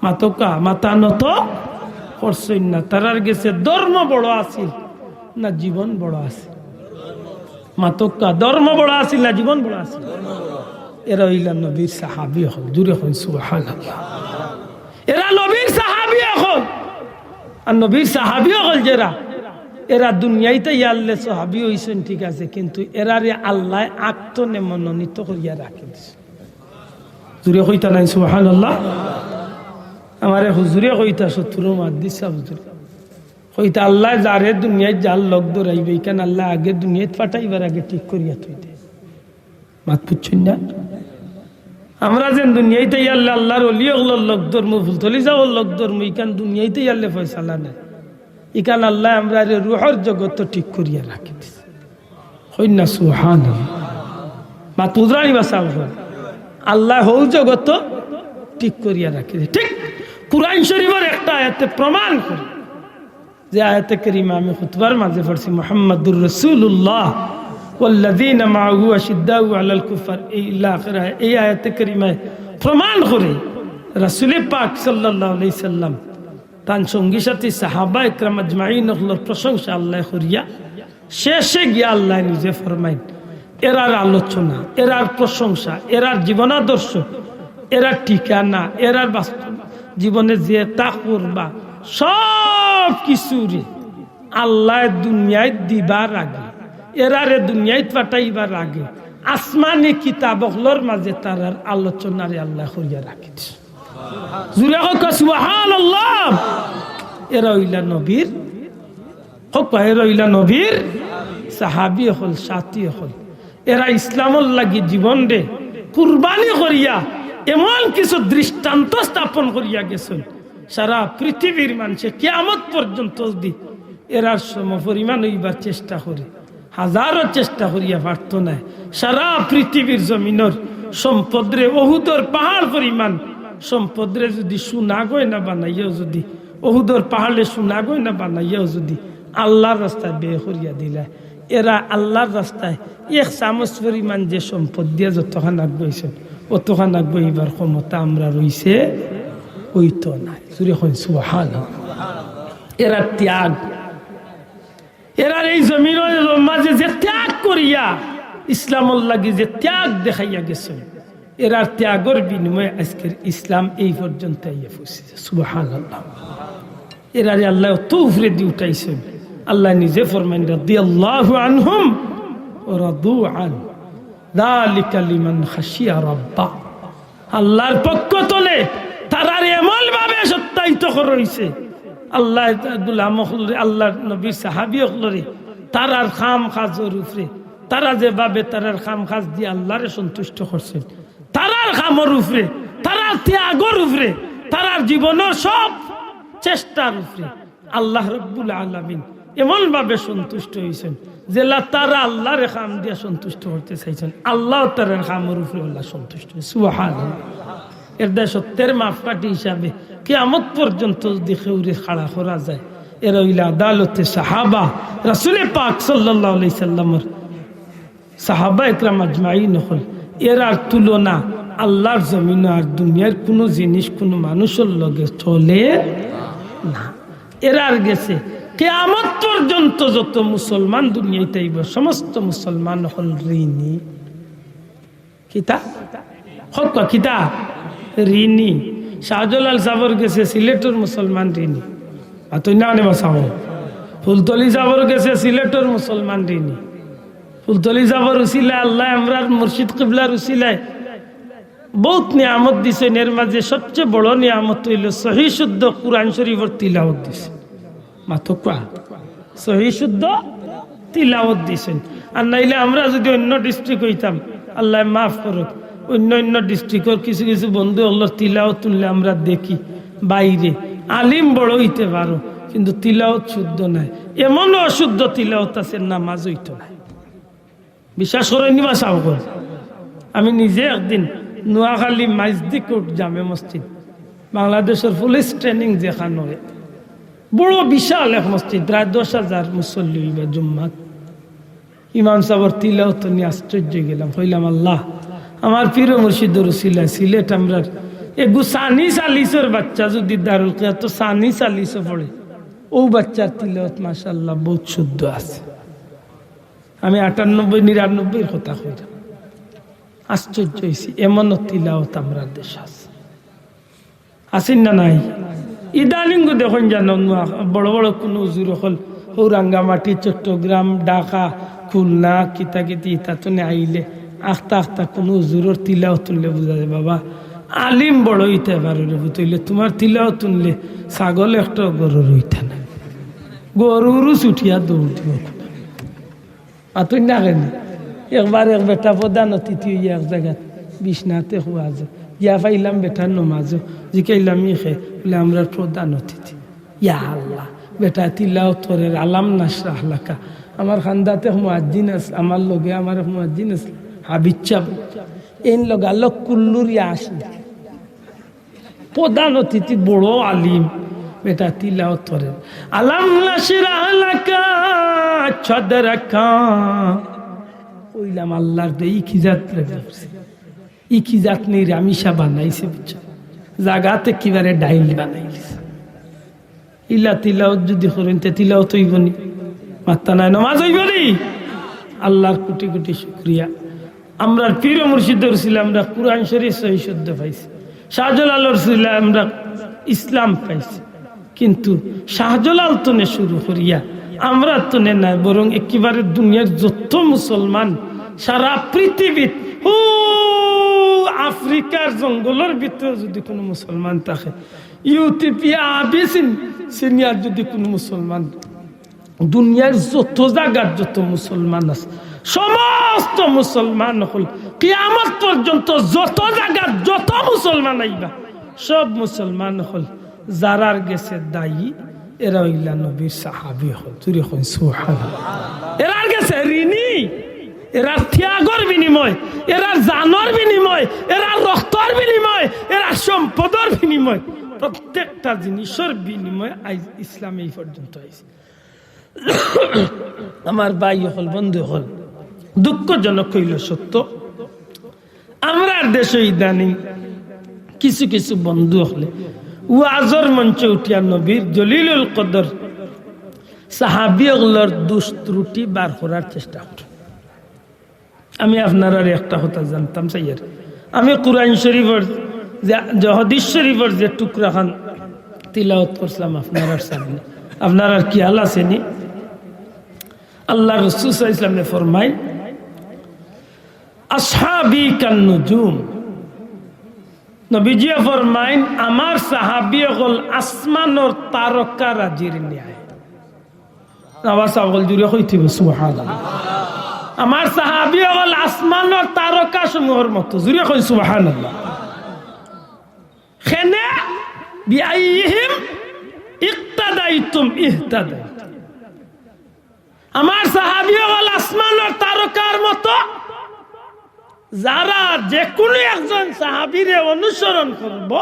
মাতউক্কা, মাথা নত করছইন না। তারার গেছে ধর্ম বড় আছিল না জীবন বড় আছিল? মাতউক্কা, ধর্ম বড় আছিল না জীবন বড় আছিল? এরা অইলা নবীর সাহাবী অকল। জুরে কইন সুবহানাল্লাহ। এরা নবীর সাহাবী অকল। আর নবীর সাহাবী অকল যেরা, এরা দুনিয়াইত আইয়া আল্লে সাহাবী অইছইন, ঠিক আছে, কিন্তু এরারে আল্লায় আগ থনে মনোনীত করিয়া রাখি দিছে। জুরে কইতা নায় সুবহানাল্লাহ? আমারে হুজুরে কইতা, শত্রু মাত দিছা হুজুরে। কইতা, আল্লায় যারে দুনিয়াত যার লগ ধরাইবে, ইখান আল্লায় আগে দুনিয়াত পাঠাইবার আগে ঠিক করিয়া থইতা। মাত বুঝছইন না? আমরা যেন দুনিয়াইত আইয়া আল্লাহ, আল্লাহর অলি অকলর লগ ধরমু, ফুলতলি যাওয়ার লগ ধরমু, ইখান দুনিয়াইত আইয়া আল্লায় ফয়সালা নাই। ইখান আল্লায় আমরারে রুহর জগতো ঠিক করিয়া রাখি দিছে। কইন না সুবহানাল্লাহ। মাত বুঝরানি বা সাব অকল। আল্লায় হউ জগতো ঠিক করিয়া রাখি দিছে। ঠিক কুরআন শরীফর একটা আয়াতে প্রমাণ করে। যে আয়াতে কারিমা আমি খুতবার মাঝে পড়ছি, মুহাম্মাদুর রাসূলুল্লাহ ওয়াল্লাযীনা মাআহু আশিদ্দাউ আলাল কুফফার, এই ইলা আখির আয়াত, এই আয়াতে কারিমায় প্রমাণ করে রাসূলে পাক সাল্লাল্লাহু আলাইহি সাল্লাম তান সঙ্গী সাথী সাহাবা একরাম আজমাইন অকলর প্রশংসা আল্লায় করিয়া শেষে গিয়া আল্লায় নিজে ফরমাইন, এরার আলোচনা, এরার প্রশংসা, এরার জীবনাদর্শ, এরার ঠিকানা, এরার বাস্তব জীবনে যেতা করবা, সব কিছুরে আল্লায় দুনিয়াত দিবার আগে, এরারে দুনিয়াত পাঠাইবার আগে আসমানি কিতাব অকলর মাঝে তারার আলোচনারে আল্লায় করিয়া রাখি দিছে। জুরে কউক্কা সুবহানাল্লাহ। এরা অইলা নবীর কউক্কা, এরা অইলা নবীর সাহাবী অকল, সাথী অকল। এরা ইসলামর লাগি জীবনরে কুরবানি করিয়া এমন কিছু দৃষ্টান্ত স্থাপন করিয়া গেছইন, সারা পৃথিবীর মানষে কিয়ামত পর্যন্ত যদি এরার সমপরিমাণ অইবার চেষ্টা করে, হাজারো চেষ্টা করিয়া পারতো নায়। সারা পৃথিবীর জমিনর সম্পদরে, উহুদর পাহাড় পরিমাণ সম্পদরে যদি সোনা গয়না বানাইয়াও যদি, উহুদর পাহাড়ে সোনা গয়না বানাইয়াও যদি আল্লাহর রাস্তায় ব্যয় করিয়া দিলায়, এরা আল্লাহর রাস্তায় এক চামচ পরিমাণ যে সম্পদ দিয়া যতখান আগুয়াইছইন, অতখান আগুয়াইবার ক্ষমতা আমরার অইছে, অইতো নায়। জুরে কইন সুবহানাল্লাহ। এরার ত্যাগ, এরার এই জমিনর মাঝে যে ত্যাগ করিয়া ইসলামর লাগি যে ত্যাগ দেখাইয়া গেছইন, এরার ত্যাগর বিনিময়ে আজকের ইসলাম এই পর্যন্ত আইয়া পৌঁছিছে। সুবহানাল্লাহ। এরারে আল্লায় অত উপরেদি উঠাইছইন। আল্লায় নিজে ফরমাইন, রাদিয়াল্লাহু আনহুম ওয়া রাদু আন, যালিকা লিমান খাশিয়া রাব্বা। আল্লাহর পক্ষ তনে তারারে এমন ভাবে সত্যায়িত করা অইছে, আল্লাহর গোলাম অকলরে, আল্লাহর নবীর সাহাবী অকলরে, তারার কাম কাজর উপরে, তারা যেভাবে তারার কাম কাজ দিয়া আল্লাহরে সন্তুষ্ট করছইন, তারার কামর উপরে, তারার ত্যাগর উপরে, তারার জীবনর সব চেষ্টার উপরে আল্লাহ রাব্বুল আলামিন এমন ভাবে সন্তুষ্ট অইছইন, যেলা তারা আল্লাহরে কাম দিয়া সন্তুষ্ট করতে চাইছইন, আল্লাহ তারার কামর উপরে আল্লাহ সন্তুষ্ট অইছইন। সুবহানাল্লাহ। এর দায় সত্যের মাপকাঠি হিসাবে কিয়ামত পর্যন্ত যদি কেউরে খাড়া করা যায়, এরা অইলা আদালতে সাহাবা, রাসূলে পাক সাল্লাল্লাহু আলাইহি সাল্লামর সাহাবা একরাম আজমাইন অকল, এরার তুলনা আল্লাহর জমিন আর দুনিয়ার কুনু জিনিস, কুনু মানুষর লগে চলে না। এরার গেছে কিয়ামত পর্যন্ত যত মুসলমান দুনিয়াত আইবো, সমস্ত মুসলমান অকল ঋণী। কিতা? কউক্কা, কিতা? ঋণী। শাহজালাল সাবর গেছে সিলেটর মুসলমান ঋণী। আর তুই না নেবা সাব। ফুলতলি সাবর গেছে সিলেটর মুসলমান ঋণী। ফুলতলি সাবর উসিলায় আল্লায় আমরার মুর্শিদ কিবলার উসিলায় বউত নিয়ামত দিছইন। এর মাঝে সবচেয়ে বড় নিয়ামত অইলো সহি শুদ্ধ কুরআন শরীফর তিলাওত দিছইন। মাতউক্কা। সহি শুদ্ধ তিলাওত দিছইন। আর নাইলে আমরা যদি অইন্য district অইতাম, আল্লায় মাফ করউক, অইন্য অইন্য district-অর কিছু কিছু বন্ধু অকলর তিলাওত হুনলে আমরা দেখি বাইরে আলিম বড় অইতে পারো, কিন্তু তিলাওত শুদ্ধ নায়। এমনও অশুদ্ধ তিলাওত আছে, নামাজ অইতো নায়। বিশ্বাস করইন নি বা সাব অকল? আমি নিজে একদিন নোয়াখালী মাইজদি কোর্ট জামে মসজিদ, বাংলাদেশর পুলিশ training যেখান অয়, বড় বিশাল এক মসজিদ, প্রায় দশ হাজার মুসল্লি অইবা জুম্মাত। ইমাম সাবর তিলাওত হুনি আশ্চর্য অইগেলাম, কইলাম, "আল্লাহ, আমার পীর ও মুর্শিদর উসিলায় সিলেট আমরার এগু সানি চালিশর বাচ্চা যদি দারুল কিরাত সানি চালিশো পড়ে, অউ বাচ্চার তিলাওত মাশাআল্লাহ বউত শুদ্ধ আছে।" আমি আটানব্বই নিরানব্বইর কথা কইরাম। আশ্চর্য অইছি, এমনও তিলাওত আমরার দেশো আছে। আছেন না নাই? ইদানিং দেখইন জানো, বড় বড় কুনু হুজুর অকল, হউ রাঙ্গামাটি, চট্টগ্রাম, ঢাকা, খুলনা, কিতা কিতি, ইতা তনে আইলে আখতা আখতা কুনু হুজুরর তিলাওত হুনলে বুঝা যায়, বাবা, আলিম বড় অইতে পারো রে পুত, অইলে তুমার তিলাওত হুনলে ছাগল একটাও ঘরর অইতা না, গরুরও ছুটিয়া দৌড় দিব। আতই না কেন? একবার এক বেটা প্রধান অতিথি অইয়া এক জাগাত বিছনাতে হুয়া যে, গিয়া পাইলাম বেটার নমাজও, জিকাইলাম, "ই কে?" বলে, "আমরার প্রধান অতিথি।" ইয়া আল্লাহ, বেটা তিলাওত করের, আলাম নাশরাহ লাকা। আমার খান্দাত এক মুয়াজ্জিন আছে, আমার লগে আমার এক মুয়াজ্জিন আছে, হাবিব সাব। এইন লগালগ কুল্লুর ইয়া আসে। প্রধান অতিথি বড় আলিম, বেটা তিলাওত করের, "আলাম নাশরাহ লাকা সাদরাকা।" কইলাম, "আল্লাহর দে, ই কি জাত রে বাপরে? ই কি জাত নি রে, আমি সা বানাইছে, বুঝছো? জাগাত একেবারে ডাইল বানাইছে।" ইলা তিলাওত যুদি করইন, তে তিলাওত অইবো নি? মাত্তা নাই, নমাজ অইবো নি? আল্লাহর কোটি কোটি শুকরিয়া। আমরার পীর ও মুর্শিদর উসিলায় আমরা কুরআন শরীফ সহি শুদ্ধ পাইছি, শাহজালালর উসিলায় আমরা ইসলাম পাইছি। কিন্তু শাহজালাল তনে শুরু করিয়া আমরা তনে নায়, বরং একেবারে দুনিয়ার যত মুসলমান সারা পৃথিবীত, ও আফ্রিকার জঙ্গলর ভিতরে যুদি কুনু মুসলমান থাকে, ইউথিওপিয়া আবিসিন সিনিয়ার যুদি কুনু মুসলমান, দুনিয়ার যত জাগাত যত মুসলমান আছে, সমস্ত মুসলমান অকল, কিয়ামত পর্যন্ত যত জাগাত যত মুসলমান আইবা, সব মুসলমান অকল যারার গেছে দায়ী, এরা অইলা নবীর সাহাবী অকল। জুরে কইন সুবহানাল্লাহ। এরার গেছে ঋণী, এরার ত্যাগর বিনিময়, এরার জানর বিনিময়, এরার রক্তর বিনিময়, এরার সম্পদর বিনিময়, প্রত্যেকটা জিনিসর বিনিময় আইজ ইসলাম এই পর্যন্ত আইছে। আমার ভাই অকল, বন্ধু অকল, দুঃখজনক অইলো সত্য, আমরার দেশো ইদানিং কিছু কিছু বন্ধু অকলে ওয়াজর মঞ্চে উঠিয়া নবীর জলিলুল কদর সাহাবী অকলর দুষ ত্রুটি বার করার চেষ্টা করে। আমি আপনারার একটা কথা জানতাম চাইয়ার, আমি কুরআন শরীফর যে, যে হাদিস শরীফর যে টুকরাখান তিলাওত করছিলাম আপনারার সামনে, আপনারার খিয়াল আছে নি? আল্লাহর রাসূল সাল্লাল্লাহু আলাইহি ওয়াসাল্লামে ফরমাইন, "আসহাবী কান্নুজুম।" নবীজিয়ে ফরমাইন, "আমার সাহাবী অকল আসমানর তারকা রাজির ন্যায়।" আবার সাবল জুরে কইতে অইবো, সুবহানাল্লাহ। "আমার সাহাবী অকল আসমানর তারকা সমূহর মতো।" জুরে কইন, সুবহানাল্লাহ। কেনে? "বিআইয়িহিম ইক্তাদাইতুম ইহতাদাইতুম।" আমার সাহাবী অকল আসমানর তারকার মতো, যারা যে কুনু একজন সাহাবীরে অনুসরণ করবো,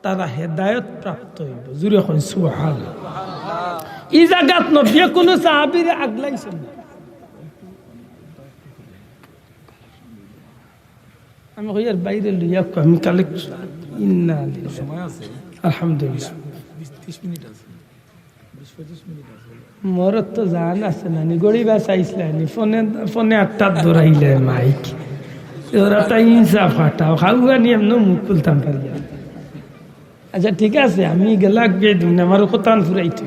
তারা হেদায়েত প্রাপ্ত অইবো। জুরে কইন সুবহানাল্লাহ। ই জাগাত নবীয়ে কুনু সাহাবীরে আগলাইছইন না। আমি কইয়ার বাইরে লইয়া কই, আমি কালেক্ট, ইন্না লিল্লাহি। সময় আছে। আলহামদুলিল্লাহ। বিশ, ত্রিশ মিনিট আছে। বিশ, পঁচিশ মিনিট আছে। মোর তো জান আছে না নি, গড়ি বা চাইছলা নি, ফোনে, ফোনে আটটা দৌড়াইলে মাইক। ওরা তো ইনসাফ হাটাও, খাওয়া নি এমন মুখ খুলতাম পারি না। আচ্ছা, ঠিক আছে, আমি গেলাক বিয়ে দিম না, আমার কথা ফুরাইতে।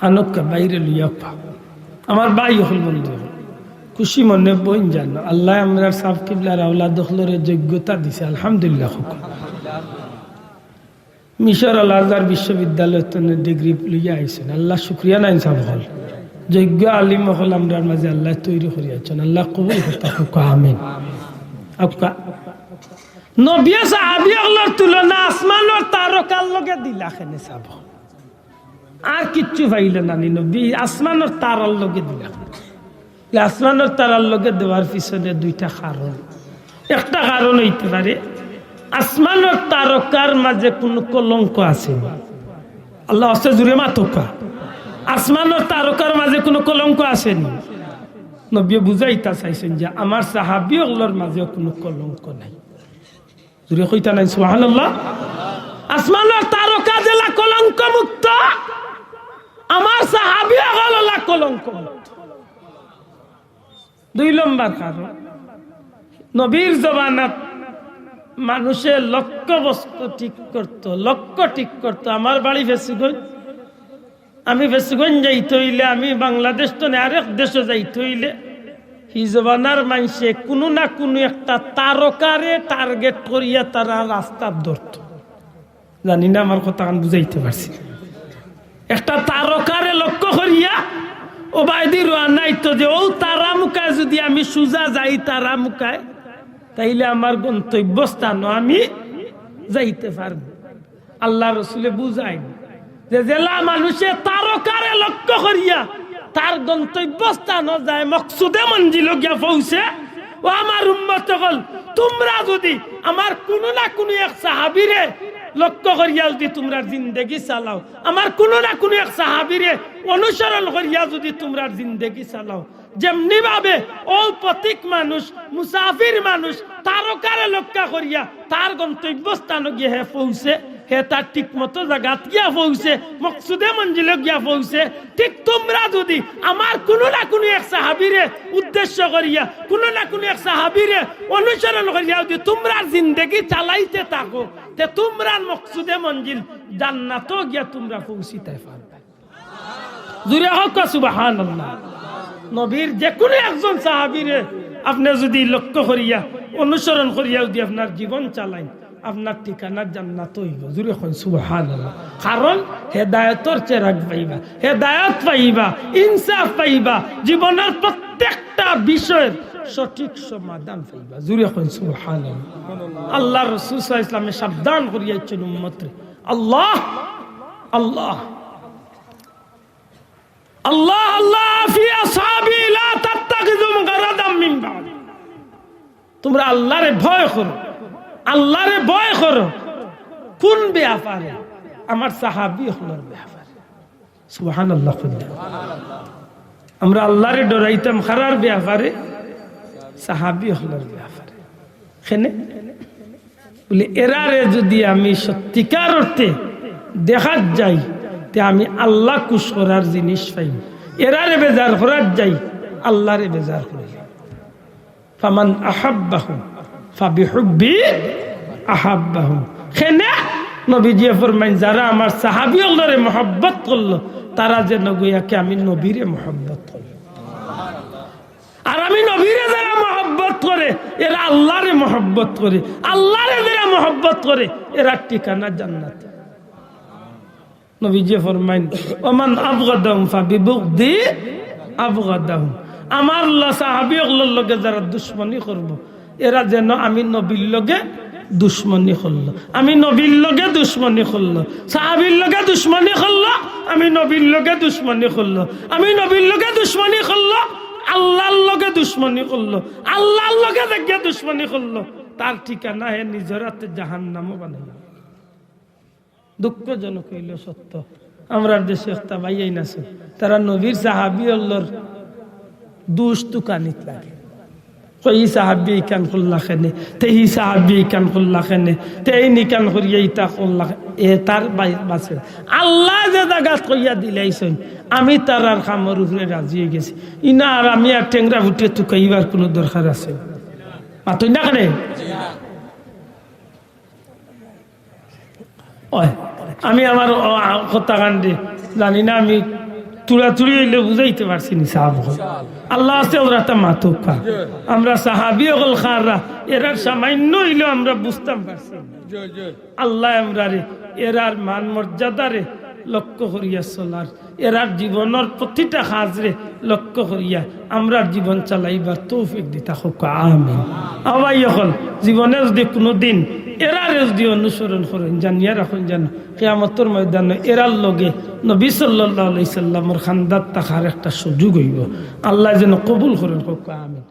আনক্কা বাইরে লইয়া পা। আমার ভাই অকল, বন্ধু অকল, খুশি মনে বইন জানো, আল্লাহ আমরার সাব কিবলার আওলাদ অকলরে যোগ্যতা দিছে, আলহামদুলিল্লাহ। মিশর আল আজহার বিশ্ববিদ্যালয় তনে ডিগ্রি লইয়া আইছইন, আল্লাহ শুকরিয়া নাইন সাব অকল। যোগ্য আলিম অকল আমরার মাঝে আল্লাহ তৈরি করিয়া আইছইন, আল্লাহ কবুল করতা, কউক্কা আমিন। আউক্কা। নবীয়ে সাহাবী অকলর তুলনা আসমানর তারকার লগে দিলা কেনে সাব অকল? আর কিচ্ছু পাইলা না নি নবী, আসমানর তারার লগে দিলা। আসমানর তারার লগে দেওয়ার পিছনে দুইটা কারণ। একটা কারণ অইতে পারে, আসমানর তারকার মাঝে কুনু কলঙ্ক আছে নি? আল্লাহ আছে, জুরে মাতউক্কা। আসমানর তারকার মাঝে কুনু কলঙ্ক আছে নি? নবীয়ে বুঝাইতা চাইছইন যে আমার সাহাবী অকলর মাঝেও কুনু কলঙ্ক নাই। জুরে কইতা নাইন সুবহানাল্লাহ। আসমানর তারকা যেলা কলঙ্ক মুক্ত, আমার সাহাবী অকল অলা কলঙ্ক মুক্ত। দুই নম্বর কারণ, নবীর জমানাত মানুষে লক্ষ্যবস্তু ঠিক করতো, লক্ষ্য ঠিক করতো। আমার বাড়ি ফেঞ্চুগঞ্জ, আমি ফেঞ্চুগঞ্জ যাইতে অইলে, আমি বাংলাদেশ তনে আরেক দেশো যাইতে অইলে, ই জমানার মানষে কুনু না কুনু একটা তারকারে টার্গেট করিয়া তারা রাস্তাত ধরতো। জানি না আমার কথাখান বুঝাইতে পারছি। একটা তারকারে লক্ষ্য করিয়া অউ বায়দি রওয়ানা অইতো যে অউ তারা মুখায় যুদি আমি সুজা যাই তারা মুখায়, তাইলে আমার গন্তব্যস্থানো আমি যাইতে পারমু। আল্লার রসুলে বুঝাইন যে যেলা মানষে তারকারে লক্ষ্য করিয়া তার গন্তব্যস্থানো যায়, মকসুদে মঞ্জিলো গিয়া পৌঁছে। ও আমার উম্মত অকল, তুমরা যুদি আমার কুনু না কুনু এক সাহাবিরে লক্ষ্য করিয়া যুদি তুমরার জিন্দেগি চালাও, আমার কুনু না কুনু এক সাহাবিরে অনুসরণ করিয়া যুদি তুমরার জিন্দেগি চালাও, যেমনি ভাবে অউ পথিক মানুষ, মুসাফির মানুষ, তারকারে লক্ষ্য করিয়া তার গন্তব্যস্থানো গিয়া হে পৌঁছে, হে তার ঠিক মতো জাগাত গিয়া পৌঁছে, মকসুদে মঞ্জিলো গিয়া পৌঁছে, ঠিক তুমরা যুদি আমার কুনু না কুনু এক সাহাবিরে উদ্দেশ্য করিয়া, কুনু না কুনু এক সাহাবিরে অনুসরণ করিয়া যুদি তুমরার জিন্দেগি চালাইতে থাকো, তে তুমরার মকসুদে মঞ্জিল জান্নাতো গিয়া তুমরা পৌঁছিতায় পারবায়। জুরে কউক্কা সুবহানাল্লাহ। নবীর যেকুনু একজন সাহাবিরে আপনে যুদি লক্ষ্য করিয়া, অনুসরণ করিয়া যুদি আপনার জীবন চালাইন, আপনার ঠিকানা জান্নাত অইবো। জুরে কইন সুবহানাল্লাহ। কারণ হেদায়েতর চেরাগ পাইবা, হেদায়েত পাইবা, ইনসাফ পাইবা, জীবনর প্রত্যেকটা বিষয়র সঠিক সমাধান পাইবা। জুরে কইন সুবহানাল্লাহ। আল্লার রসুল সাল্লাল্লাহু আলাইহি ওয়াসাল্লামে সাবধান করিয়া দিছইন উম্মতরে, আল্লাহ, আল্লাহ, আল্লাহ, আল্লাহ, ফি আসহাবি লা তাত্তাখিযু গারাদাম মিন বাদি। তুমরা আল্লারে ভয় করো, আল্লারে ভয় করো। কুন ব্যাপারে? আমার সাহাবি অকলর ব্যাপারে। সুবহানাল্লাহ কইন। আমরা আল্লারে ডরাইতাম কারার ব্যাপারে? সাহাবি অকলর ব্যাপারে। কেনে? বুলে, এরারে যুদি আমি সত্যিকার অর্থে দেখাত যাই, তে আমি আল্লা খুশ করার জিনিস পাইমু। এরারে বেজার করাত যাই, আল্লারে বেজার করি। ফামান আহাব্বাহুম ফাবিহুব্বি আহাব্বাহুম। কেনে? নবীজিয়ে ফরমাইন, যারা আমার সাহাবি অকলরে মহব্বত করলো, তারা যেন গইয়া কে আমি নবীরে মহব্বত করলো। আর আমি নবীরে যারা মহব্বত করে, এরা আল্লারে মহব্বত করে। আল্লারে যারা মহব্বত করে, এরার ঠিকানা জান্নাত। নবীজিয়ে ফরমাইন, "ওমান আবগাদাহুম ফাবিবুগদি আবগাদাহুম।" আমার ল-, সাহাবি অকলর লগে যারা দুশমনি করবো, এরা যেন আমি নবীর লগে দুশমনি করলো, আমি নবীর লগে দুশমনি করলো, সাহাবীর লগে দুশমনি করলো, আমি নবীর লগে দুশমনি করলো, আমি নবীর লগে দুশমনি করলো, আল্লার লগে দুশমনি করলো, আল্লার লগে যেগিয়ে দুশমনি করলো, তার ঠিকানা হে নিজর আতে জাহান্নামো বানাইলো। দুঃখজনক অইলো সত্য, আমরার দেশো একটা ভাইয়াইন আছে, তারা নবীর সাহাবি অকলর দুষ তুকানিত লাগে। কয়, "ই সাহাবি ইখান করলা কেনে, তে ই সাহাবি ইখান করলা কেনে, তে এইন ইখান করিয়া ইতা করলা কেনে?" এ তার বাই-, বাসে। আল্লায় যে জাগাত কইয়া দিলাইছইন, আমি তারার কামর উপরে রাজি অইগেছি। ইনা আর আমি আর টেংরা ফুটিয়া তুকাইবার কুনু দরকার আছে? মাতইন না কেনে? ওই, আমি আমার, ও, আ, কথাখান দি জানি না, আমি তুড়াতুড়ি অইলে বুঝাইতে পারছি নি সাহাব অকল। আল্লার ওয়াস্তে ওরা তা মাতউক্কা। আমরা সাহাবি অকল কারা, এরার সামাইন্য অইলেও আমরা বুঝতাম পারছি। আল্লায় আমরারে এরার মান মর্যাদারে লক্ষ্য করিয়া চলার, এরার জীবনর প্রতিটা কাজরে লক্ষ্য করিয়া আমরার জীবন চালাইবার তৌফিক দিতা কউক্কা, আমিন। ও ভাই অকল, জীবনে যুদি কুনুদিন এরারে যুদি অনুসরণ করইন, জানিয়া রাখইন যেন কিয়ামতর ময়দানো এরার লগে নবী সাল্লাল্লাহু আলাইহি সাল্লামর কান্দাত থাকার একটা সুযোগ অইবো। আল্লায় যেন কবুল করইন কউক্কা, আমিন।